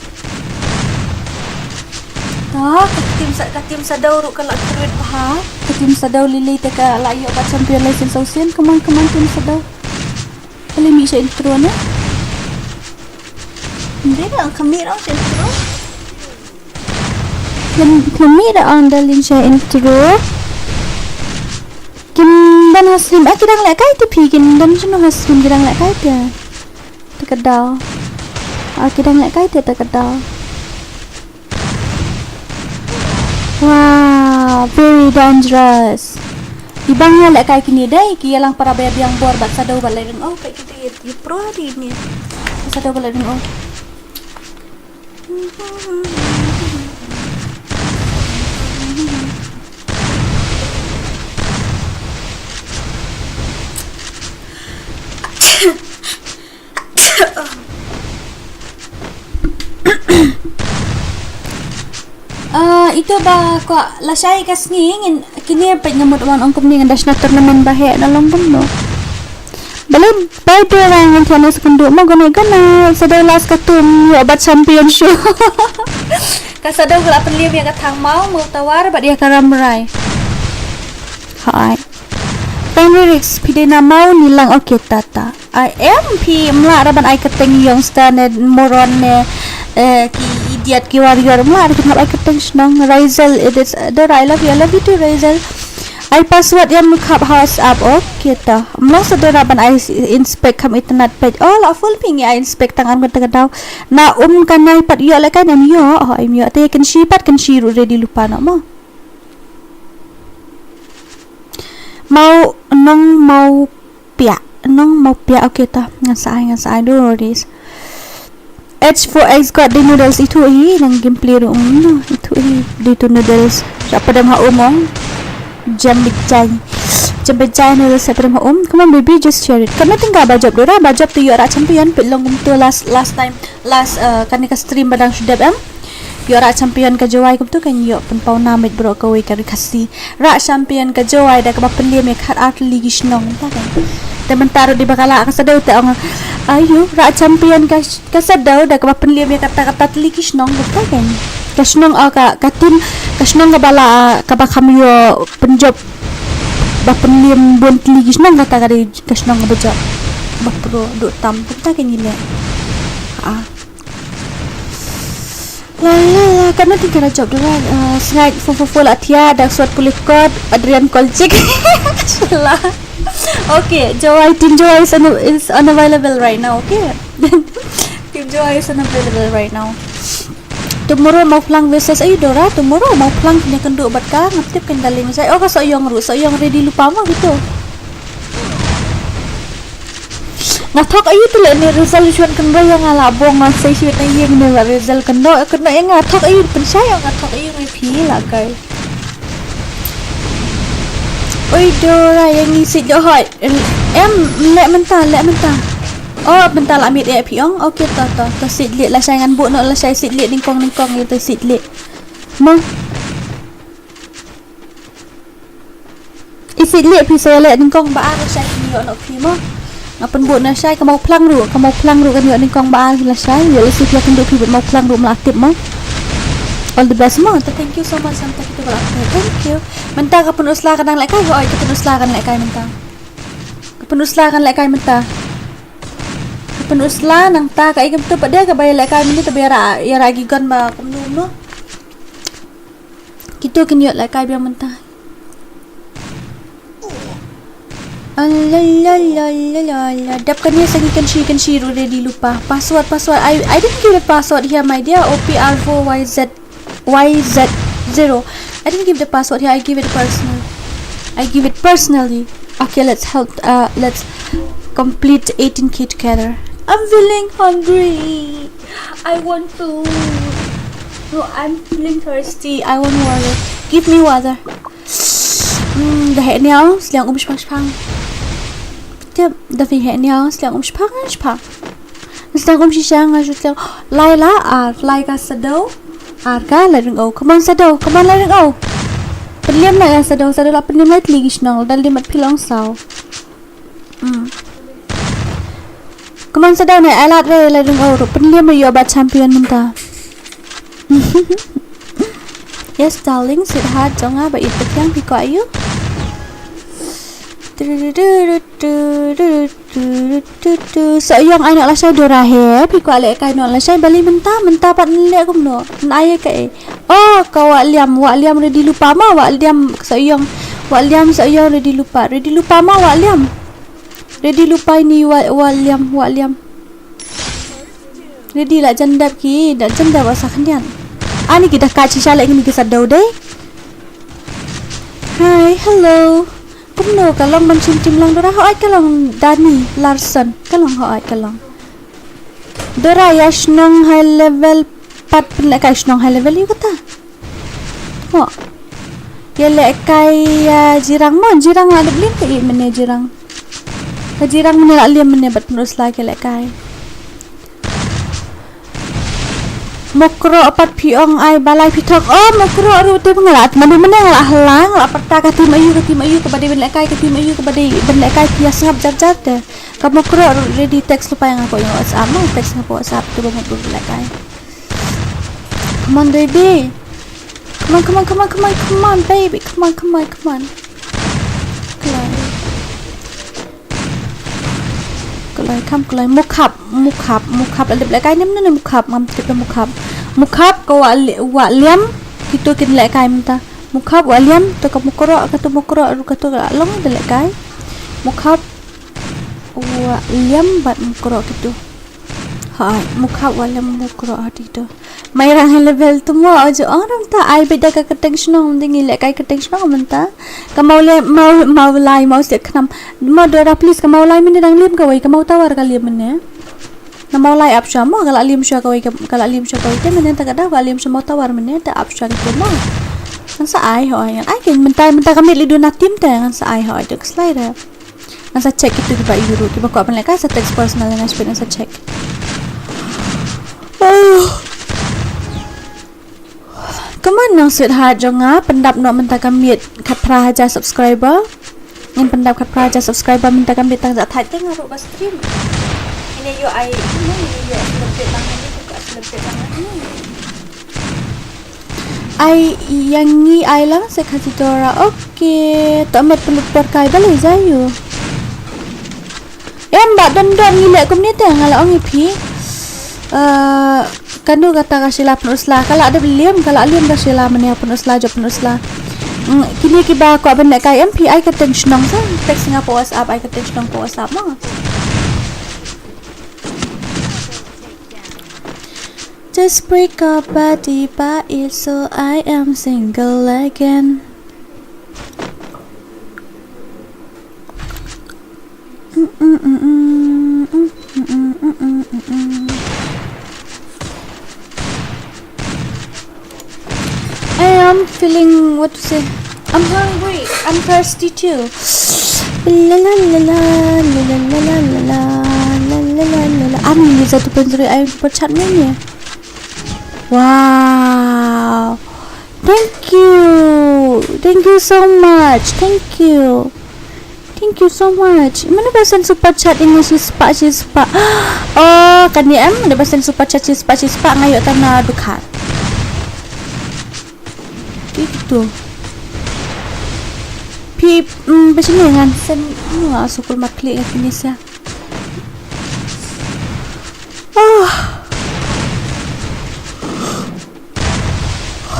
Ta, ka tim sa, ka tim sa daw ruh ka la kruid bha. Ka tim sa daw lili te ka la ïoh ka champion license sa u sien. Come on, come on, tim sa daw. Ka la mih sha intro ne. Nde da ka mih ruh sha intro. Ka la mih da ong da lin sha intro. Kim ban ha stream, eh, ki dang lehkai te phi, kim ban shano ha stream, ki dang lehkai te. Te ka daw. Ah, ki dang lehkai te, te ka daw. Wow, very dangerous. I bang ïa lehkai kine dei ki ïalang para ba ïa biang bor bad Shadow bad Lightning. Oh, kai kite ïa pro di ni. Shadow bad Lightning. Oh. Ah, ito ba ko lashai ka sngi ngin kine peit nga mut wan ong kumne ngan da shna tournament ba heh na long kumno. Balei bai dei ra ngan thiah na sa kynduh mo gane gane sa dei last ka tum ïoh bat champion show. Ka Shadow ka la pynliem ïa ka thang maw mo tawar bad ïa ka ramrai. Hai. Tang lyrics phi dei na maw ni lang, okay, tata. Ai em phi mla ra ban ai ka teng youngster ne moron ne, eh, ki Yat ki warrior mla da kin hap ai kyrteng shnong. Raizel, it is Dora, I love you, I love you too Raizel. Ai password ïa mukap house up. Okay ta. Mla sa Dora ban ai inspect kam internet page. Oh la full ping ai inspect tang am kata ka daw. Na um ka nai pat ïoh la kan em ïoh. Oh em ïoh. Te kan shi pat kan shi ru ready lupa na mo. Mau nong mau pia. Nong mau pia. Okay ta. Ngan sa ai ngan sa ai do this. H four X got the noodles itu hi nang gameplay ru um no itu hi di tu noodles. Siapa dah mau umong? Jam bejai. Jam bejai noodles siapa dah mau um? Come on baby, just share it. Kami tinggal bajop dora, bajop tu yura champion pit long um tu last last time last uh, kani ka stream badang sudep em. Yura champion ka jawai kum tu kan yuk pun pau namit bro kawai kari kasi. Ra champion ka jawai da kaba pelim ya khat ar ligi shnong ta kan. Te mentaro di bakala ka sadau te ong ayu ra champion ka Ka sa daw da kaba pynliem ïa kata kata tli ki shnong kata kan. Ka shnong ah, ka ka tim ka shnong kaba la kaba kham ïoh pynjop ba pynliem bun tli ki shnong kata ka dei ka shnong kaba jop. Ba pro do tam kata kan ïa. Ah. La la la, kan nanti kena jop dulu. Uh, sngai fo fo fo la tia da suat pulih kot Adrian Kolchik. Salah. Okay, Joy, Team Joy is, un is unavailable right now, okay? Team Joy is unavailable right now. Tomorrow Mawphlang versus ayu Dora, tomorrow Mawphlang kena kendu bat ka, ngap tip kan darling saya. Oh, ka Soyong ru, Soyong ready lupa mo gitu. Nga thok ayu tu le ni resolution kan raya nga la bong nga sai shi na yeng ne la result kan do kan do nga thok ayu pen saya nga thok ayu ngai phi la kai. Oi Dora yang ni sit jo hoi. Em lek mentah lek mentah. Oh mentah la mit eh piong. Okay to to to sit lek la shai ngan bu no la shai sit lek ningkong ningkong itu sit lek. Mo. Isit lek phi sa lek ningkong ba ar la shai ni yo no phi mo. Nga pynbut na shai ka Mawphlang ru ka Mawphlang ru kan ïoh ningkong ba ar la shai ïoh la sip ïa kynduh phi bad Mawphlang ru mla tip mo. All the best mo. Thank you so much. Thank you. Mynta ka pynusla ka dang lehkai hoi ka pynusla kan lehkai mynta. Ka pynusla kan lehkai mynta. Ka pynusla nangta ka ikem tu pat dia ka ba ïa lehkai mynta ba ïa ra ïa ra gigon ba kumno kumno. Kitu kin ïoh lehkai biang mynta. Dap kan ïa sagi kan shi kan shi ru ready lupa. Password password. I I didn't give the password here my dear. O P R four Y Z Y Z zero. I didn't give the password here. I give it personal. I give it personally. Okay, let's help. Uh, let's complete eighteen K together. I'm feeling hungry. I want food. No, I'm feeling thirsty. I want water. Give me water. Hmm, da heh niaw, sliang um shpang shpang. Tip, da fi heh niaw, sliang um shpang shpang. Sliang um shisha nga shu sliang lai la ar lai ka sadau. Ar ka la ring au. Come on sadau, come on la ring au. Pynliam na ya sadau, sadau la pynliam lai tli ki shnong dal di mat pilong sau. Hmm. Come on sadau na alat re la ring au. Pynliam yo ba champion mynta. Yes darling, sweetheart, jonga ba it pyang piko ayu. Tu tu tu tu. Soyong ai nok lashai dora he. Phi kwah leh kai nok lashai bali mynta mynta pat leh kumno. Na ai ka e. Oh ka wak liam wak liam ready lupa ma wak liam soyong wak liam soyong ready lupa ready lupa ma wak liam. Ready lupa ini wak wak liam wak liam. Ready la jandap ki da jandap wak sa khyndiat. Ani ki da ka chi shalek ini ki sa dau dei. Hi hello. Kumno ka long ban shim tim long dora hoi ka long Dani Larson ka long hoi ka long. Dora ya shnong high level pat pynleh kai shnong high level yu kata. Mo. Ya leh kai ya jirang mo jirang la dep lim ka i mene jirang. Ka jirang mene la lim mene bat pynusla ke leh kai. Mokro pat phi ong ai balai phi thok. Oh mokro ru te ngala at nabi mene ngala halang la parta ka tim ayu ka tim ayu ka bade ben lekai ka tim ayu ka bade ben lekai phi asap jar jar te. Ka mokro ru ready text lupa yang aku yang WhatsApp ma text aku WhatsApp tu banget ben lekai. Come on baby. Come on come on come on come on come on baby come on come on come on. Kloi. Kloi kam kloi mukhap mukhap mukhap la dep la kai nem ne mukhap ngam tip la mukhap. Mukhap ka wa li-, wa liam, kito kin lehkai mynta. Mukhap wa liam, to ka mukroh, kato mukroh, ruh kato ka long da lehkai. Mukhap wa liam bad mukroh kito. Ha, mukhap wa liam mukroh ha kito. Mai rang ha level tu mo, ojo ong ram ta ai beda ka kyrteng shnong, ding i lehkai kyrteng shnong mynta. Ka Mawlai, Maw-, Mawlai, Maw Siak Khnam. Mo Dora, please, ka Mawlai mynne dang liam kawei, ka Mawtawar ka liam mynne. Na Mawlai ap shuwa mo, ka la liam shuwa kawei, ka, ka la liam shuwa kawei te mynne, ta ka daw ka liam shuwa Mawtawar mynne, te ap shuwa kito mo. Ngan sa ai hoi, ngan ai ke mynta, mynta ka miet lei duna team te, ngan sa ai hoi, to ka slide. Ngan sa check kito kiba ïu ruh, kiba kwah pynlehkai sa text personal ngan sa check. Oh. Come on nong sweetheart jong nga, pyndap noh mynta ka miet khatphra hajar subscriber. Ngin pyndap khatphra hajar subscriber mynta ka miet tang ja thait te nga ruh ba stream. Ine ïoh ai, ine ïoh celebrate lang ine, buka celebrate lang ine. Ai ïa ngi ai lang se kha Dora. Okay, to met pynlut por kai balei ja ïu. Em ba don don ngi leh kumne te nga la ong ïa phi. Eh, kano kata ka Sheila Pynursla, ka la dep liam, ka la liam ka Sheila mynne Pynursla, jop Pynursla. Mm, kine kiba kwah ban lehkai em phi ai kyrteng shnong sa, text nga pa WhatsApp, ai kyrteng shnong pa WhatsApp mo. Just break up body ba, it's so I am single again. I am feeling, what to say? I'm hungry. I'm thirsty too. La la la la la la la la la la la la la la. Ani ni satu pensuri ayam super chat ni. Wow. Thank you. Thank you so much. Thank you. Thank you so much. Mano ba send super chat ini shi spah, shi spah. Oh, kan ni em, mano ba send super chat shi spah, shi spah nga ïoh tang na dukha. Gitu. Phi, mm, ba sini ngan send, mm, sukul maklik ya kini sia. Oh.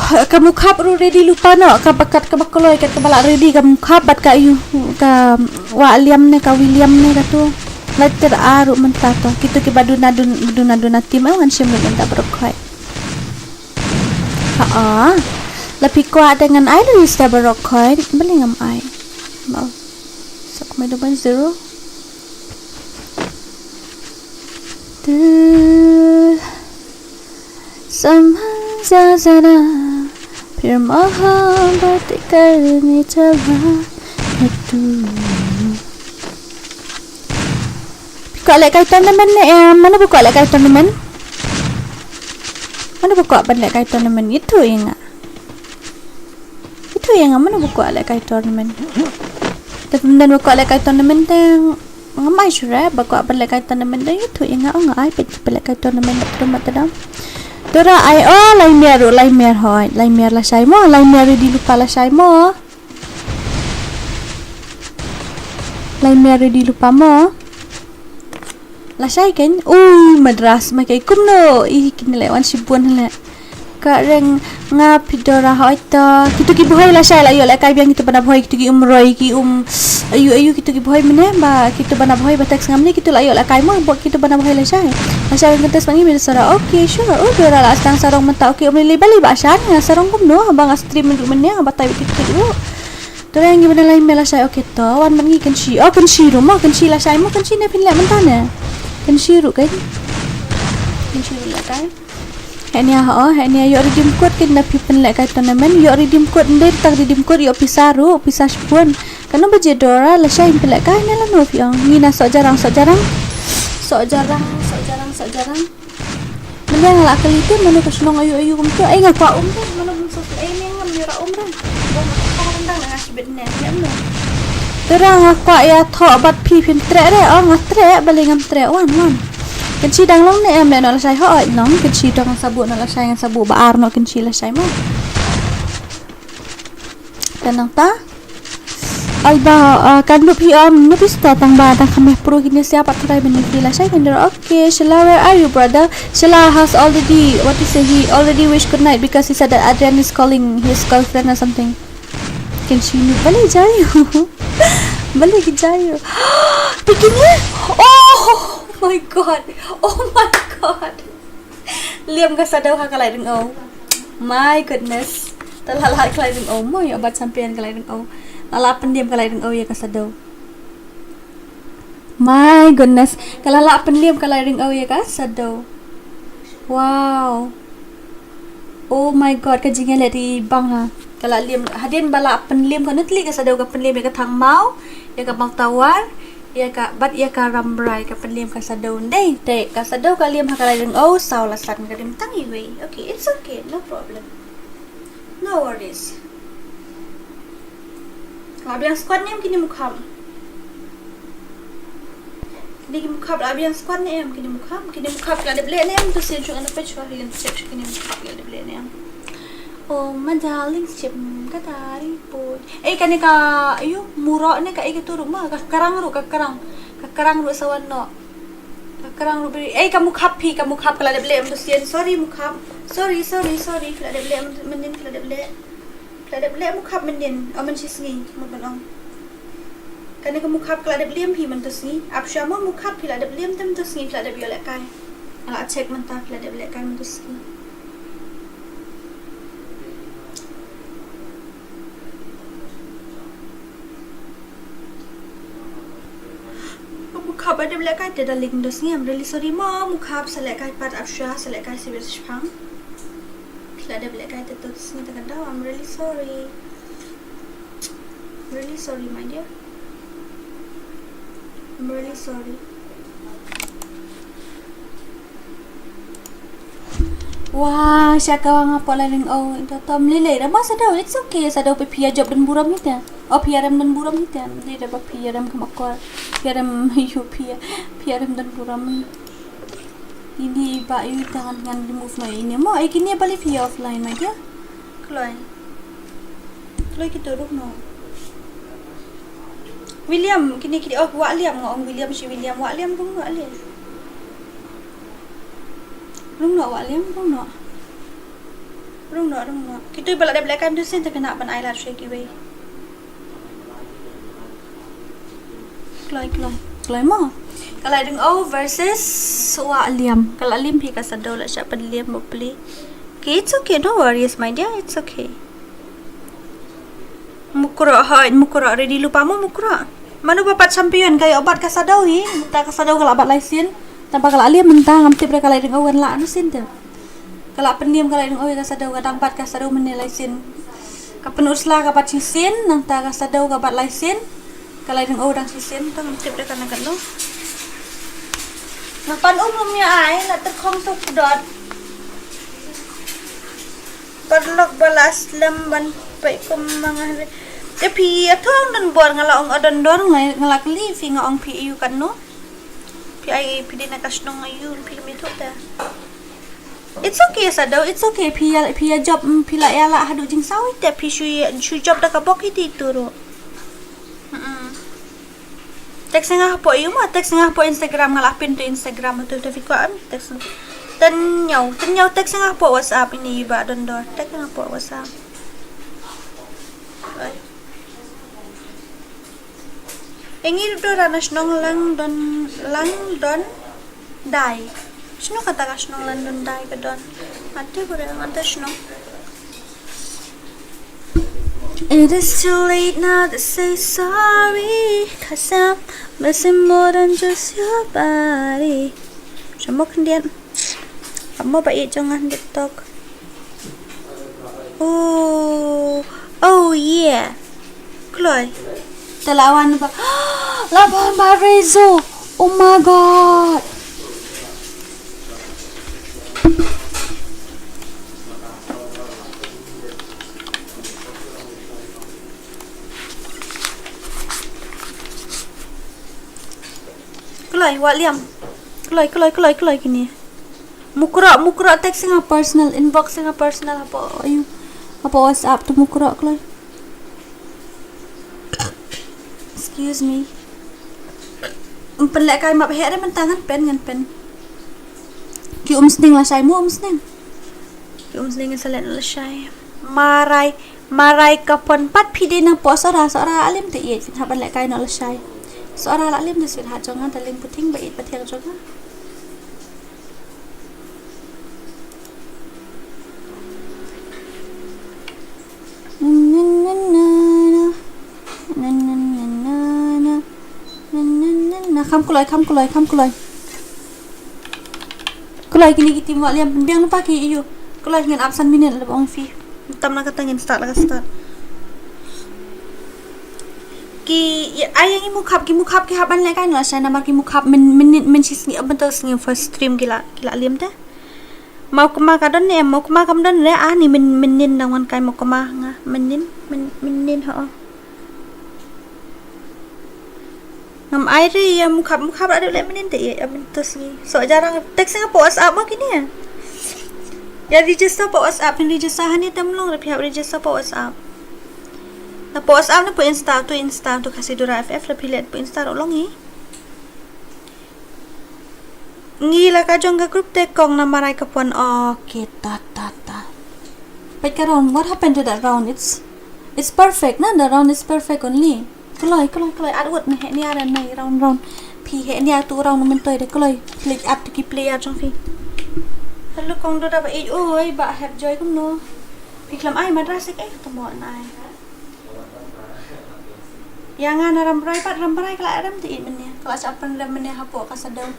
Ka Mukhap ruh ready lypa noh, ka bakat ka bakloi kat ka ba la ready ka Mukhap bad ka ïu ka Wa Liam ne ka William ne ka tu. Later a ruh mynta to. Kito kiba duna dun-, duna duna team eh ngan shim mynta baroh khoit. Ha a. La phi kwah te ngan ai list baroh khoit. Balei ngam ai. Ba. Sak mai double zero. Tu. Sama zara, phir mohabbat karni chala tu. Phi kwah lehkai tournament ne em? Mano ba kwah lehkai tournament? Mano ba kwah ban lehkai tournament? Itu ïa nga. Itu ïa nga, mano ba kwah lehkai tournament. Te pynban ba kwah lehkai tournament te ngam ai shuh re, ba kwah ban lehkai tournament te itu ïa nga, ong nga ai peit ba lehkai tournament ba tdom ba tdom. Tora ai o lai mer ruh, lai mer hoi, lai mer lashai mo, lai mer ready lypa lashai mo. Lai mer ready lypa mo. Lashai kein, ui madras ma kei kumno, ih kine leh wan shibun leh. Ka reng nga phi Dora hoi to. Kito ki bhoi lashai la ïoh lehkai biang kito bana bhoi kito ki Umroi ki Um. Ayu ayu kito ki bhoi mynne ba kito bana bhoi ba text nga mynne kito la ïoh lehkai mo ba kito bana bhoi lashai. Lashai wan contest ma ngi mynne Sara. Okay sure. Oh Dora la sdang sarong mynta. Okay um lei lei balei ba shan nga sarong kumno haba nga stream ruh mynne haba tai kito ruh. Te ngi bana lai mer lashai, okay to wan bad ngi Kynshi. Oh Kynshi ruh mo, Kynshi lashai mo, Kynshi ne phin leh mynta ne. Kynshi ruh kein. Kynshi ruh lehkai. Henia ha o, henia ïoh redeem code kein da phi pynlehkai tournament, ïoh redeem code ndei tang redeem code ïoh pisa ruh, pisa shibun. Kano ba je Dora lashai pynlehkai ne lano phi ong. Ngi na Sohjarang, Sohjarang. Sohjarang, Sohjarang, Sohjarang. Mynne nga la kylli te mano ka shnong ayu ayu kumto. Ei nga kwah um te mano bym sngewsih ei ne ngam ïoh ra um re. Bym kwah rendang nga shibit ne ne mano. Te ra nga kwah ïa thoh bad phi phin treh re. Oh nga treh balei ngam treh wan wan. Kynshi dang long ne em leh noh lashai hooid long Kynshi dang sa buh noh lashai ngan sa buh ba ar noh Kynshi lashai mo. Te nangta. Alba, uh, kan lup hi om, nupi sta tang ba tang khameh pro kini siapa try bini phi la shai kender. Okay, Shala, where are you, brother? Shala has already, what to say, he already wish good night because he said that Adrian is calling his girlfriend or something. Can she meet? Bale jayo. Bale ki jayo. Bikini? Oh my god. Oh my god. Liam ka Shadow ha ka Lightning O. My goodness. Ta la la ka Lightning O mo, ïa ba champion ka Lightning O. La la pynliam ka Lightning O ïa ka Shadow. My goodness. Ka la la pynliam ka Lightning O ïa ka Shadow. Wow. Oh my god, ka jingïaleh i bang ha. Ka la liam, hadien ba la pynliam ka nutli ka Shadow ka pynliam ïa ka Thangmaw, ïa ka Mawtawar, ïa ka, bad ïa ka Rambrai ka pynliam ka Shadow. Dei, dei, ka Shadow ka liam ha ka Lightning O, saw la san ka dim tang iwei. Okay, it's okay, no problem. No worries. La biang squad ne em kini mukhap. Kini ki mukhap la biang squad ne em kini mukhap. Kini mukhap la dep leh ne em tu sin chung ana pech wa hian chep kini mukhap la dep leh ne em. Oh, my darling, chep ka tari pun. Eh, kane ka, ayu, muro ne ka, eh, ka tu ruh ma, ka karang ruh, ka karang. Ka karang ruh sawan no. Ka karang ruh beri. Eh, ka mukhap phi, ka mukhap ka la dep leh em tu sin. Sorry, mukhap. Sorry, sorry, sorry. Ka la dep leh em tu, menin ka la dep leh. Phi la dep leh mukhap mynnin, o, mynshi sngi, mut ban ong. Kane ka mukhap ka la dep liam hi mynta sngi. Ap sha mo mukhap phi la dep liam te mynta sngi phi la dep ïoh lehkai. Nga la check mynta phi la dep lehkai mynta sngi. Ka mukhap ba dep lehkai te da link mynta sngi. I'm really sorry mo mukhap, sa lehkai pat ap sha, sa lehkai sa biang sa shipang. Phi la dep lehkai te to sngi te ka daw, I'm really sorry. Really sorry, my dear. I'm really sorry. Wah, sha ka wang apa la ring o, ito tom lele, rama Shadow, it's okay, Shadow pe pia job dan buram hita. O pia rem dan buram hita, di da ba pia rem kam akor. Pia rem yu pia, pia rem dan buram. Ini ba yu tangan ngan remove no ini mo, eh, kini balik pia offline, my dear. Kloi. Kloi ki turuk no. William, kini kini, oh, Wah Liam, nga ong William shi William, Wah Liam rung no, Liam. Rung no, Wah Liam, rung no. Rung no, rung no. Kitu ba la dep lehkai tu sin te kena ban ai lad shi kiwei. Kloi, kloi. Kloi mo. Ka la ding o versus Wah Liam. Ka la liam phi ka Shadow la sha pan liam mo pli. Okay, it's okay, no worries, my dear, it's okay. Mukro, hoi, mukro, ready lupa mo mukro. Manu ba pat champion, kayo bat ka Shadow hi, ta ka Shadow ka la bat lai sin. Tang ba ka la liam mynta, ngam tip re ka la ring o wan la anu sin te. Ka la pynliam ka la ring o ka Shadow ka dang bat ka Shadow mynne lai sin. Ka pynusla ka bat shi sin, nangta ka Shadow ka bat lai sin. Ka la ring o dang shi sin, tang ngam tip re ka na ka no. Nga pan um um ya ai, la terkhong tuk dot. Parlok ba la slem ban peit kum ma nga. Te phi a thong don bor nga la ong a don dor nga, nga la kli phi nga ong phi yu kan no. Phi ai phi dei na ka shnong yu phi mi thok ta. It's okay, Shadow, it's okay. Phi ya, phi ya job, mm, phi la ya la hadu jingsawi te phi shu ya, shu job da ka bok iti turu. Mm-mm. Text nga hapoh yu ma, text nga hapoh Instagram, nga la pin tu Instagram tu, tu fi ko am text. Ten nyau, ten nyau text nga hapoh WhatsApp ini ba don dor. Text nga hapoh WhatsApp. Oi. Engi do ra na shnong lang don, lang don dai. Shno kata ka shnong lang don dai ka don. Ate ko re ante shnong. It is too late now to say sorry, 'cause I'm missing more than just your body. Shamo khyndiat. Amo ba i jong ngan TikTok. Oh, oh yeah. Kloi. Te la wan ba. La wan ba Rezo. Oh my god. Kloi, Wah Liam. Kloi, kloi, kloi, kloi kini. Mukro, mukro text nga personal, inbox nga personal hapoh, ayu. Hapoh WhatsApp tu mukro kloi. Excuse me. Em pynlehkai map heh re mynta ngan pen, ngan pen. Ki umsning lashai mo, umsning. Ki umsning ngan sa leh lashai. Marai, marai ka pon pat phi dei na pdeng Sohra, Sohra la lim te ïeit, phin hap ban lehkai noh lashai. Sohra la lim te sweetheart jong nga, darling puting ba ïeit ba thiang jong nga. Kham kloi, kham kloi, kham kloi. Kloi kine ki team Wah Liam, pynbiang lypa ki ïa u. Kloi ngan ap san minit lada ong phi. Tam na kata ngin start, la ka start. Ki, ïa, ai ïa ngi mukhap, ki mukhap ki hap ban lehkai noh lashai namar ki mukhap myn, mynnin, mynshisngi, ap mynta sngi first stream ki la, ki la liam te. Mawkma ka don ne em, mawkma kam don re, ani myn, mynnin dang wan kai mawkma nga, mynnin, myn, mynnin ho. Ngam ai re ïa mukhap, mukhap la dep leh mynnin te ïa, ap mynta sngi. Soh jarang text nga pdeng WhatsApp mo kine. Ïa register pdeng WhatsApp, phin register hangne te ym long re phi hap register pdeng WhatsApp. Na pdeng WhatsApp ne pdeng Insta, to Insta, to Khasi Dura F F, la phi leh pdeng Insta ruh long hi. Ngi la ka jong ka group te kong na marai ka pon. Okay, ta, ta, ta. Peit ka round. What happened to that round? It's, it's perfect, na? The round is perfect only. Kloi, kloi, kloi. At wut na heh nia re na round, round. Phi heh nia tu round myntoi de kloi. Klik at tu ki player jong phi. Hello kong Dura ba ïeit, oi ba hep joi kumno. Phi khlem ai madras eh, ka tymmo nai. Ïa nga na Rambrai pat, Rambrai ka la rem te ïeit mynne. Ka la shah pynrem mynne hapoh ka Sadong.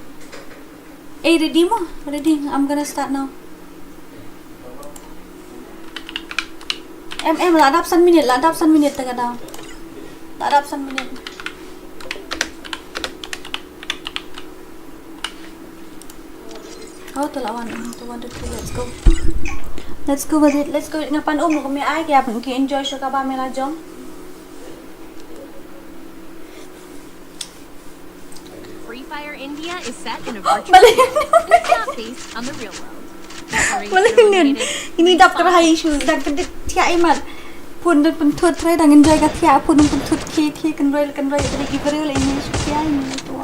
Eh, ready mo? Ready. I'm gonna start now. Em, em, la dap san minit, la dap san minit te ka daw. La dap san minit. Oh, to la wan, to wan, to two, let's go. Let's go with it, let's go. Nga pan um, ko me ai, ki ap, ki enjoy shuh kaba me la jong. Free Fire India is set in a virtual Malay. It's not based on the real world. Don't worry, Malay you're Indian. Eliminated. Ini dap kerahai issue, dang kedit thiah imat. Phone dang pynthut trai, dang enjoy ka thiah, phone dang pynthut ki, ki kenroi, kenroi, dari ki beri le ini issue thiah ini tu.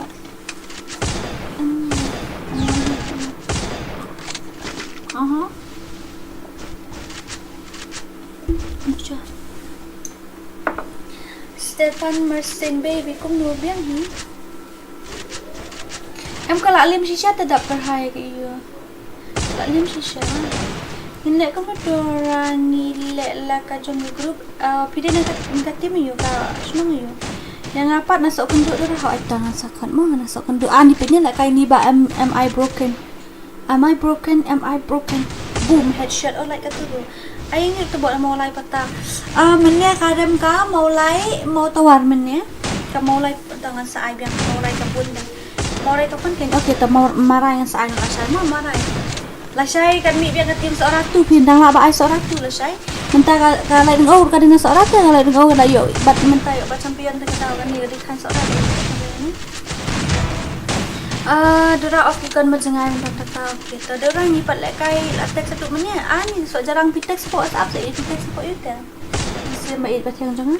Aha. Acha. Stefan Mersing baby kumno biang hi. Em ka la lim shisha te dap kerhai ka ïa. La lim shisha. Ngin leh kumno Dora ngi leh la ka jong group. Ah, phi dei na ka, ka team ïa ka shnong ïa. Ïa nga pat na soh kynduh Dora ha ai tang sa khat mo na soh kynduh. Ani phi ne la kai ni ba am, am I broken. Am I broken? Am I broken? Boom, headshot, oh, like, kata tu. Ai ngi tu bot Mawlai pata. Ah, mynne ka rem ka Mawlai, Mawtawar mynne. Ka Mawlai pata ngan sa ai biang Mawlai ka bun dang. Mawlai ka pun ken. Okay, ta Maw-, Marai ngan sa ai ngan sa ma Marai. Lashai kan mih biang ka team Sohratu phin dang lah ba ai Sohratu lashai. Mynta ka, ka Lightning Hour ka ding Sohratu ka Lightning Hour ka da ïoh. Bat mynta ïoh ba champion te ka da kan ni ka ding kan Sohratu. Ah, Dora off ki kon ma jngai mynta ta ka. Okay, ta Dora ngi pat lehkai la text tu mynne. Ah, ni soh jarang phi text pdeng WhatsApp sa phi text pdeng ïa te. Sim ba it ba thiang jong nga.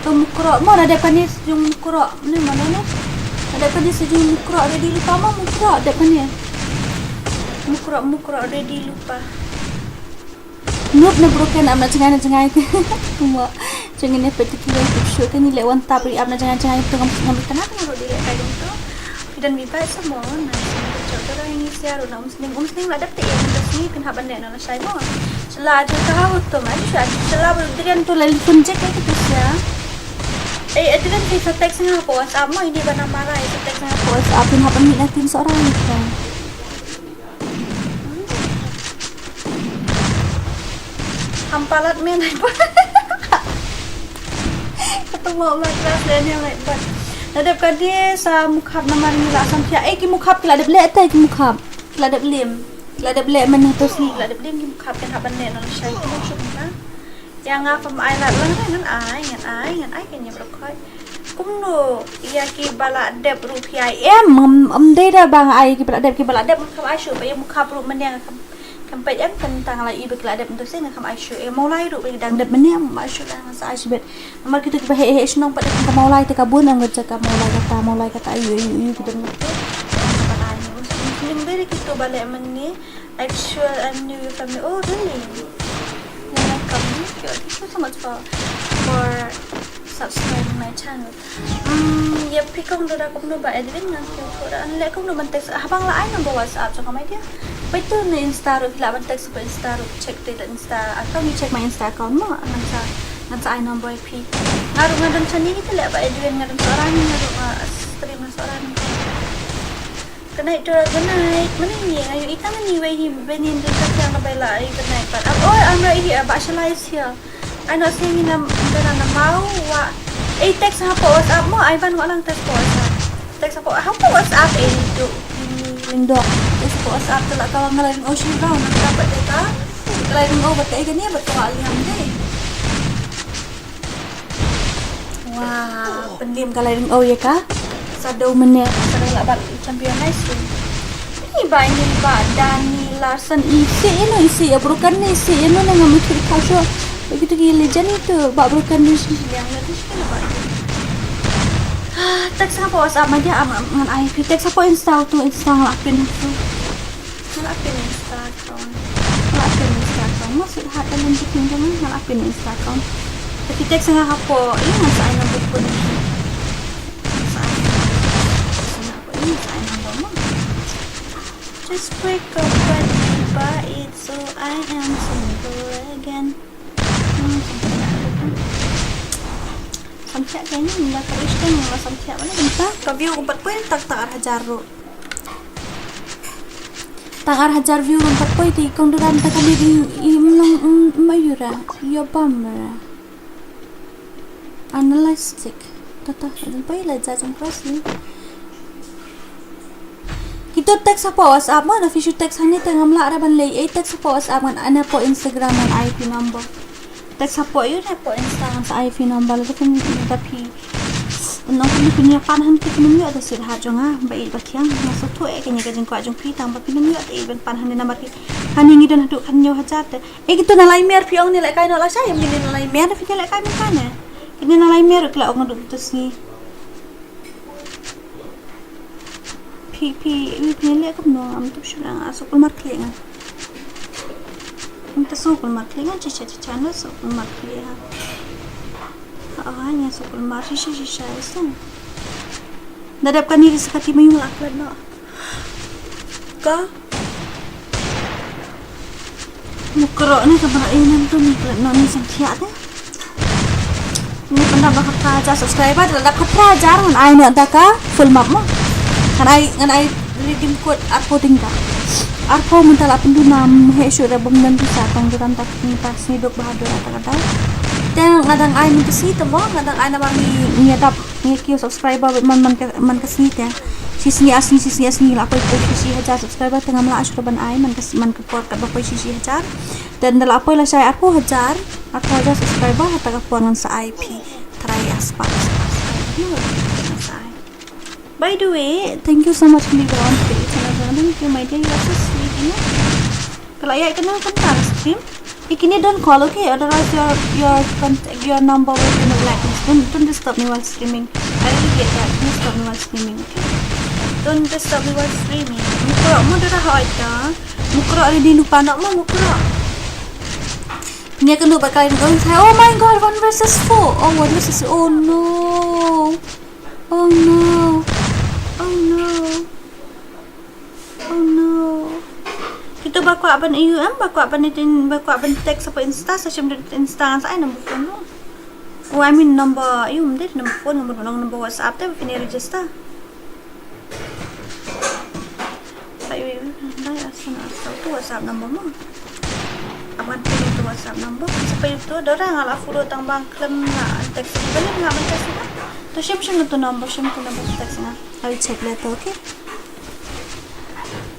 To Mukroh mo, na dep kane sa jong Mukroh. Ni mano ni? Na dep kane sa jong Mukroh ready lypa mo Mukroh dep kane. Mukroh, Mukroh ready lypa. Noob na broken, ap na jngai na jngai. Mo jong ngi ne peit ki wei tu shu kane leh one tap ri ap na jngai jngai tu ngam ngam itynnad nga ruh dei lehkai dong tu. Phi don mi bai sa mo na shu chok tu rai ngi sia ruh na Umsning, Umsning la dep te ïa ngi sngi phin hap ban leh na lashai mo. Shala jong ka ha u tu ma shu shala ba dei tu la lipun jek ïa ki tu sia. Eh, eh, dei phi sa text nga pdeng WhatsApp mo ini ba na Marai sa text nga pdeng WhatsApp phin hap ban mih na team Sohra ni ka. Ham palat me nai pa. Kata mo ma klas le ne nai pa. Na dep ka die sa Mukhap namar ngi la sam pia. Eh, ki Mukhap ki la dep leh te ki Mukhap. Ki la dep lim. Ki la dep leh men ha to sngi ki la dep lim ki Mukhap kin hap ban leh na lashai ki Mukhap. Ïa nga pam ai lad lang ngan ai, ngan ai, ngan ai kin ïa ba khoi. Kumno ïa ki ba la dep ruh phi ai em, em, em dei da ba nga ai ki ba la dep, ki ba la dep nga kham ai shuh ba ïa Mukhap ruh mynne nga kham, Kam peit em, kan tang la i ba ki la dep ntu sien, ngam ai shuh. Eh, Mawlai ruh ba dang dep mynne, ngam ai shuh, ngam sa ai shuh beit. Namar kito kiba heh heh shnong pat, ka Mawlai te ka bun, ngam ngeit ka Mawlai kata, Mawlai kata, ayu, ayu, ayu, ki don ntu. Ngam pat ai shuh. Ngam beri kito ba leh mynne. Actual, I'm new your family. Oh, really? You're welcome. Thank you. Thank you so much for, for subscribing my channel. Hmm, ïa phi kong, da kumno ba Edwin, ngan phi kong da, an leh kumno ban text, haba nga la ai number WhatsApp jong ka, my dear. Peit to ne Insta ruh, phi lah ban text sha Insta ruh, check te da Insta account, you check my Insta account mo, ngan sa, ngan sa ai number ïa phi. Nga ruh nga don shane, kita leh ba Edwin, nga don Sohra ni, nga ruh nga stream na Sohra ni. Good night, Dora. Good night. Mane ngi, nga ïohi tang ngi wei hi, Benin, dei ka thiang ka Bella, ai, good night, but, ap, oi, I'm right here, ba shalai sia. Ai, no, sing, ngi nam, dei na, na mau, wa. Eh, text hapoh WhatsApp mo, ai, ban wa lang text hapoh WhatsApp. Text hapoh, hapoh WhatsApp, eh, tu. Ling do. Text hapoh WhatsApp, tu lah kawan ngalai ring, oh, shi rau, na dapat dei ka. Ngalai ring, oh, bat ka, eh, kane, bat ka wa liam dei. Wah, pyndim ka lai ring, oh, ïa ka. Sa deu mynne, sa deu lah bat champion, nice win. Ni ba, ni ba, Dani Larson, i si ino, i si ïa Broken ni, i si ino ne ngam ikut ka sho. Begitu ki legend itu, ba Broken ni si. Yang itu sih kena ba. Ah, text hapoh WhatsApp aja, am, am, ngan ai phi, text hapoh Insta tu, Insta ngan pin tu. Ngan pin Insta account. Ngan pin Insta account. Masih hat dalam bikin tu, ngan pin Insta account. Tapi text nga hapoh, ini ngan sa ai number phone. Ngan sa ai. Ngan sa ai number mo. Just break up with me, but it's so I am single again. Hmm, samthiah kane, nda ka ish kane, nda samthiah bala, nda ka view kumpat poi, tak tak ar hajar ruh. Tang ar hajar view ruh pat poi te kong Duran ta kane ding i mlong, mm, mayura. Yo bamra. Analytic. Tata, poi la ja jong press ni. Kito text hapoh WhatsApp mo, na phi shu text hangne te ngam lah ra ban leh, eh, text hapoh WhatsApp ngan, ana hapoh Instagram ngan ai phi number. Text hapoh ïa ne hapoh Insta ngan sa ai phi number, lada phin, lada phi. Nong phin, phin ïa pan han te phin ym ïoh da sir ha jong nga, ba ïeit ba thiang, nga sngewthuh eh kane ka jingkwah jong phi tang ba phin ym ïoh da ïeit ban pan han ne namar ki. Hangne ngi don haduh khathynñiew hajar te. Eh, kito na Laimer phi ong ne lehkai noh lashai, ym kine na Laimer, phi ne lehkai mynta ne. Kine na Laimer ki la ong haduh kito sngi. Phi, phi, phi, phi leh kumno, ngam tip shuh, nga suk kulmar khlieh nga. Ngam tip suk kulmar khlieh nga, chicha, chicha, nga suk kulmar khlieh ha. Ah, nga suk kulmar shisha, shisha, shisha. Da dep kane ri sa kati ma ïung la klet noh. Ka Mukroh ne ka mrad ïa ngan tu ni klet noh ni samthiah te. Ni pynda ba khat phra hajar subscriber, da dap khat phra hajar ngan ai noh da ka full map mo. Ngan ai, ngan ai redeem code arphew tyngka. Arphew mynta la pynduna, ym heh shuh re bym don pisa, tang duran ta, ta sngewduk bha duran ta ka dau. Te nga dang ai mynta shi te mo, nga dang ai namar ngi, ngi ïa dap Ngi kiew subscriber bad man, man ka, man ka sngi te. Shi sngi ar sngi, shi sngi ar sngi la poi, poi shi, shi hajar subscriber te ngam lah shuh ban ai man ka, man ka por katba poi shi, shi hajar. Te ynda la poi lashai arphew hajar, arphew hajar subscriber, hata ka por ngan sa ai phi. Try as pa, as pa, as pa. Ngan sa ai. By the way, thank you so much, Libon, for the channel. Thank you, my dear. You are so sweet, you know. Ka la ïaid kane ka stream. Eh, kine don't call, okay? Otherwise your, your contact, your number will be in the blacklist. Don't, don't disturb me while streaming. I really hate that. Don't disturb me while streaming, okay? Don't disturb me while streaming. Mukroh mo dara ha ita. Mukroh ni di lupa nak mo mukroh. Ni akan lupa kali ni. Oh my God, one versus four. Oh, one versus, oh no. Oh no. Oh no. Oh no. Kito ba kwah ban ïa em, ba kwah ban ïa, ba kwah ban text hapoh Insta, sa shim da Insta ngan sa ai number phone mo. Oh, I mean number, ïa em dei number phone, number, number WhatsApp te phin register. Sa ïa, ïa, ïa, ïa, sa na, sa tu WhatsApp number mo. Aban tu, tu WhatsApp number. Sa pa ïa tu, dara nga la follow tang bang khlem na text. Balik nga ban text nga. Tu shim, shim tu number, shim tu number text nga. I will check later, okay?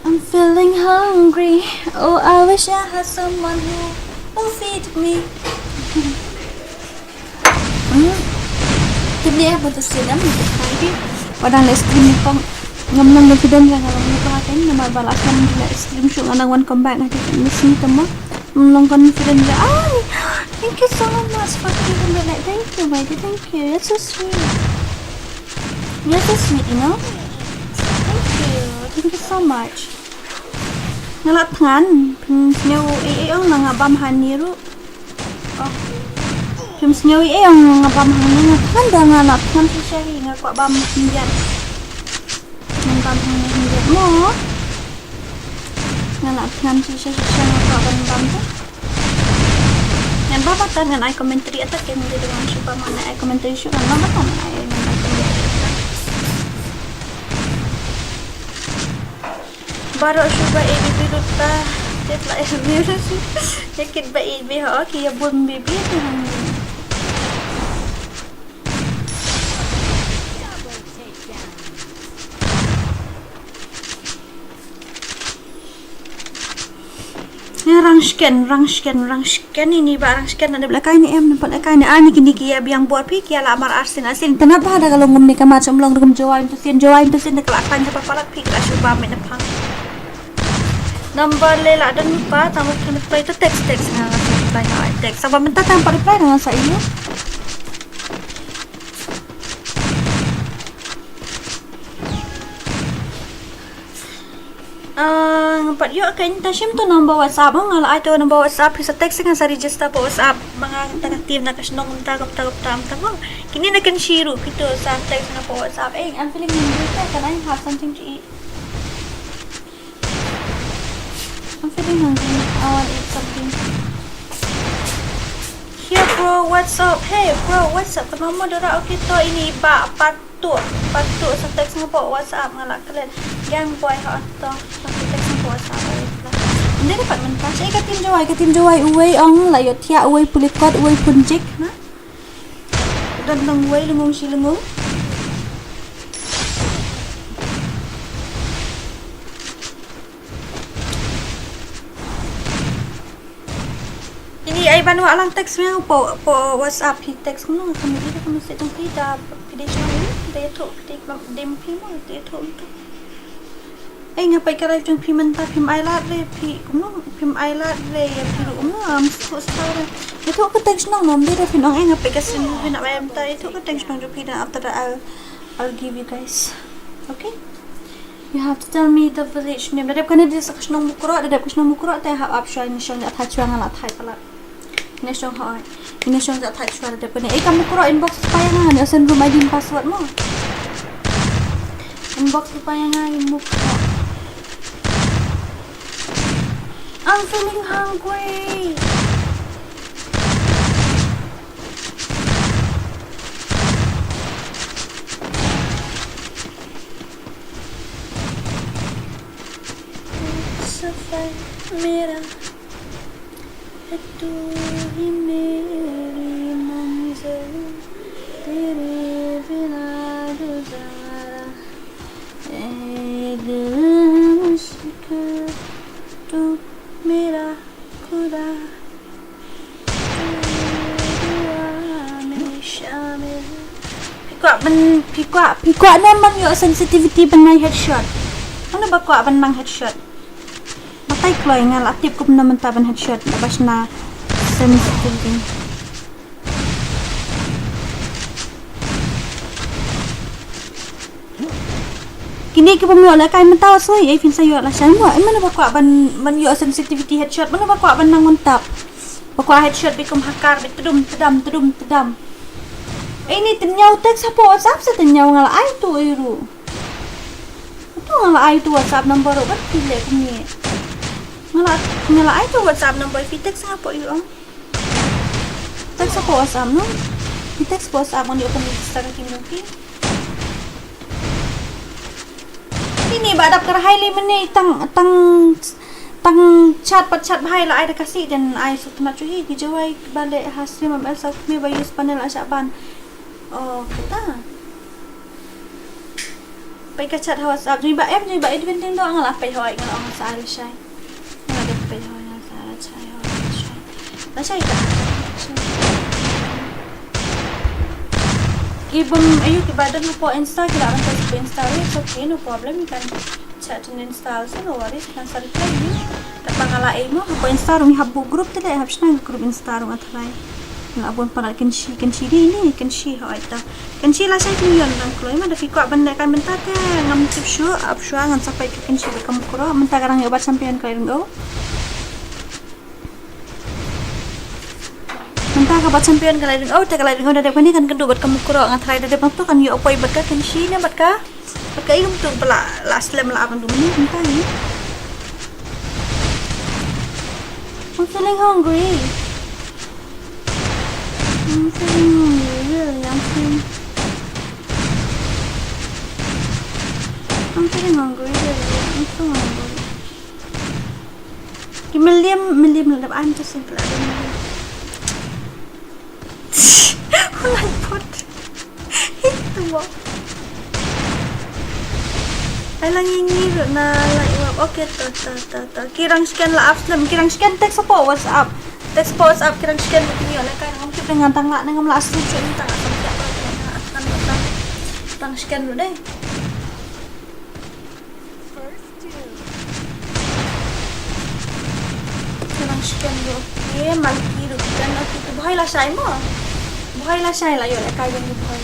I'm feeling hungry. Oh, I wish I had someone who will feed me. Hmm. Tip ni eh, buat tu sini, buat tu sini. Padang les kini pang ngam nang confident kan kalau ni pakai. Namar ba la sdang la stream shuh, nga dang wan come back, nga dang miss ni tamo. Long confident la. Ai, thank you so much for giving me like, thank you, my dear, thank you. You're so sweet. You're so sweet, you know. Thank you. Thank you so much. Nga la thngan, phin sngew ei ei ong nga bam hangne ruh. Oh. Phim sngew ei ei ong nga bam hangne, nga thngan da, nga la thngan shisha hi, nga kwah bam khyndiat. Ngan bam hangne khyndiat mo. Nga la thngan shisha shisha, nga kwah ban bam te. Ngan bam ata, ngan ai commentary ata, kin dei da ngan shu bam, ngan ai commentary shuh, ngan bam ata, ngan ai, ngan ai commentary ata. Baroh shu ba ïeit baby ruh ta. Tet la ïeit baby ruh. Ïa kit ba ïeit baby ho ki ïa bun baby te hangne. Ïa rang scan, rang scan, rang scan ini ba rang scan na dep lehkai ne em, na pat lehkai ne, ani kine ki ïa biang bor phi ki ïa la mar arsien arsien. Tang nat ba da ka long kumne ka mat, shu ym long ruh kum Jowai Imtusin, Jowai Imtusin da ka la khlaiñ ka palat phi ka la shu bam ïa na phang. Number lei la don lypa, tang ba phi reply to text, text nga nga sa reply nga ai text. Sa ba mynta tang pat reply nga sa ïoh. Ah, nga pat ïoh ka, ngan shim to number WhatsApp, nga la ai to number WhatsApp, phi sa text nga sa register pa WhatsApp, ba nga ta ka team na ka shnong kumta kumta kumta kumta mo. Kine na Kynshi ruh, phi to sa text nga pa WhatsApp. Hey, I'm feeling hungry, can I have something to eat? I'm feeling hungry. I want to eat something. Hey bro, what's up? Hey bro, what's up? Ka number dora, okay to ini ba pat Tuh, pat tuh sa text nga pa WhatsApp nga la klet. Yang boy ha to. Sa text nga pa WhatsApp ai la. Ynda dapat mynta. Sa ka team Jowai, ka team Jowai uwei ong la ïoh thiah, uwei pulikot, uwei punjik, na? Don nang uwei lengung shi lengung. Ini ai ban wah lang text me pa, pa WhatsApp hi text kumno nga kam ïa ka message tang phi da phi dei shnong ïa da ïathuh phi dei dem phi mo da ïathuh mynta. Ai nga peit ka live jong phi mynta phim ai lad re phi kumno phim ai lad re ïa phi ruh kumno am sukhu star re. Ïathuh ka teng shnong no ym dei da phin ong ai nga peit ka stream phi na ai mynta ïathuh ka teng shnong jong phi da after that I'll, I'll give you guys. Okay? You have to tell me the village name. Da dep kane dei sa ka shnong Mukroh, da dep ka shnong Mukroh te hap ap shuwa ine shong ja thait shuwa nga la thait palat. Ine shong hoi. Ine shong ja thait shuwa da dep kane. Ei ka Mukroh inbox pa ïa nga ne send room I D and password mo. Inbox pa ïa nga ine Mukroh. I'm feeling hungry. सफर मेरा है तू ही मेरी मंजिल, तेरे बिना गुजारा, ए दिल मुश्किल, तू मेरा खुदा, तू दुआ में शामिल. Phi kwah ban, phi kwah, phi kwah ne em ban ïoh sensitivity ban nang headshot? Mano ba kwah ban nang headshot? Batai kloi nga la tip kumno mynta ban headshot, la ba shna sensitivity. Kine ki bym ïoh lehkai mynta soi, ei phin sa ïoh lashai mo. Ei mano ba kwah ban, ban ïoh sensitivity headshot, mano ba kwah ban nang one tap. Ba kwah headshot ba kum hacker ba tdum tdam tdum tdam. Ei ni tynñaw text hapoh WhatsApp sa tynñaw nga la ai to ei ruh. To nga la ai to WhatsApp number ruh ban phi leh kumne. Nga la, nga la ai to WhatsApp number phi text nga hapoh ïoh. Text hapoh WhatsApp no. Phi text hapoh WhatsApp ngan ïoh pynregister ka kin jong phi. Ini ba dap kyrhai lei mynne tang, tang, tang chat pat chat bha ïa la ai da ka sih dan ai suk tnat shuh hi ki Jowai ba leh ha stream M L sa kumne ba use panel a shah ban. Oh, kita. Peit ka chat ha WhatsApp jong i Bah Em jong i Bah Edwin Diengdoh nga la peit hoi nga la ong sa ai lashai. Nga la dep peit hoi nga la sa ai lashai hoi lashai. Lashai ka. Ki bym ayu ki ba don hapoh Insta ki la ban post hapoh Insta. It's okay, no problem, you can Chat in Insta also, no worries, kan sa reply ni. Kat ba nga la ei mo, hap Insta ruh ngi hap buh group te leh, hap shna group Insta ruh nga tharai. Nga la bun palat kan shi, kan shi ni ni, kan shi ha oi ta. Kan shi la shai kan yon nang kloi ma da phi kwah ban leh kai mynta te ngam tip shuh, ap shuwa ngan sa peit kan shi ba kam kro, mynta ka dang ïoh bat champion ka ring o. Mynta ka bat champion ka lai ring o, te ka lai ring o da dep kane kan kynduh bad ka mukro, nga tharai da dep nangto kan ïoh poi bad ka kan shi ne bad ka. Bad ka ïum tu ba la, la slem la ap nangto mynta ni. I'm feeling hungry. I'm feeling hungry, really, I'm feeling, I'm feeling hungry, really, I'm so hungry. Ki William, William la dep ai to sing la dep. Lai pot. Hit to mo. Ai la ngi ngi ruh na lai wap. Okay, to to to to. Ki rang scan la up slem. Ki rang scan text support WhatsApp. Text support WhatsApp ki rang scan ruh ki ngi la kai ngam kit ngan tang la ngan ngam la scan shuh ni tang la scan ruh dei. Ki rang scan ruh. Ye, mal ki ruh kan, okay, tu buhai la shai mo. Buhai la shai la ïoh lehkai jong ki buhai.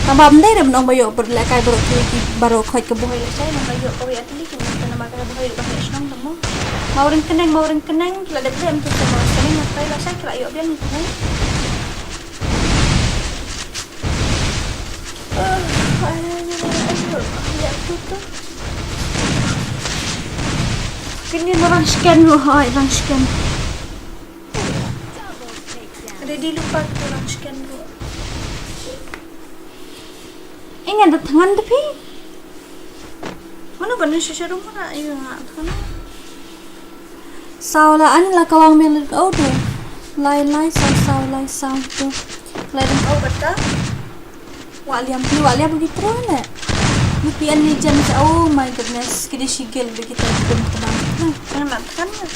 Tang ba ym dei re ban ong ba ïoh lehkai baroh ki, ki baroh khoit ka buhai la shai, nang la ïoh kawei atli ki mynta namar ka buhai ruh ba heh shnong tang mo. Mawryngkneng, Mawryngkneng, ki la dep dep tu Mawryngkneng, lehkai la shai ki la ïoh biang ki buhai. Ah, ai, ai, ai, ai, ai, ai, ai, ai, ai, ai, ai. Kini na rang scan ruh, hai, rang scan. Ready lupa kita rang scan ruh. Ingat da tangan da phi. Mano ban shisha ruh mana, ayo nga tangan. Saw la an la kawang mel o tu. Lai lai saw saw lai saw tu. Lai dum o bata. Wa liam pi, wa liam pi tru ne. U P N ni jan sa, oh my goodness, kidi shigil be kita dum tebang. Nah, tangan tangan.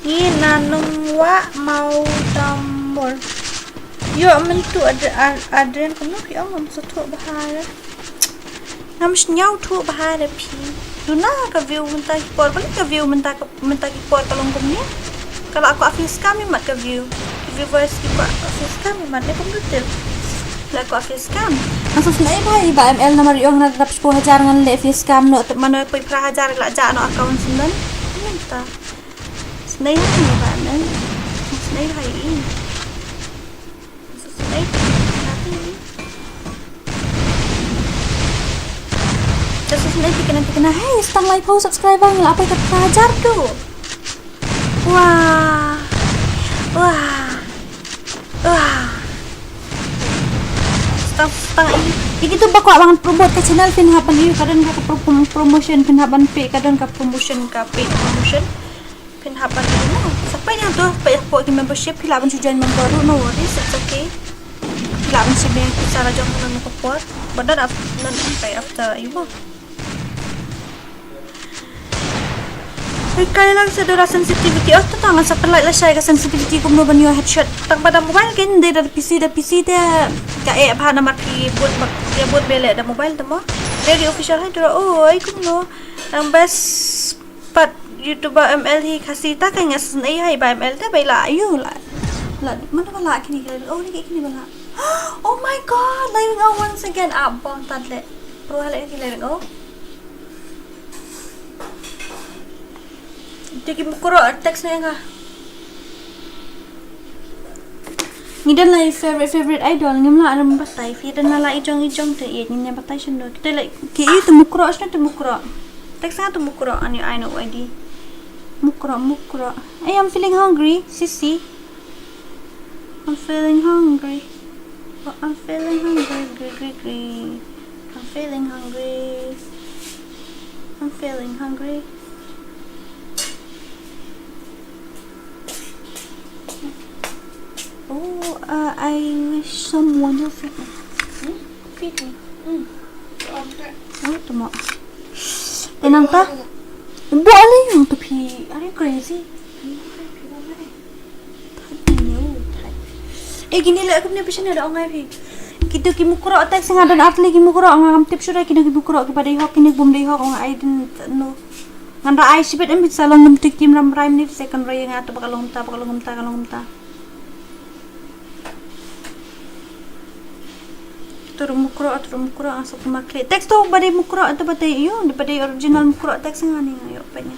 Ni nanung wa mau tambor. Yo mentu Adrian kumno phi ong ngam sa thuh bha re. Ngam sñiaw thuh bha re phi. Duna ka view mynta ki por, bali ka view mynta ka, mynta ki por ka long kumne. Ka la kwah face cam imat ka view. Ki viewers ki kwah face cam imat ne kumno til. La kwah face cam. Ngam sa snei bha i Bah M L namar ïoh ngan dap shiphew hajar ngan leh face cam noh tep mano poi phra hajar la jah noh account sendon. Mynta. Snei ha ni ba nen. Snei ha i. Snei. Snei tikna tikna. Hey, stang lai phew subscriber ngi la poi kat phra hajar tu. Wah. Wah. Wah. Stang stang i. Iki tu ba kwah ban promote ka channel phin hap ban ïoh ka don ka pro-, promotion phin hap ban pay ka don ka promotion ka paid promotion. Phin hap ban ïoh. Sa peit ïa to, peit ïa ki membership, phi lah ban shu join member ruh, no worries, it's okay. Phi lah ban shu pay pisa la jong ka por. But not af-, not pay after ïoh. Kai lang sa da sensitivity, oh, to tang sa pynlait lashai ka sensitivity kumno ban ïoh headshot. Tang ba da mobile kein, da da P C, da P C te ka eh bha namar ki bun ba, ki bun bele da mobile te mo. Dari official hai tu, oh, ai kumno. Tang best pat YouTuber M L hi Khasi ta ka nga snei hai ba M L te ba la ïoh la. La, mano ba la kini ka la, oh, ni kini ba la. Oh my God, la ïoh once again, ah, bom tat le. Pro hale kini la, oh. Te ki mukro text ne nga. Ngi don la i favorite, favorite idol, ngim lah ban batai. Phi don la i jong i jong te i ngi batai shen do. Te la ki i te mukro, shen te mukro. Text nga te mukro, ani I know I D. Mukro, mukro. Hey, I'm feeling hungry, Sisi. I'm feeling hungry. Oh, I'm feeling hungry, gri, gri, gri. I'm feeling hungry. I'm feeling hungry. Oh, uh, I wish someone will feed me. Hmm? Feed me. Hmm. Oh, tama. Tenang ta. Buat ni yang tu pi. Are you crazy? Eh, kini lah aku punya passion ada orang lain. Kito ki mukroh text nga don ar tylli ki mukroh, nga ngam tip shuh re kino ki mukroh kiba dei hok kino ki bym dei hok, nga ai dien no. Ngan da ai shibit em, bit sa long ngam tip kim ram rai minit second roi nga to ba ka long kumta, ba ka long kumta, ka long kumta. Turu mukroh, turu mukroh, ah, suk ma klik. Text to ba dei mukroh, to ba dei ïu, ba dei original mukroh text nga ni nga ïoh peit ïa.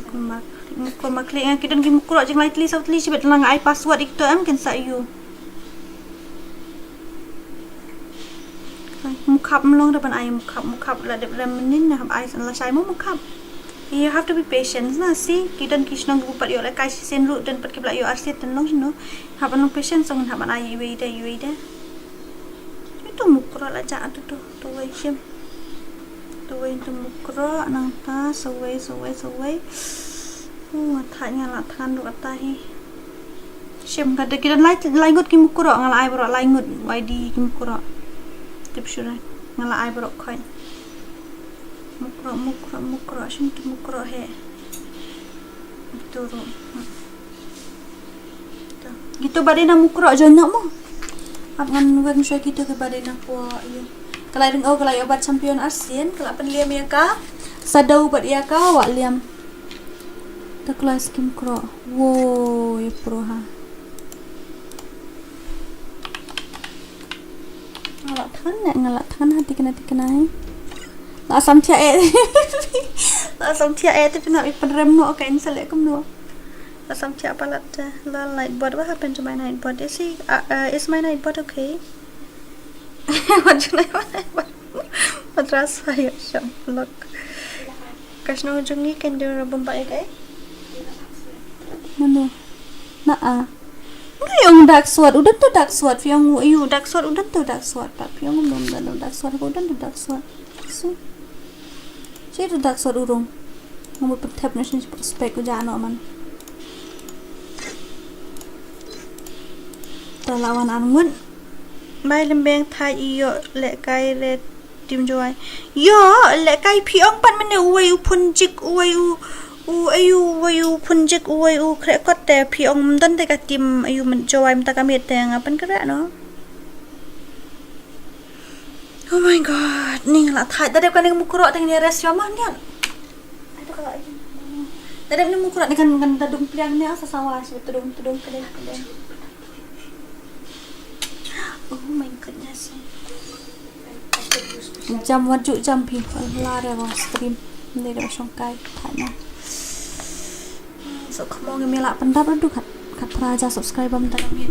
Mukroh ma klik, mukroh ma klik, nga ki don ki mukroh jinglai tylli saw tylli shibit, la nga ai password ïa kito em kin sa ïu. Mukhap mlong da ban ai mukhap, mukhap la dep rem mynnin na hap ai san lashai mo mukhap. You have to be patient na, si ki don ki shnong ki pat ïoh lehkai shisien ruh, don pat ki ba la ïoh arsien, don long shano. Hap ban long patient, song hap ban ai iwei da iwei da. Ito mukroh la jah tu tu tu wei shim. Tu wei tu mukroh nangta sawei sawei sawei. Uh, nga thait nga la than ruh kata hi. Shim ka dei ki don lai, lai ngut ki mukroh, nga la ai baroh lai ngut Y D ki mukroh. Tip shuh re nga la ai baroh khoit. Mukroh, mukroh, mukroh, shim tu mukroh he. Itu ruh. Kito ba dei na mukroh jon noh mo. Ap ngan weng shuwa kito ki ba dei na kwah ïa. Ka la ring o, ka la ïoh bat champion arsien, ka la pynliam ïa ka Sadau bad ïa ka Wah Liam. Ta klas ki mukroh. Wow, ïa pro ha. Nga la than ne, nga la than ha tikna tikna hi. La sam thiah eh. La sam thiah eh te pynap i pynrem noh ka in sa leh kumno. La sam thiah palat te. La night bot, what happened to my night bot? Is he, uh, uh, is my night bot okay? What should I, what I bot? Madras fire shop lock. Ka shnong jong ngi kan dei ra bym ba ïa kaei? Mano? Na a. Ngi ong dark sword, u don to dark sword, phi ong u, ïu dark sword, u don to dark sword, pat phi ong u don to dark sword, u don to dark sword. So. Shi to dark sword u rung. Ngam u pynthep na shin spek u ja no man. Ta la wan ar ngut. Bai lembeng thait ïoh lehkai re. Tim Jowai. Ïoh lehkai phi ong pat mynne uwei u phunjik uwei u, u ayu uwei u phunjik uwei u khreh kot te phi ong ym don te ka tim ayu myn Jowai mynta ka miet te nga pynkhreh noh. Oh my god, ni nga la thait. Da dep kane ka mukroh te ngin ïa rest ïa ma niat. Da dep ni mukroh ni kan, kan da dung pliang ni sa sawa sa tudung tudung kane kane. Oh my goodness. Jam wat ju jam phi la re wa stream. Ni da shong kai thana. So come on, me la pyndap ruh khat, khat phra hajar subscriber mynta ka miet.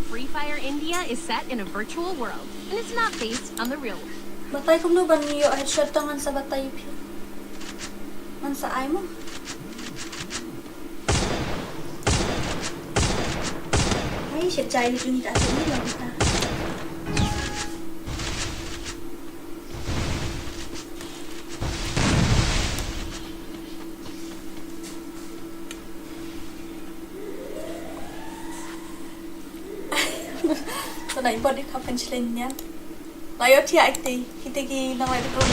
Free Fire India is set in a virtual world, and it's not based on the real world. Batai kumno ban ïoh headshot, to ngan sa batai phi. Ngan sa ai mo. Ai, shit, jai lu juni ta sini lang kita. Sa nai body ka pen chlen nia. La ïoh thiah ïa kite, kite ki nang lai dukun.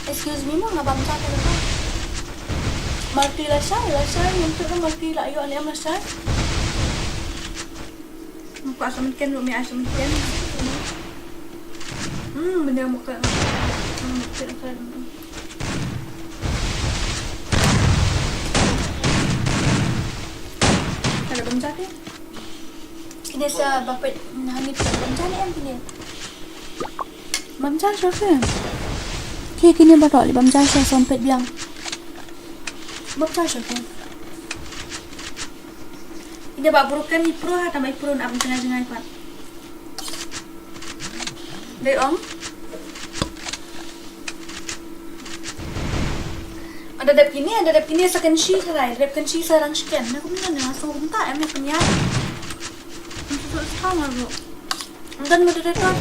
Excuse me mo, nga bam ja ka dukun. Multi la shai, la shai, ngam tip na multi la ïoh ne em la shai. Nga kwah sa mynken ruh, me ai sa mynken. Hmm, bynta mo ka. Hmm, tip ka. Ka la bam ja te. Kine sa ba peit na ni peit bam ja ne em kine. Bam ja sha ke. Ke kine ba to li bam ja sha som peit biang. Bam ja sha ke. Ine ba broken ni pro ha, ta mai pro na bam jngai jngai pat. Dei ong. Ada dep kine, ada dep kine sa kan shi sa rai, dep kan shi sa rang shiken. Na kumne na so kumta em ne kumya. Ntu so sa ma ro. Ndan ma dep ta.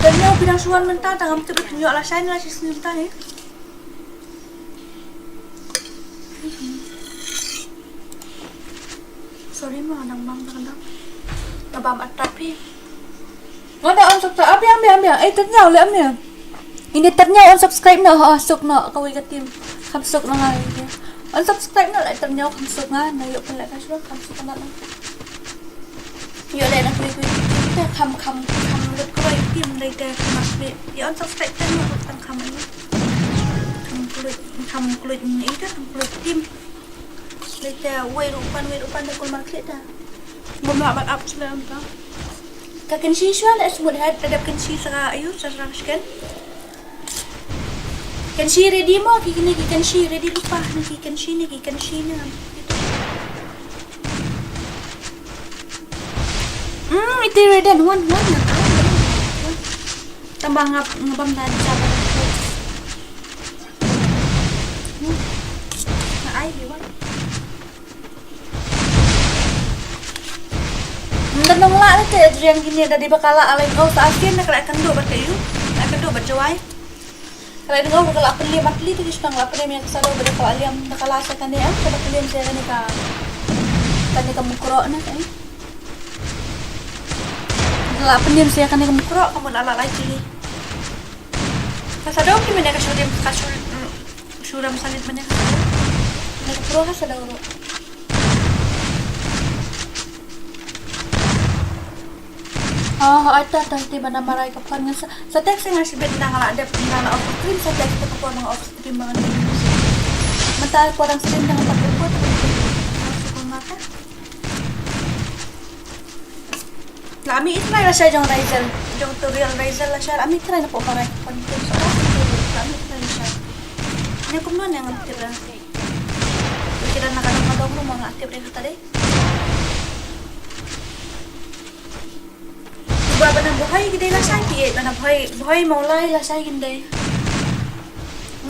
Dan ya pidang suan mynta, tang am tu nyo la shai la shi sni mynta ni. Sorry ma, nang bam tang dang. Nga bam atat phi. Nga da unsubscribe, ah, biang, biang, biang. Eh, ternyau le am ya. Ini ternyau unsubscribe na, ha, suk na, kawei ka team. Kham suk na ngai. Unsubscribe noh, la tang ñiew kham suk nga, na ïoh pynleh ka shuwa kham suk nga na. Ïoh leh na kuli kuli te kham kham kham lut kawei tim lei te kham lut. Ïoh unsubscribe te noh tang kham ani. Kham kuli kham kuli ni te kham kuli tim. Lei te wei rupan wei rupan te kul mar klik te. Bym lah bat up shuwa ynda. Ka Kenshi shuwa la smooth head, ka dep Kenshi sa ka ayu sa sa ka skin. Kenshi ready mo, ki kine ki Kenshi ready lypa, ne ki Kenshi ne ki Kenshi ne. Hmm, ite ready one one na. Tang ba ngap ngabam na jab. Hmm. Na ai di wan. Nda nong la te Adrian kine da di ba ka la alai ngau sa asin na ka la kynduh bad ka yu. La kynduh bad Jawai. Ka la ngau ba ka la pynliem atli tu ki shnong la pynliem ïa ka Shadow bad ka la liam da ka la sa kane em ka ba pynliem sa kane ka kane ka Mukroh na kane. Ka la pynliem sa kane ka Mukroh ka mut la la lai chili. Ka Shadow ki mane ka shurim ka shur- shurim salit mane ka Shadow. Mane ka Pro ka Shadow ro. Oh, ata ata ti bana marai ka phone nga sa sa text nga shibit na nga la dep na nga la off stream sa text ka phone nga off stream ba nga. Mynta ko dang stream dang pat ko ta. La mi itrai la sha jong Razel jong tutorial Razel la sha la mi itrai na pok marai kon tu so la mi itrai la sha. Ne kumno ne ngam tip la. Kira na kadang kadang rumah ngam tip deh kata deh. Ba bana bohai ki dei la shai ki, bana bohai bohai Mawlai la shai ki dei.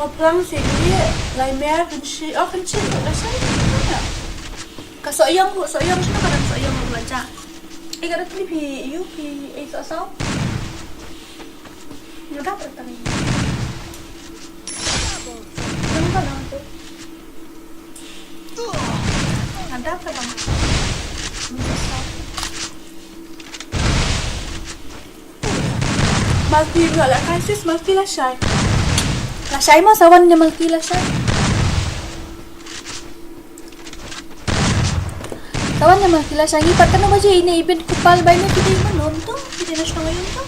Mawphlang si ki lai mer Kynshi, oh Kynshi la shai ki. Ka Sohiong, Sohiong sino ka dang Sohiong la ja. Eh ka dang phi yu phi eh so so. Nyoda pertang. Nyoda lang tu. Ada apa bang? Malki nga la kai sis, Malki la shai. La shai mo sawan ne Malki la shai. Sawan ne Malki la shai ngi pat kano baje ine ibin kupal bai ne kidei manom to, kidei na shnong ayun to.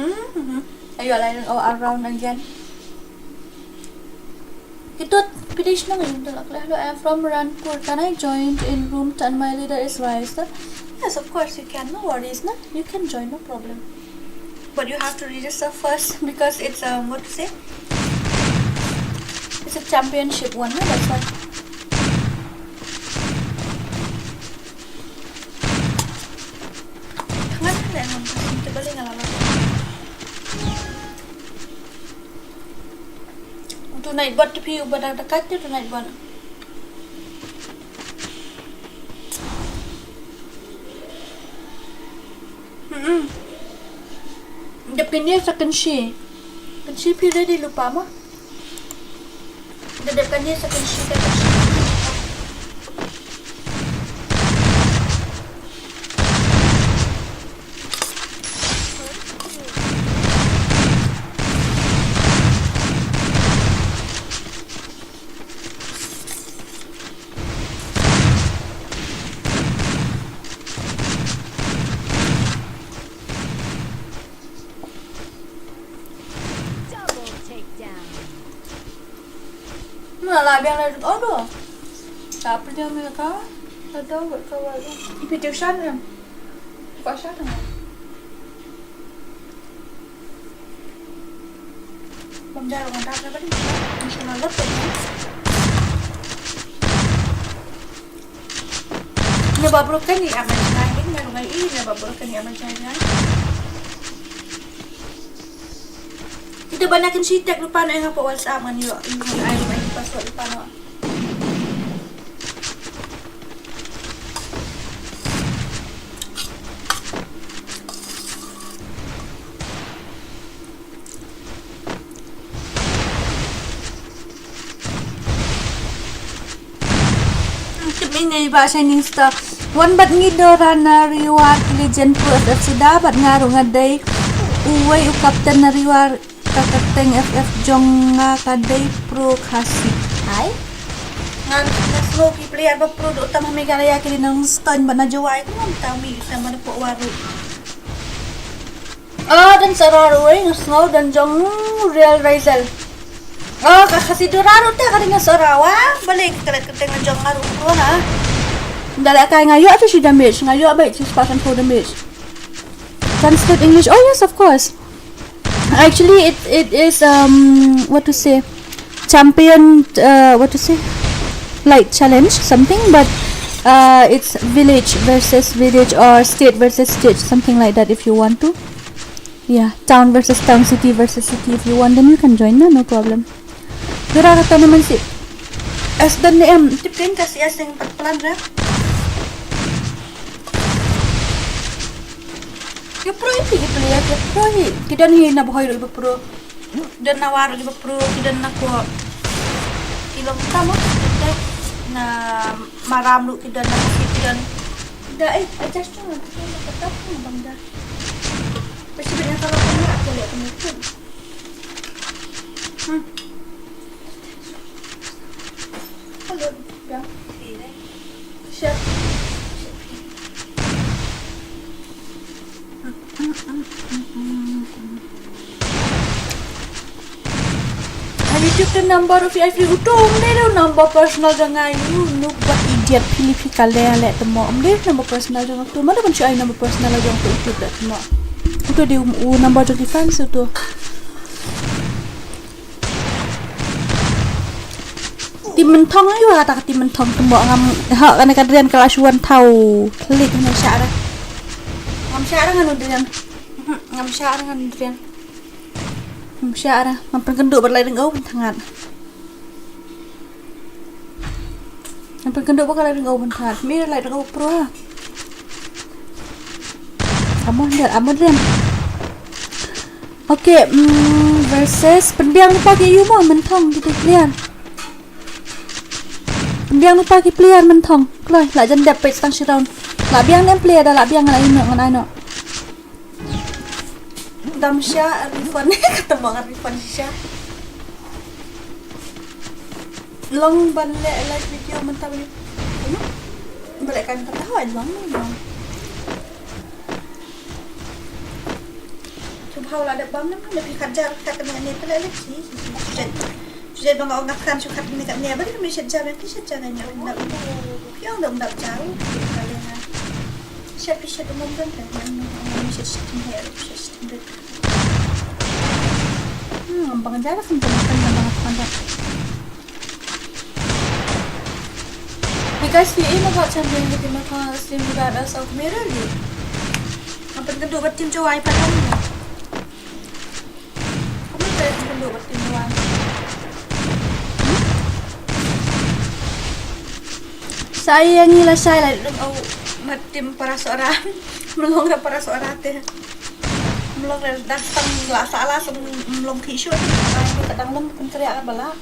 Mhm. Ayo, lain, oh, around again. Ito, pwede siya nga yung tulak. Hello, I'm from Ranpur. Can I join in room ten? My leader is Raisa. Yes, of course you can. No worries, na. You can join, no problem. But you have to register first because it's a, what to say? It's a championship one, no? That's why. Nga na ngam kasi te bali nga lama. Tonight bot te phi uba da da kat te tonight bot. Hmm. Dep kane sa Kynshi. Kynshi phi ready lypa mo? Dep kane sa Kynshi ka Kynshi. Double takedown. Nga la biang la dut odo. Ka pynjam ïa ka. Ka dau ka wa. Ipi tu shan em. Ka shan em. Bam dal bam dal ka bali. Ni shana lot ka. Neba broken ni aman jai ni, neba ngai i neba broken ni aman jai ni. Ito ba na Kynshi tag lupa na nga pa WhatsApp man yo, yung ay may password lupa na. Tip ine ba Shining Star. Wan bad ngi Dora na Riwar ki legend pro F F suda bad nga ruh nga dei uwei u captain na Riwar ka kyrteng F F jong nga ka dei pro Khasi. Hai. Ngan nga sngew ki player ba pro dei tam ha Meghalaya ki dei na Nongstoiñ bad na Jowai kumno mynta mi u Sam bad na Pok Waru. Oh, don Sara ruh, eh, nga sngew don jong Real Razel. Oh, ka Khasi Dora ruh te ka dei nga Sara wa. Balei ka klet ka dei nga jong nga ruh pro na. Ym da lehkai nga ïoh tu shi damage, nga ïoh beit shi spah san phew damage. Translate English. Oh yes, of course. Actually, it it is, um, what to say, champion, uh, what to say, like, challenge something, but uh, it's village versus village or state versus state, something like that. If you want to, yeah, town versus town, city versus city. If you want, then you can join. No, no problem. Dora ka tournament si S dan ne em tip ken ka si S yang pat plan ra. Ki pro hi, ki player ki pro hi. Ki don hi na Bhoi ruh ki pro. Don na War ruh ki pro, ki don na ko. Ki long ta mo, ki don na Maram ruh ki don na Khasi ki don. Da eh, adjust tu na tu na kata tu bang da. Pasti banyak kalau kena aku lihat kena tu. Hmm. Hello, da. Siap. Ha YouTube te number u phi ai free uto, um dei u number personal jong nga, you noob bad idiot, phi lip phi kale ale te mo, um dei number personal jong uto, mano ban shu ai number personal jong uto YouTube te mo. Uto dei u, u number jong ki fans uto. Team Mynthong ayu, kata ka Team Mynthong te mo, ngam ha kane ka Dorian ka la shu wan thaw. Klik ne sha ra. Ngam sha ra ngan u Dorian. Mhm, ngam sha ra ngan u Dorian. Ngam sha ra. Ngam pynkynduh bad lai dang au ban thangat. Ngam pynkynduh bad lai dang au ban thangat. Mi lai dang au pro. Amo der, amo der. Okay, mm, versus pynbiang lypa ki ïu mo Mynthong ki player. Pynbiang lypa ki player Mynthong. Kloi, la jan dep peit tang shi round. La biang ne em player da la biang ngan ai noh, ngan ai noh. Dam sha refund kata mo ngan refund sha. Long ban leh live video mynta bani. Ayo. Ba leh kan kata hoi long long. Shu bha la dep bam ne, ne phi khat jar khat ne ne pele le chi. Shu jet bang ong khat shu khat ne khat ne ba de mi shet jar ne shet jar ne ong dap. Phi ong dap dap jar. Shet phi shet mom dan kan ne mi shet shet ne shet shet. Hmm, bang jar kan bang kan bang kan. Because we aim about champion with the Makha Slim Dada South Mirror. Apa kan dua tim Jowai pa kan. Kamu tahu kan dua tim Jowai. Saya ngi la shai la dang au mat tim para sora. Mlong ra para sora te. Mlong ra dang tang la sa la sa mlong ki shu. Ka dang lem kan kria bala.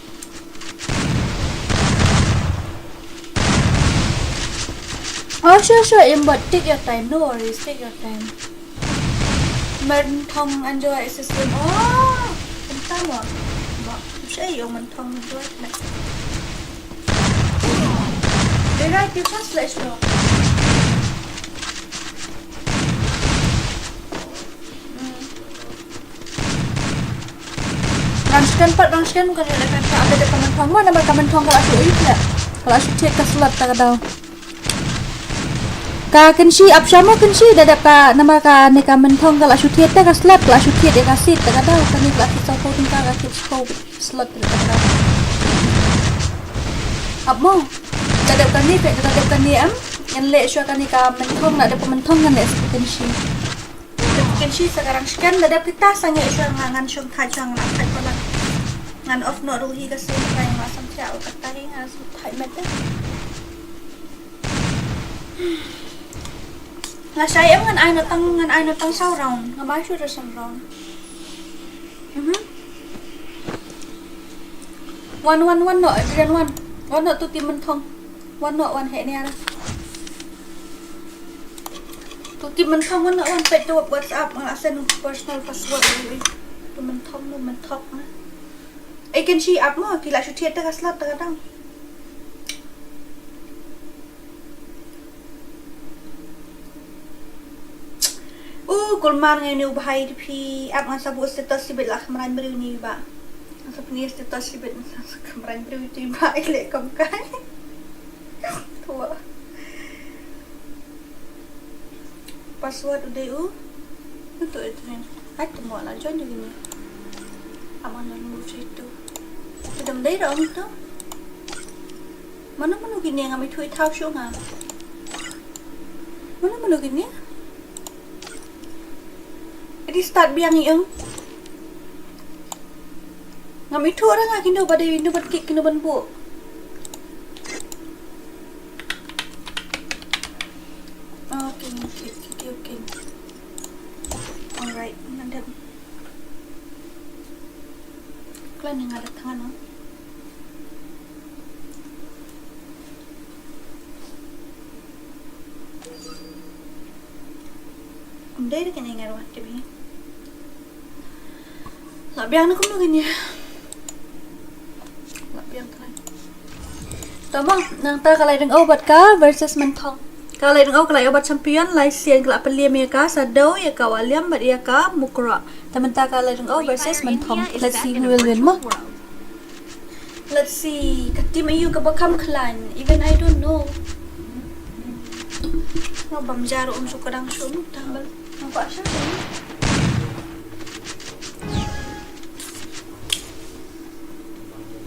Oh, sure, sure, Aimbot, take your time, no worries, take your time. Mynthong enjoy assistant. Oh, mynta mo. Ba, sure, yung Mynthong enjoy. Did I give us slash no? Rang scan pat, rang scan kan ïa kan ka ada depan Mynthong. Mana ba ka Mynthong ka la shu ïa ka la shu thied ka slot ta ka daw. Ka Kynshi ap shamo Kynshi da dep ka nama ka ne ka Mynthong ka la shu thied ta ka slot, ka la shu thied ïa ka seat ta ka daw. Ka ne ka la thied sa ko ka ka thied ko slot ta ka daw. Ap mo. Da dep ka ne pe da dep ka ne am. Ngan leh shuwa ka ne ka Mynthong da dep ka Mynthong ngan leh sa Kynshi. Kynshi sa ka rang scan da dep kita sa ngi shuwa nga ngan shong thai shuwa ngan thai pala. Ngan off no ruhi ka sim kai nga sam sia o kata hi nga sam thai met. La shai em ngan ai no tang ngan ai no tang saw round. Nga bai shu da sam round. Mhm. Wan wan wan no Adrian wan. Wan no tu tim Mynthong. Wan no wan he ni ara. Te mynthong ngan wan peit to WhatsApp, nga la send personal password. Te mynthong, mynthong na. Ai kan shi app mo, ki la shu thied ta ka slot ta ka dang. U kulmar ngai ni u bhai, te phi ap ngan sa buh status shibit la kham rang briew ni ba. Ngan sa pyni status shibit ngan sa kham rang briew te ba i leh kam kai. Thua. Password u dei u. Utu u dei. Ai, te mo la join dei kine. Aman nan move situ. Te dang dei da ong tu. Mano mano kine, ngam ithuh i thaw shuh nga. Mano mano kine. Adi start biang i ong. Ngam ithuh ra nga kino ba dei, kino ban kik, kino ban buh. Okay, okay, okay, okay. Alright, ngan dep. Klan nga da tang no. Ym dei da kane nga ruh tip hi. La biang na kumno kane. La biang trai. Tama, nangta ka Lai Dang Au bad ka versus Mynthong. Ka Lai Dang Au ka la ïoh bad champion, lai sien ka la pynliem ïa ka Shadow, ïa ka Waliam bad ïa ka Mukroh. Te mynta ka Lai Dang Au versus Mynthong. Let's see who will win mo. Let's see, ka team aïu kaba kham khlaiñ. Even I don't know. Nga bam jar um shu kdang shu um tambal. Nampak sha.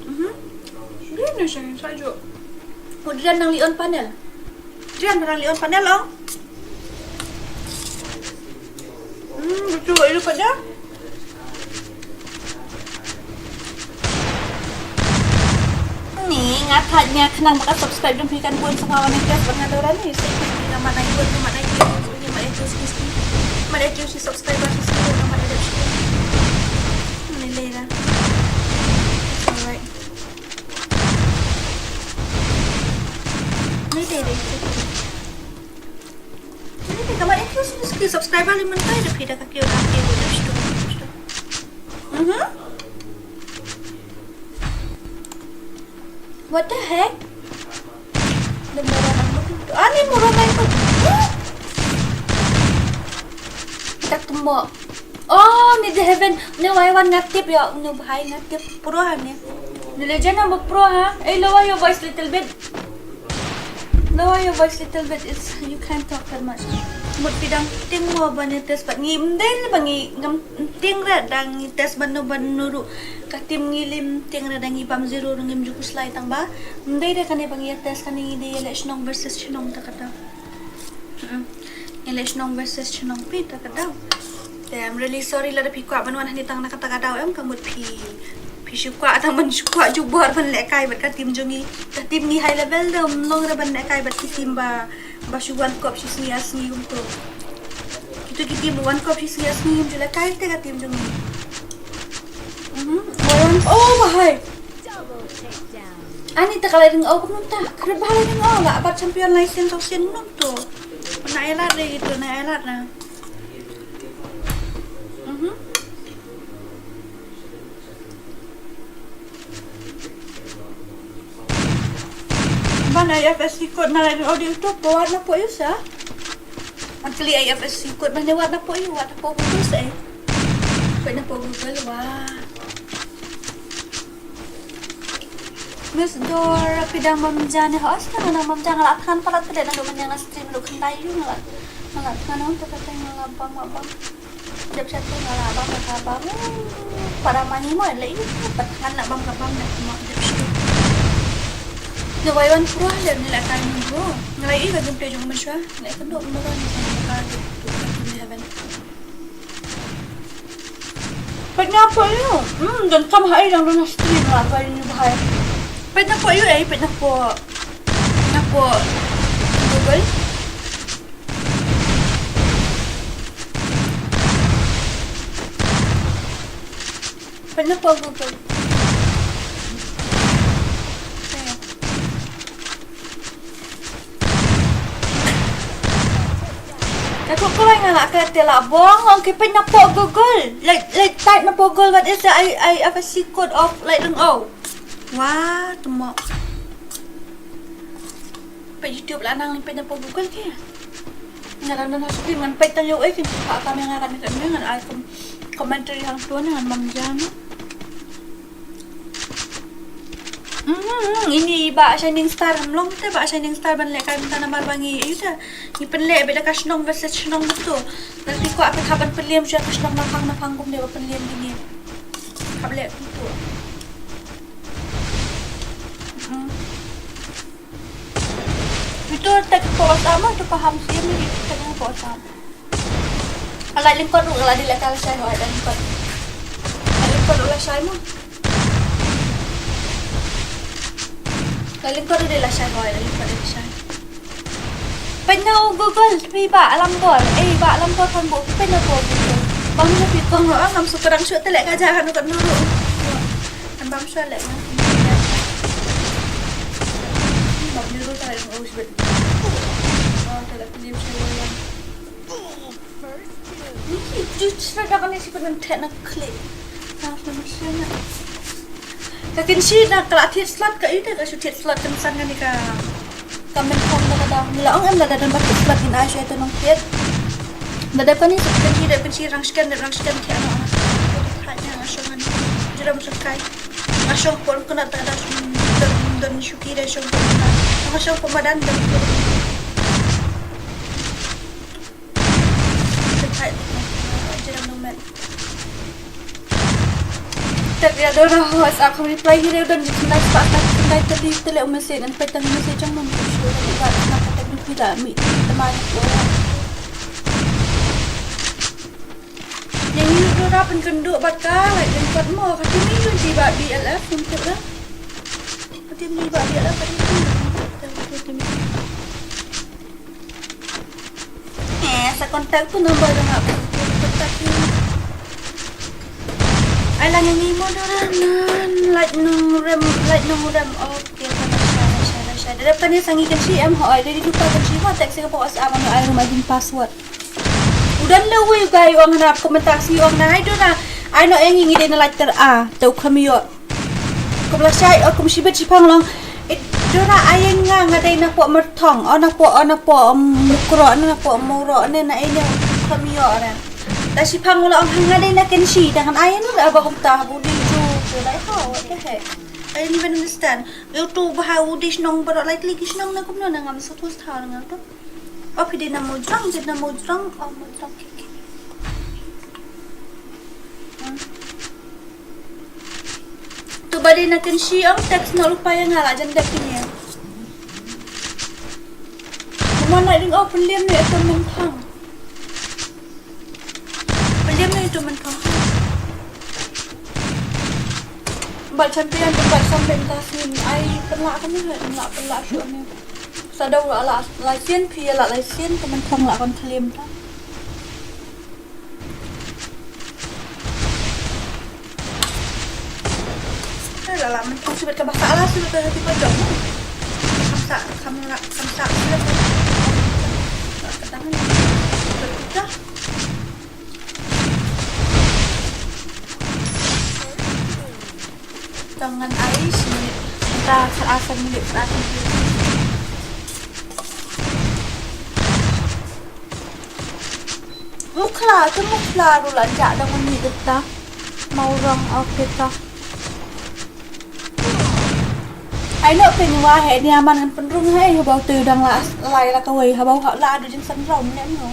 Mhm. Dia ni sha sha ju. Kemudian nang Leon panel. Dia nang Leon panel long. Hmm, betul, eh, dapat dah. Ni nga thad nia khnang ba ka subscribe jong phi kan bun, sngewbha wan ïa ka subscribe bad nga dei Rani. Sngewbha wan ïa ka, wan ïa ka, wan ïa ka, wan ïa ka subscribe, wan ïa ka subscribe. Ni lei da. Alright. Ni dei dei. Ini ka mai infuse ni ski subscriber lima kai da pida ka kio ka kio da sto. Mhm. What the heck? Ani mura mai ko. Tak temo. Oh, ni the heaven. Ni wai wan ngatip ya. Ni bhai ngatip. Pro ha ni. Ni legend number pro ha. Hey, lower your voice little bit. Lower your voice little bit, it's, you can't talk that much. Mut phi dang tieng mo ban ïa test bad ngi, ym dei ba ngi ngam tieng re, dang ngi test bad no bad no ruh. Ka team ngi lym tieng re, dang ngi bam zero ruh ngim ju khuslai tang ba. Ym dei re kane ba ngi ïa test, kane ngi dei ïa leh shnong versus shnong ta ka daw. Mm. Ïa leh shnong versus shnong phi ta ka daw. Te I'm really sorry lada phi kwah ban wan hangne tang na kata ka daw em, ka mut phi, phi shu kwah tang ban shu kwah jubor ban lehkai bad ka team jong ngi. Ka team ngi high level da, ym long re ban lehkai bad ki team ba, ba shu wan kop shi sngi ar sngi kumto. Kito ki team ba wan kop shi sngi ar sngi ngim ju lehkai te ka team jong ngi. Mhm. Ba wan, oh, bahai. Ani ta ka Lai Dang Au kumno ta. Kret ba Lai Dang Au la bat champion lai sien saw sien kumno to. Na elat re ito, na elat na. Mhm. Ban I F S C code na Lai Dang Au di uto, wat na poi usa. Actually I F S C code ban wat na poi, wat na poi usa. Poi na poi Google wa. Miss Dora, phi dang bam ja ne? Hooid, nga dang bam ja, nga la thngan palat te dei naduh mynne nga stream ruh khyndai ïa nga la, nga la thngan, ong te kata nga la bam, nga bam. Dep sha te nga la bam, nga la bam. Para mani mo le ïa pat thngan la bam, ka bam na mo dep sha. Ne wai wan pro le ne la kai mo. Nga la ïa ka gameplay jong mynshuwa, ne ka dok mo ka ni ka ni heaven. Peit na poi ïu. Hmm, don kam ha i dang don ha stream la poi ïu bhai. Peit na poi ïu, eh, peit na poi. Na poi Google. Peit na poi Google. Eh. Ka kut kut nga la ka te la bong, ong ki pyn na po Google. Like, like, type na po Google, what is the I, I F S C code of, like, lung o. Wa, temo. Pa YouTube la nang pyn na po Google ki. Nga la nang stream ngan pyn tang yo, eh, kin pa ka me nga kan ni kan me ngan ai com-, commentary hang tuan ngan mam jam. Hmm, ini ba Shining Star, em long te ba Shining Star ban leh kai mynta namar ba ngi, ita. Ngi pynleh bad ka shnong versus shnong betul. Dan ki kwah ka ban pynlem sha ka shnong na phang na phang kum de ba pynlem ini. Ka leh betul. Hmm. Itu tak kuasa mah tu paham sih ini tak kuasa. Ala lingkot ruh la dei la ka lashai hoi, la lingkot. La lingkot ruh lashai mo. La lingkot ruh dei lashai hoi, la lingkot dei lashai. Pynno Google, phi ba alam bor, eh, ba alam bor phan bo, pynno Google. Bang na phi kong lo, ngam sukarang shu te leh ka ja kan kat nuru. Kan bam shu leh ngam. Bam nuru ta leh ngam usbet. Oh, ta leh pynno shu leh. Ni ki juice na da kane si pyntheh na klik. Na shu na shu na. Ka Kynshi na ka la thied slot ka ite ka shu thied slot kynsan kane ka. Ka men kham na ka da. Ni la ong em la da don ba thied slot in ai shu ite nong thied. Da dep kane si Kynshi dep Kynshi rang scan dep rang scan thied na. Ka ite khaj na nga shong kane. Jurang shong kai. Nga shong pon kena ta da shong don, don shuki da shong pon kena. Nga shong pon madan don. Tep ïa Dora ha WhatsApp, kam reply hi re, u don jingkyndaw spah spah kyndaw teli teli u message, ngan peit tang message jong nong shu ba na ka tep hi da mi tama ni ko. Ïa ngi Dora pynkynduh bad ka, like, pynkynduh mo, ka tim ngi ba B L F, pynkynduh da. Ka tim ngi ba B L F, ka tim ngi. Eh, sa contact tu number dang aku contact tu. Ai la ngi mo dara nan, like nong rem, like nong rem. Okay, ka na sha, na sha, na sha. Dara kane sa ngi Kynshi em ho, ai dei dupa Kynshi ho, text ka po WhatsApp ano ai rumah din password. Udan le wei u guy ong na komentar si ong na hai dona. Ai no engi ngi dei na like ter a, tau kami yo. Kum lashai, oh, kum shibit shiphang long. Eh, Dora ai nga nga dei na po Myrthong, oh, na po, oh, na po, um, Mukro, na po Muro, ne na ene kami yo ra. Da shiphang long nga dei na Kynshi, da ngan ai ni da ba kumta bu di ju, ju dai ho, what the heck? I didn't even understand. Yo tu ba ha u di shnong ba ro lai tli ki shnong na kum no na ngam sa tu sa ngam tu. Oh, phi dei na Mawjrong, dei na Mawjrong, oh, Mawjrong, okay, okay. Hmm. Tu ba dei na Kynshi ong text noh lypa ïa nga la jan dep kine. Kumno na ding oh pynliem ne ito mynthang. Pynliem ne ito mynthang. Bad champion bad sam bad mynta sien ai pynlah kane, pynlah pynlah shuh ne. Sa dau la la sien phi la la sien ka mynthang la kon pynliem ta. Ai la la mynthang sibet ka basa la sibet ka hati pajong. Kam sa kam la kam sa sibet. Ka tangan. Ka. Tang ngan ai shi minit. Mynta khat ar san minit, khat ar san minit. Mukhla, te mukhla ruh la jah da ngan ni deta. Mawrong, okay ta. Ai no pyn wa he ni aman ngan pynrung he, haba u te u dang la lai la kawei, haba u ha la du jingsan raw ne no.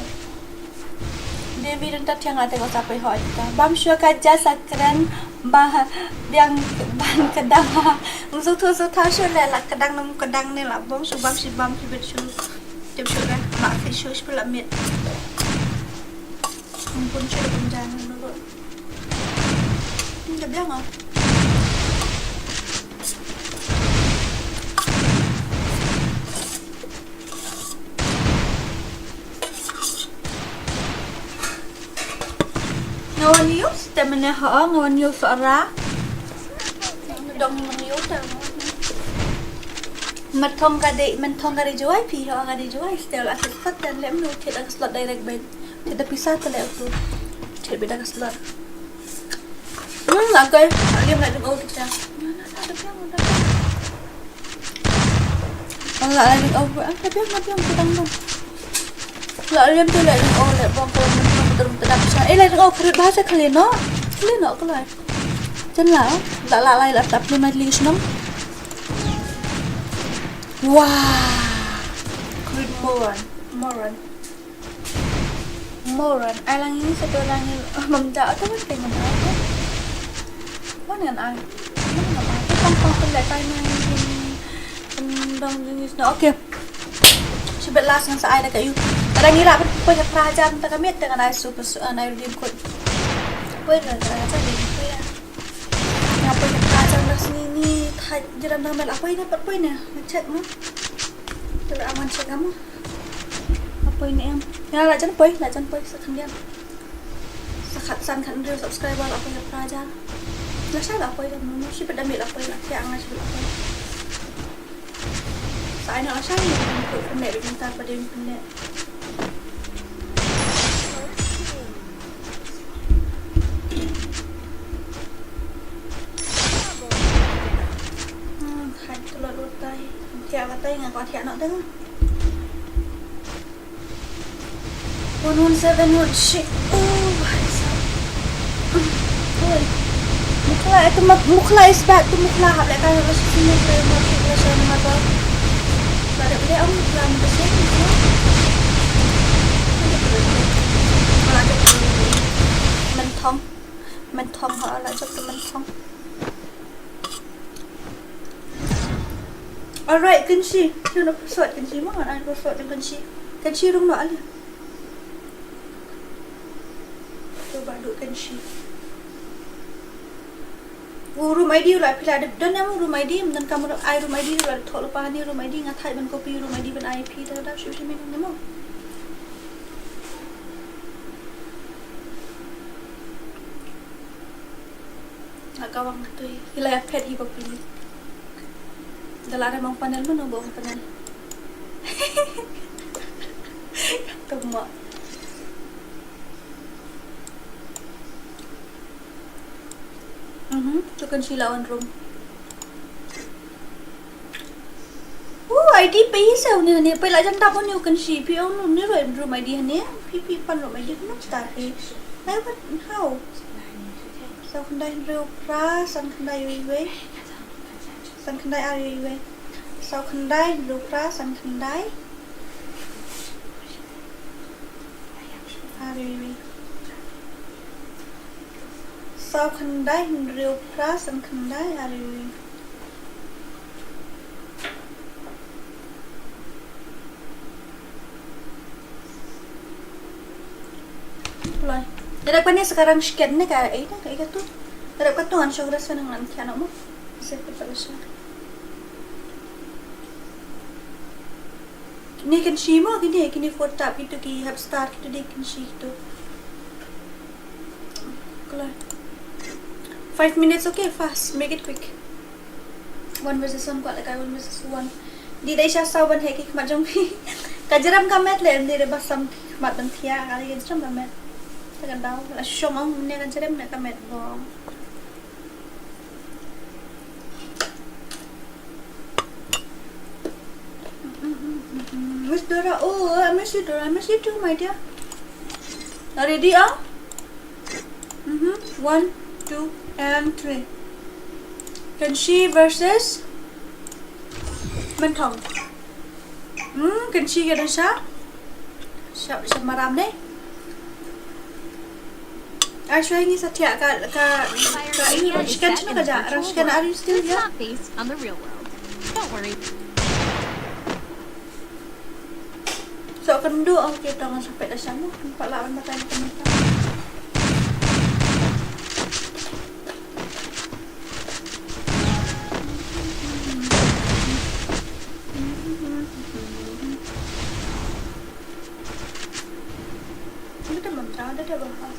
Demi dun ta thiang ate ko sa pei ho ta. Bam shuwa ka ja sa kren ba biang ban kedang ha. Ung su thu su tha shu le la kedang num kedang ne la bong shu bam shi bam shi bet shu. Tip shu le ma fi shu shu la mit. Ung pun shu le pun jan num lo. Ung biang ah. Nga wan ïoh, te mynne ha nga wan ïoh sohra. Dong wan ïoh te. Mynthong ka dei, mynthong ka dei Jowai, phi ho ka dei Jowai, style a ka slot dan lem nu, thied da ka slot direct bad. Thied da pisa te leh utu. Thied bad da ka slot. Hmm, okay. Liam la ding o kita. Na, na, na, da biang, da biang. Ang la ding o, ah, da biang, da biang, da biang. La liam te la ding o, le bong ko, mynthong mynthong mynthong da pisa. Eh, la ding o, khrut ba sa khali no. Khali no, khali. Jan la, la, la, la, la, tap ni ma li shnong. Wah. Khrut moron, moron. Moron. Ai lang ini satu orang ni, oh, mamda atau apa yang mana? Mana dengan ai? Mana dengan ai? Kan kau pun dah tanya ni. Hmm, dong jenis. No, okay. Shibit last ngan sa ai da ka ïu. Lada ngi lah poi ka phra hajar mynta ka miet te ngan ai super su-, ngan ai redeem code. Poi ka phra hajar redeem code ïa. Nga poi ka phra hajar last ni ni thait jram dang mel apoi ne pat poi ne. Nga check mo. Te la ngan check mo. Apoi ne em. Ïa la jan poi, la jan poi sa khyndiat. Sa khat san khat hynriew subscriber la poi ka phra hajar. La shai la poi da mo. Shibit da miet la poi la thiah nga shibit la poi. Sa ai noh lashai ne, pynleh bad mynta ba dei pynleh. Hmm, hai tlot lut tai. Thiah ba tai nga kwah thiah noh teng. One one seven, one shit. Oh, what is up? Oi. Mukhla, eh, tu mak-, Mukhla is back, tu Mukhla hap leh kai ba shi sini ke ma ki ba shi ma ba. Ba da beli am Mukhla ni ba shi. Mynthong. Mynthong ha la jok tu mynthong. Alright, Kynshi. Shu na password Kynshi mo, ngan ai password jong Kynshi. Kynshi room noh ali. To ba du Kynshi. U room I D u la phi la dep don em u room I D, mynta kam ai room I D u la thoh lypa hani room I D, nga thait ban copy room I D ban ai phi, ta da shu shu min ne mo. Nga kawang katui. Ki la ïa phet hi ba pli. Da la re mong panel mano ba ong panel. Tuma. Mhm, tu Kynshi la wan room. Oh, I D phi sa une une, phi la jan tap une u Kynshi, phi ong une room I D hane, phi phi pan room I D kumno start phi. Ai, what, how? Saw khyndai hynriew phra, san khyndai wei wei. San khyndai ar wei wei. Saw khyndai hynriew phra, san khyndai ar wei wei. Saw khyndai hynriew phra san khyndai ar wei. Lai. Dep kane sekarang scan ne ka, eh, ka, eh, ka tu. Dep ka tu ngan show rasa nang ngan kian mo. Save ka rasa. Kine Kynshi mo, kine, kine four tap kitu ki hap start kitu de Kynshi kitu. Kelar. Five minutes, okay, fast, make it quick. One versus one, kwah lehkai one versus one. Dei dei sha saw ban heh ki khmat jong phi. Ka jrem ka met leh, dei dei ba sam ki khmat ban thiah, ka dei ka jrem ka met. Ka daw, la shong ong ne ka jrem ne ka met bong. Miss Dora, oh, I miss you, Dora. I miss you too, my dear. Are you ready, ah? Mm-hmm. One, two, and three. Kynshi versus Mynthong. Hmm, Kynshi ka dang sha. Sha, sha maram ne. Ai, shwa ngi sa thiah ka, ka, ka, eh, Rashkan, shano ka ja? Rashkan, are you still here? So, kynduh, oh, kita ngan sampai dah sama. Nampak lah, nampak lah, nampak lah. Kita belum tahu, ada dia bahas.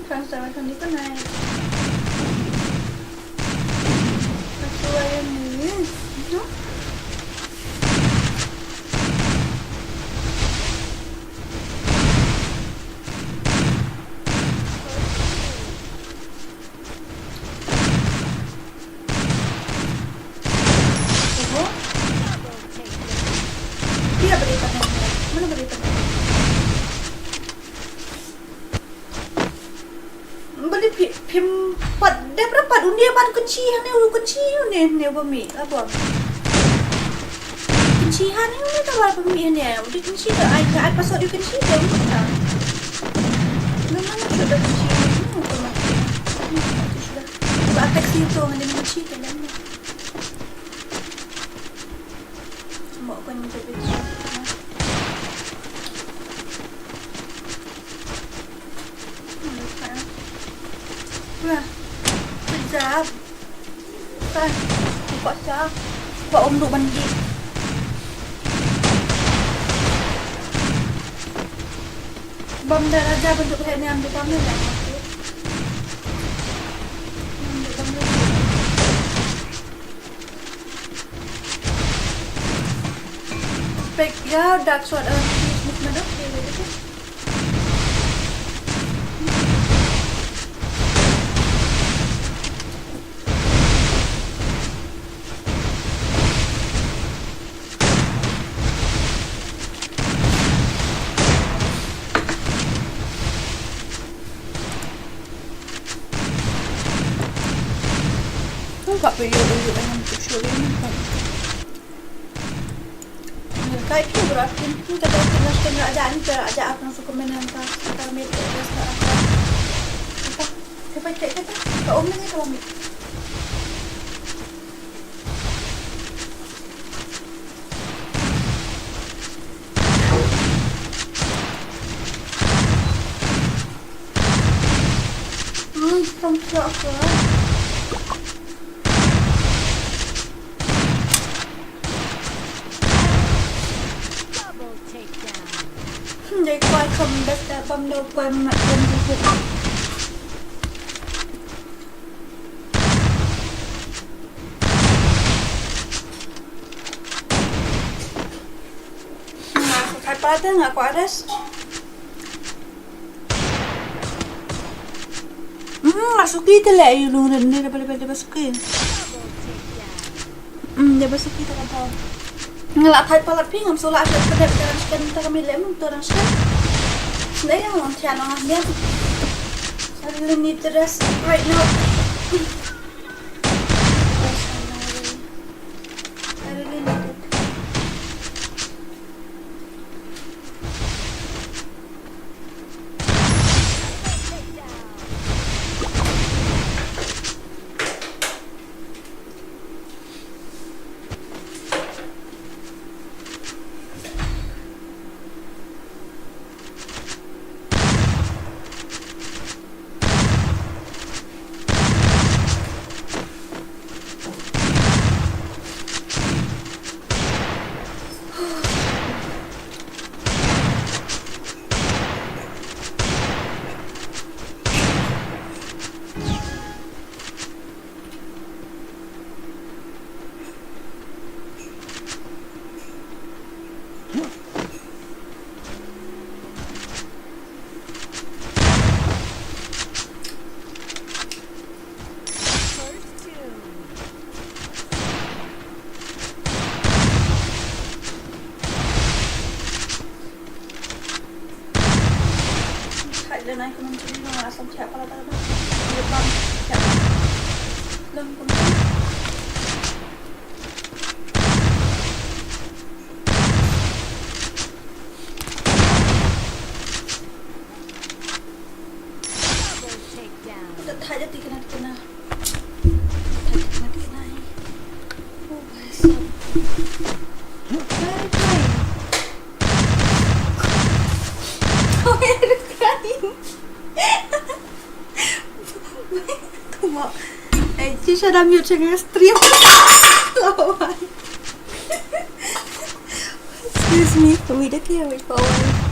Thanks Sa kan di panai. Aku ayam ni. No? Oho. Dia beri panai. Mana beri panai? Bali pi-, phim pat dep ra pat un dei ban kynshi hangne, u kynshi hangne, hangne ba mih, apa? Kynshi hangne, hangne ta ba mih hangne, u dei kynshi da ai, ai password u kynshi da u ta. Ngan ngan shu da kynshi hangne, u ta ma. Ba taxi to hangne kynshi da hangne. Mo ko ni jadi. Wah, kejap. Kan, buka cak. Buka om duk mandi. Bam dah raja bentuk kayak ni ambil bam dah. Ambil bam dah. Spek ya, dark sword, eh, movement, okay, okay. Ka payung, payung ayam tu suri ni kan. Kai phi berat phi, phi kata phi nak kena aja ni, kena aja apa nang suka main nang ka, ka mit, ka mit, ka mit. Apa? Siapa cek kata? Ka om ni ka mit. Hmm, tang siap ke. Double takedown. Hmm, dei kwai kham best da bam da kwai mat bam da kwai. Nga sa kai pa te nga kwah res. Hmm, nga suki te le, ayu lung ren ne, da bale bale ba suki. Hmm, da ba suki te ka tau. Nga la thait palat phi, ngam shu lah shu pdep ka rang sken, ta ka mi le mun tu rang sken. Sne yang long thian long ngan. I really need the rest right now. I really need it. Double takedown. Dah tak jadi kena, kena. Dah tak jadi kena, kena, eh. Oh, basah. Bye, bye. Oh, you're crying. Come on. Hey, just shut up, you're checking a stream. Excuse me. Wait, okay, wait for a while.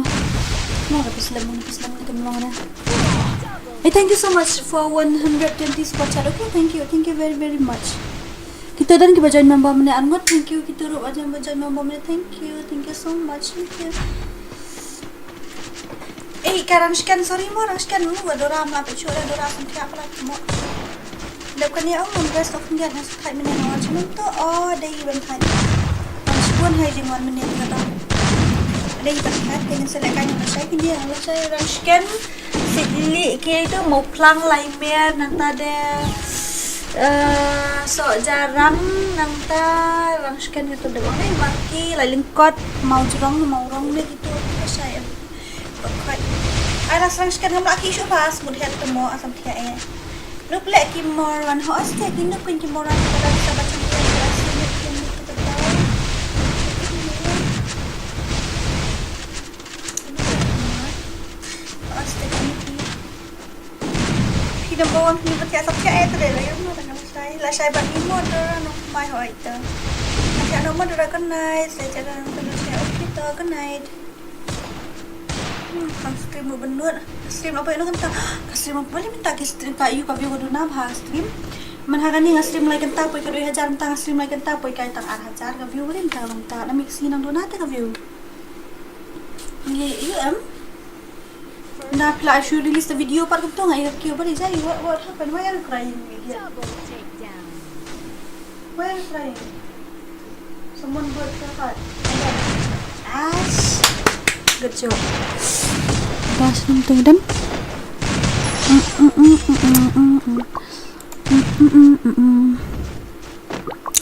mo. Mo ka pislem, mo pislem ni kam long na. Hey, thank you so much for one hundred twenty super chat. Okay, thank you, thank you very very much. Kita don kiba join member mynne, Arngut, thank you. Kita ruh ba join, ba join member mynne, thank you, thank you so much, thank you. Eh, ka Rangshken, sorry mo, Rangshken, mo ba Dora, ma pynshoi da Dora, sngewthuh palat mo. Dep kane, oh, rest of India, na sngewthuh mynne, na wan shnong to, oh, dei ban thait. Wan shibun hai jingwan mynne, nga tau. Dei ban thait, kane selek kane, lashai kine, lashai Rangshken, Sitli, ke itu, Mawphlang, Laimer, nangta de, eh, Sohjarang, nangta Rangshken, itu de, Mawki, Lailyngkot, Mawjrong, Mawrong, de, itu, lashai. Ai, la srang shken ngam lah ki shuh ba, smut het te mo, asam thiah eh. Rup leh ki moron, ho, aste ki nuk pin ki moron, ka dang sa ba chang ki, aste ki nuk pin ki ta. Aste ki nuk pin. Ki number one ki ba thiah, asam thiah eh, te dei la, ngam lah, ngam shai. La shai ba ni mo, te ra nuk mai ho ai te. La shai nuk mo, te ra good night, la shai ra nuk mo, te ra okay te, good night. Hmm, ka stream ruh ban lut. Ka stream apa ino kata? Ka stream apa ni mynta ki stream ka yu ka view ka duna ba ha stream. Man ha kani nga stream lai kynta poi ka dui hajar mynta nga stream lai kynta poi ka tang ar hajar ka view ka mynta mynta. Na mix ni nang duna te ka view. Ni yu em. Na pla shu release the video pat kumto nga yu ka kyu bari jai what what happened? Why are you crying? Double takedown. Why are you crying? Someone broke your heart. Ash. Good job. Dash nung tung dem. Mm, mm, mm, mm, mm, mm, mm. Mm, mm, mm, mm, mm.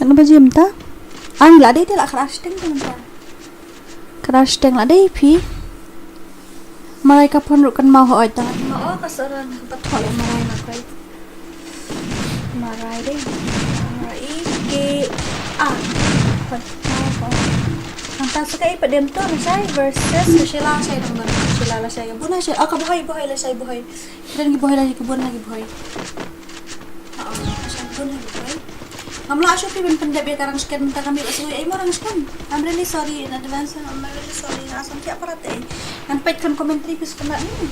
Ano ba jim ta? Ang la dei te la crash ting tung ta. Crash ting la dei phi. Marai ka phone ruh kan mau hoi ta. Ma o ka saran ka thol marai na kai. Marai dei. Marai ke a. Phone mau ho. Ang ta sa kai pa dem to na shai versus ka Sheila shai dong dong. Sheila la shai ka buna shai. Ah, ka bohai bohai la shai bohai. Kiran ki bohai la ki buna ki bohai. Ah, ah, la shai buna ki bohai. Ngam lah shuh phi ban pyndep ïa ka Rangshken mynta ka mih ba sngewsih ai mo Rangshken. I'm really sorry in advance, I'm really sorry. Nga sam thiah palat eh. Ngan peit kan commentary phi sngewthuh ni.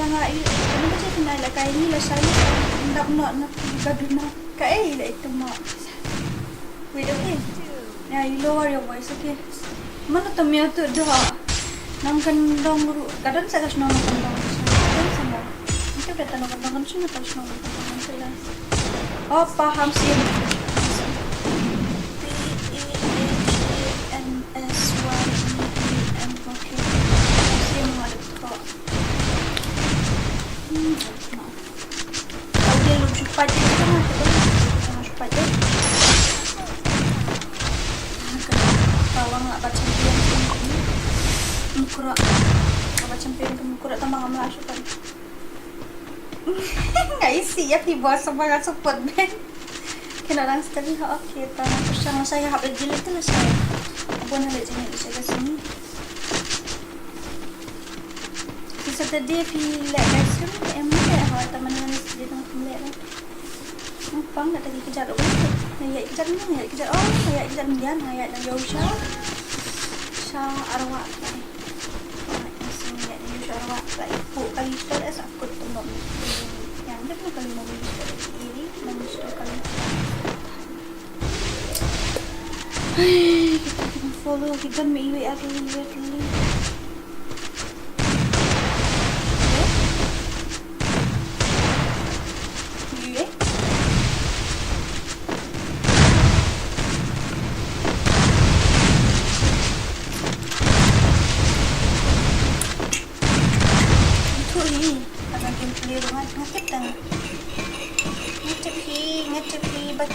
Da nga i, kane ba jia phi nai la kai ni la shai ni. Ndap noh na phi ba duna. Ka ei la itu mo. Wait, okay. Yeah, you lower your voice, okay? Mano to mia tu doh. Nang kendong ru, kadang sa ka shnong nang kendong. Kadang sa mo. Itu kata nang kendong kan sini ka shnong nang kendong tu lah. Oh, paham sih. P A H A N S Y E A M, okay. Paham sih, mo ada ko. Hmm, no. Tau dia lu shu pait dia kan, aku kan shu pait dia. Tawang lah ba champion ke mukra. Lah ba champion ke mukra, tambah ngam lah shu pait. Nga isi ya phi bos sama nga support ben. Kena dang sekali ha, okay, ta na kusang saya hap lagi le tu lah saya. Abon hale jini saya sini. Phi Saturday phi leh live stream ne em leh ha, ta mana ni Saturday tang phi leh leh. Pang na ta ki kejat ruh. Na ïa kejat ni, na ïa kejat. Oh, na ïa kejat ni, na ïa na ïa sha. Sha arwah. Sha arwah. Pu kali stor es akut tembok. Yang dia pun kali mau beli stor. Ini, mau beli stor kali. Hai, kita kena follow, kita mai iwei ar lili, iwei ar lili. Iwei. Itu ni.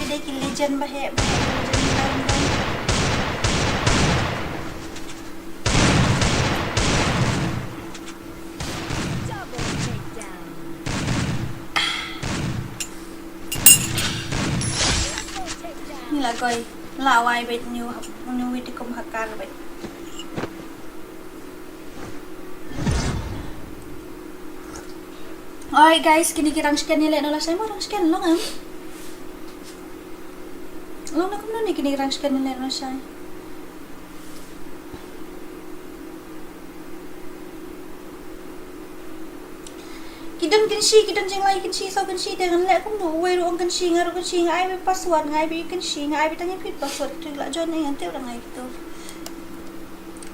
Dei ki legend ba heh, ba heh, legend ba heh. Ni la koi, la wai beit, ni u, ni u wit kum hakar beit. Alright guys, kine ki rang scan ïaleh noh lashai mo, rang scan long em. Long na kumno ne kine ki rang scan ïaleh noh lashai. Ki don kynshi, ki don jinglai kynshi, saw kynshi te ngan leh kumno, uwei ruh ong kynshi, nga ruh kynshi, nga ai beit password, nga ai beit kynshi, nga ai beit tang ïa phi password, to la join ïa nga te u dang ai kito.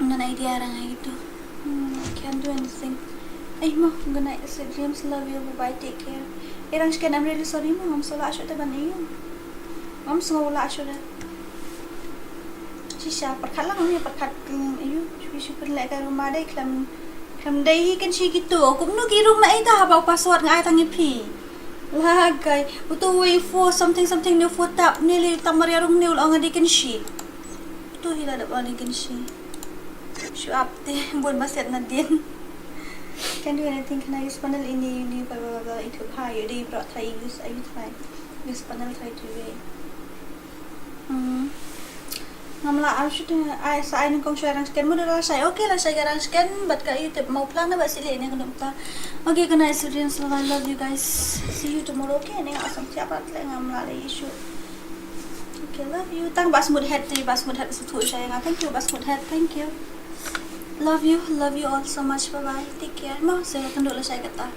Ngan idea rang ai kito. Hmm, I can't do anything. Ai mo, good night, sweet dreams, love you, bye bye, take care. Eh, rang scan, I'm really sorry mo, ngam sngewlah shuh te ban ïa u. Ngam sngewlah shuh te. Shisha, pyrkhat lang, ïa pyrkhat, hmm, ïa u, shu shu pynleh ka room ma dei khlem, khlem dei hi kynshi kito. Kumno ki room ma ita haba u password nga ai tang ïa phi. Lakai, uto uwei u four something something ne u four tap ne lei tam mar ïa room ne u la ong nga dei kynshi. To hi la dep ong dei kynshi. Shu ap te, bun ba siat nadien. Can do anything, can I use panel ini, ini, blah, blah, blah, itu ha, ïa dei bro, try use, ayu try. Use panel, try to wait. Hmm. Ngam lah, am shu te, ai, sa ai nyngkong shu ai rang scan, mut lashai, okay, lashai ka rang scan, bad ka ïa u tip mo plan na ba sih leh ne ka dum ta. Okay, good night, students, I love you guys. See you tomorrow, okay, ne nga sam siap rat leh ngam lah leh issue. Okay, love you. Tang ba smooth head te, ba smooth head sa thu shai nga. Thank you, ba smooth head. Thank you. Love you, love you all so much. Bye bye. Take care. Mo, sa ïakynduh lashai kata.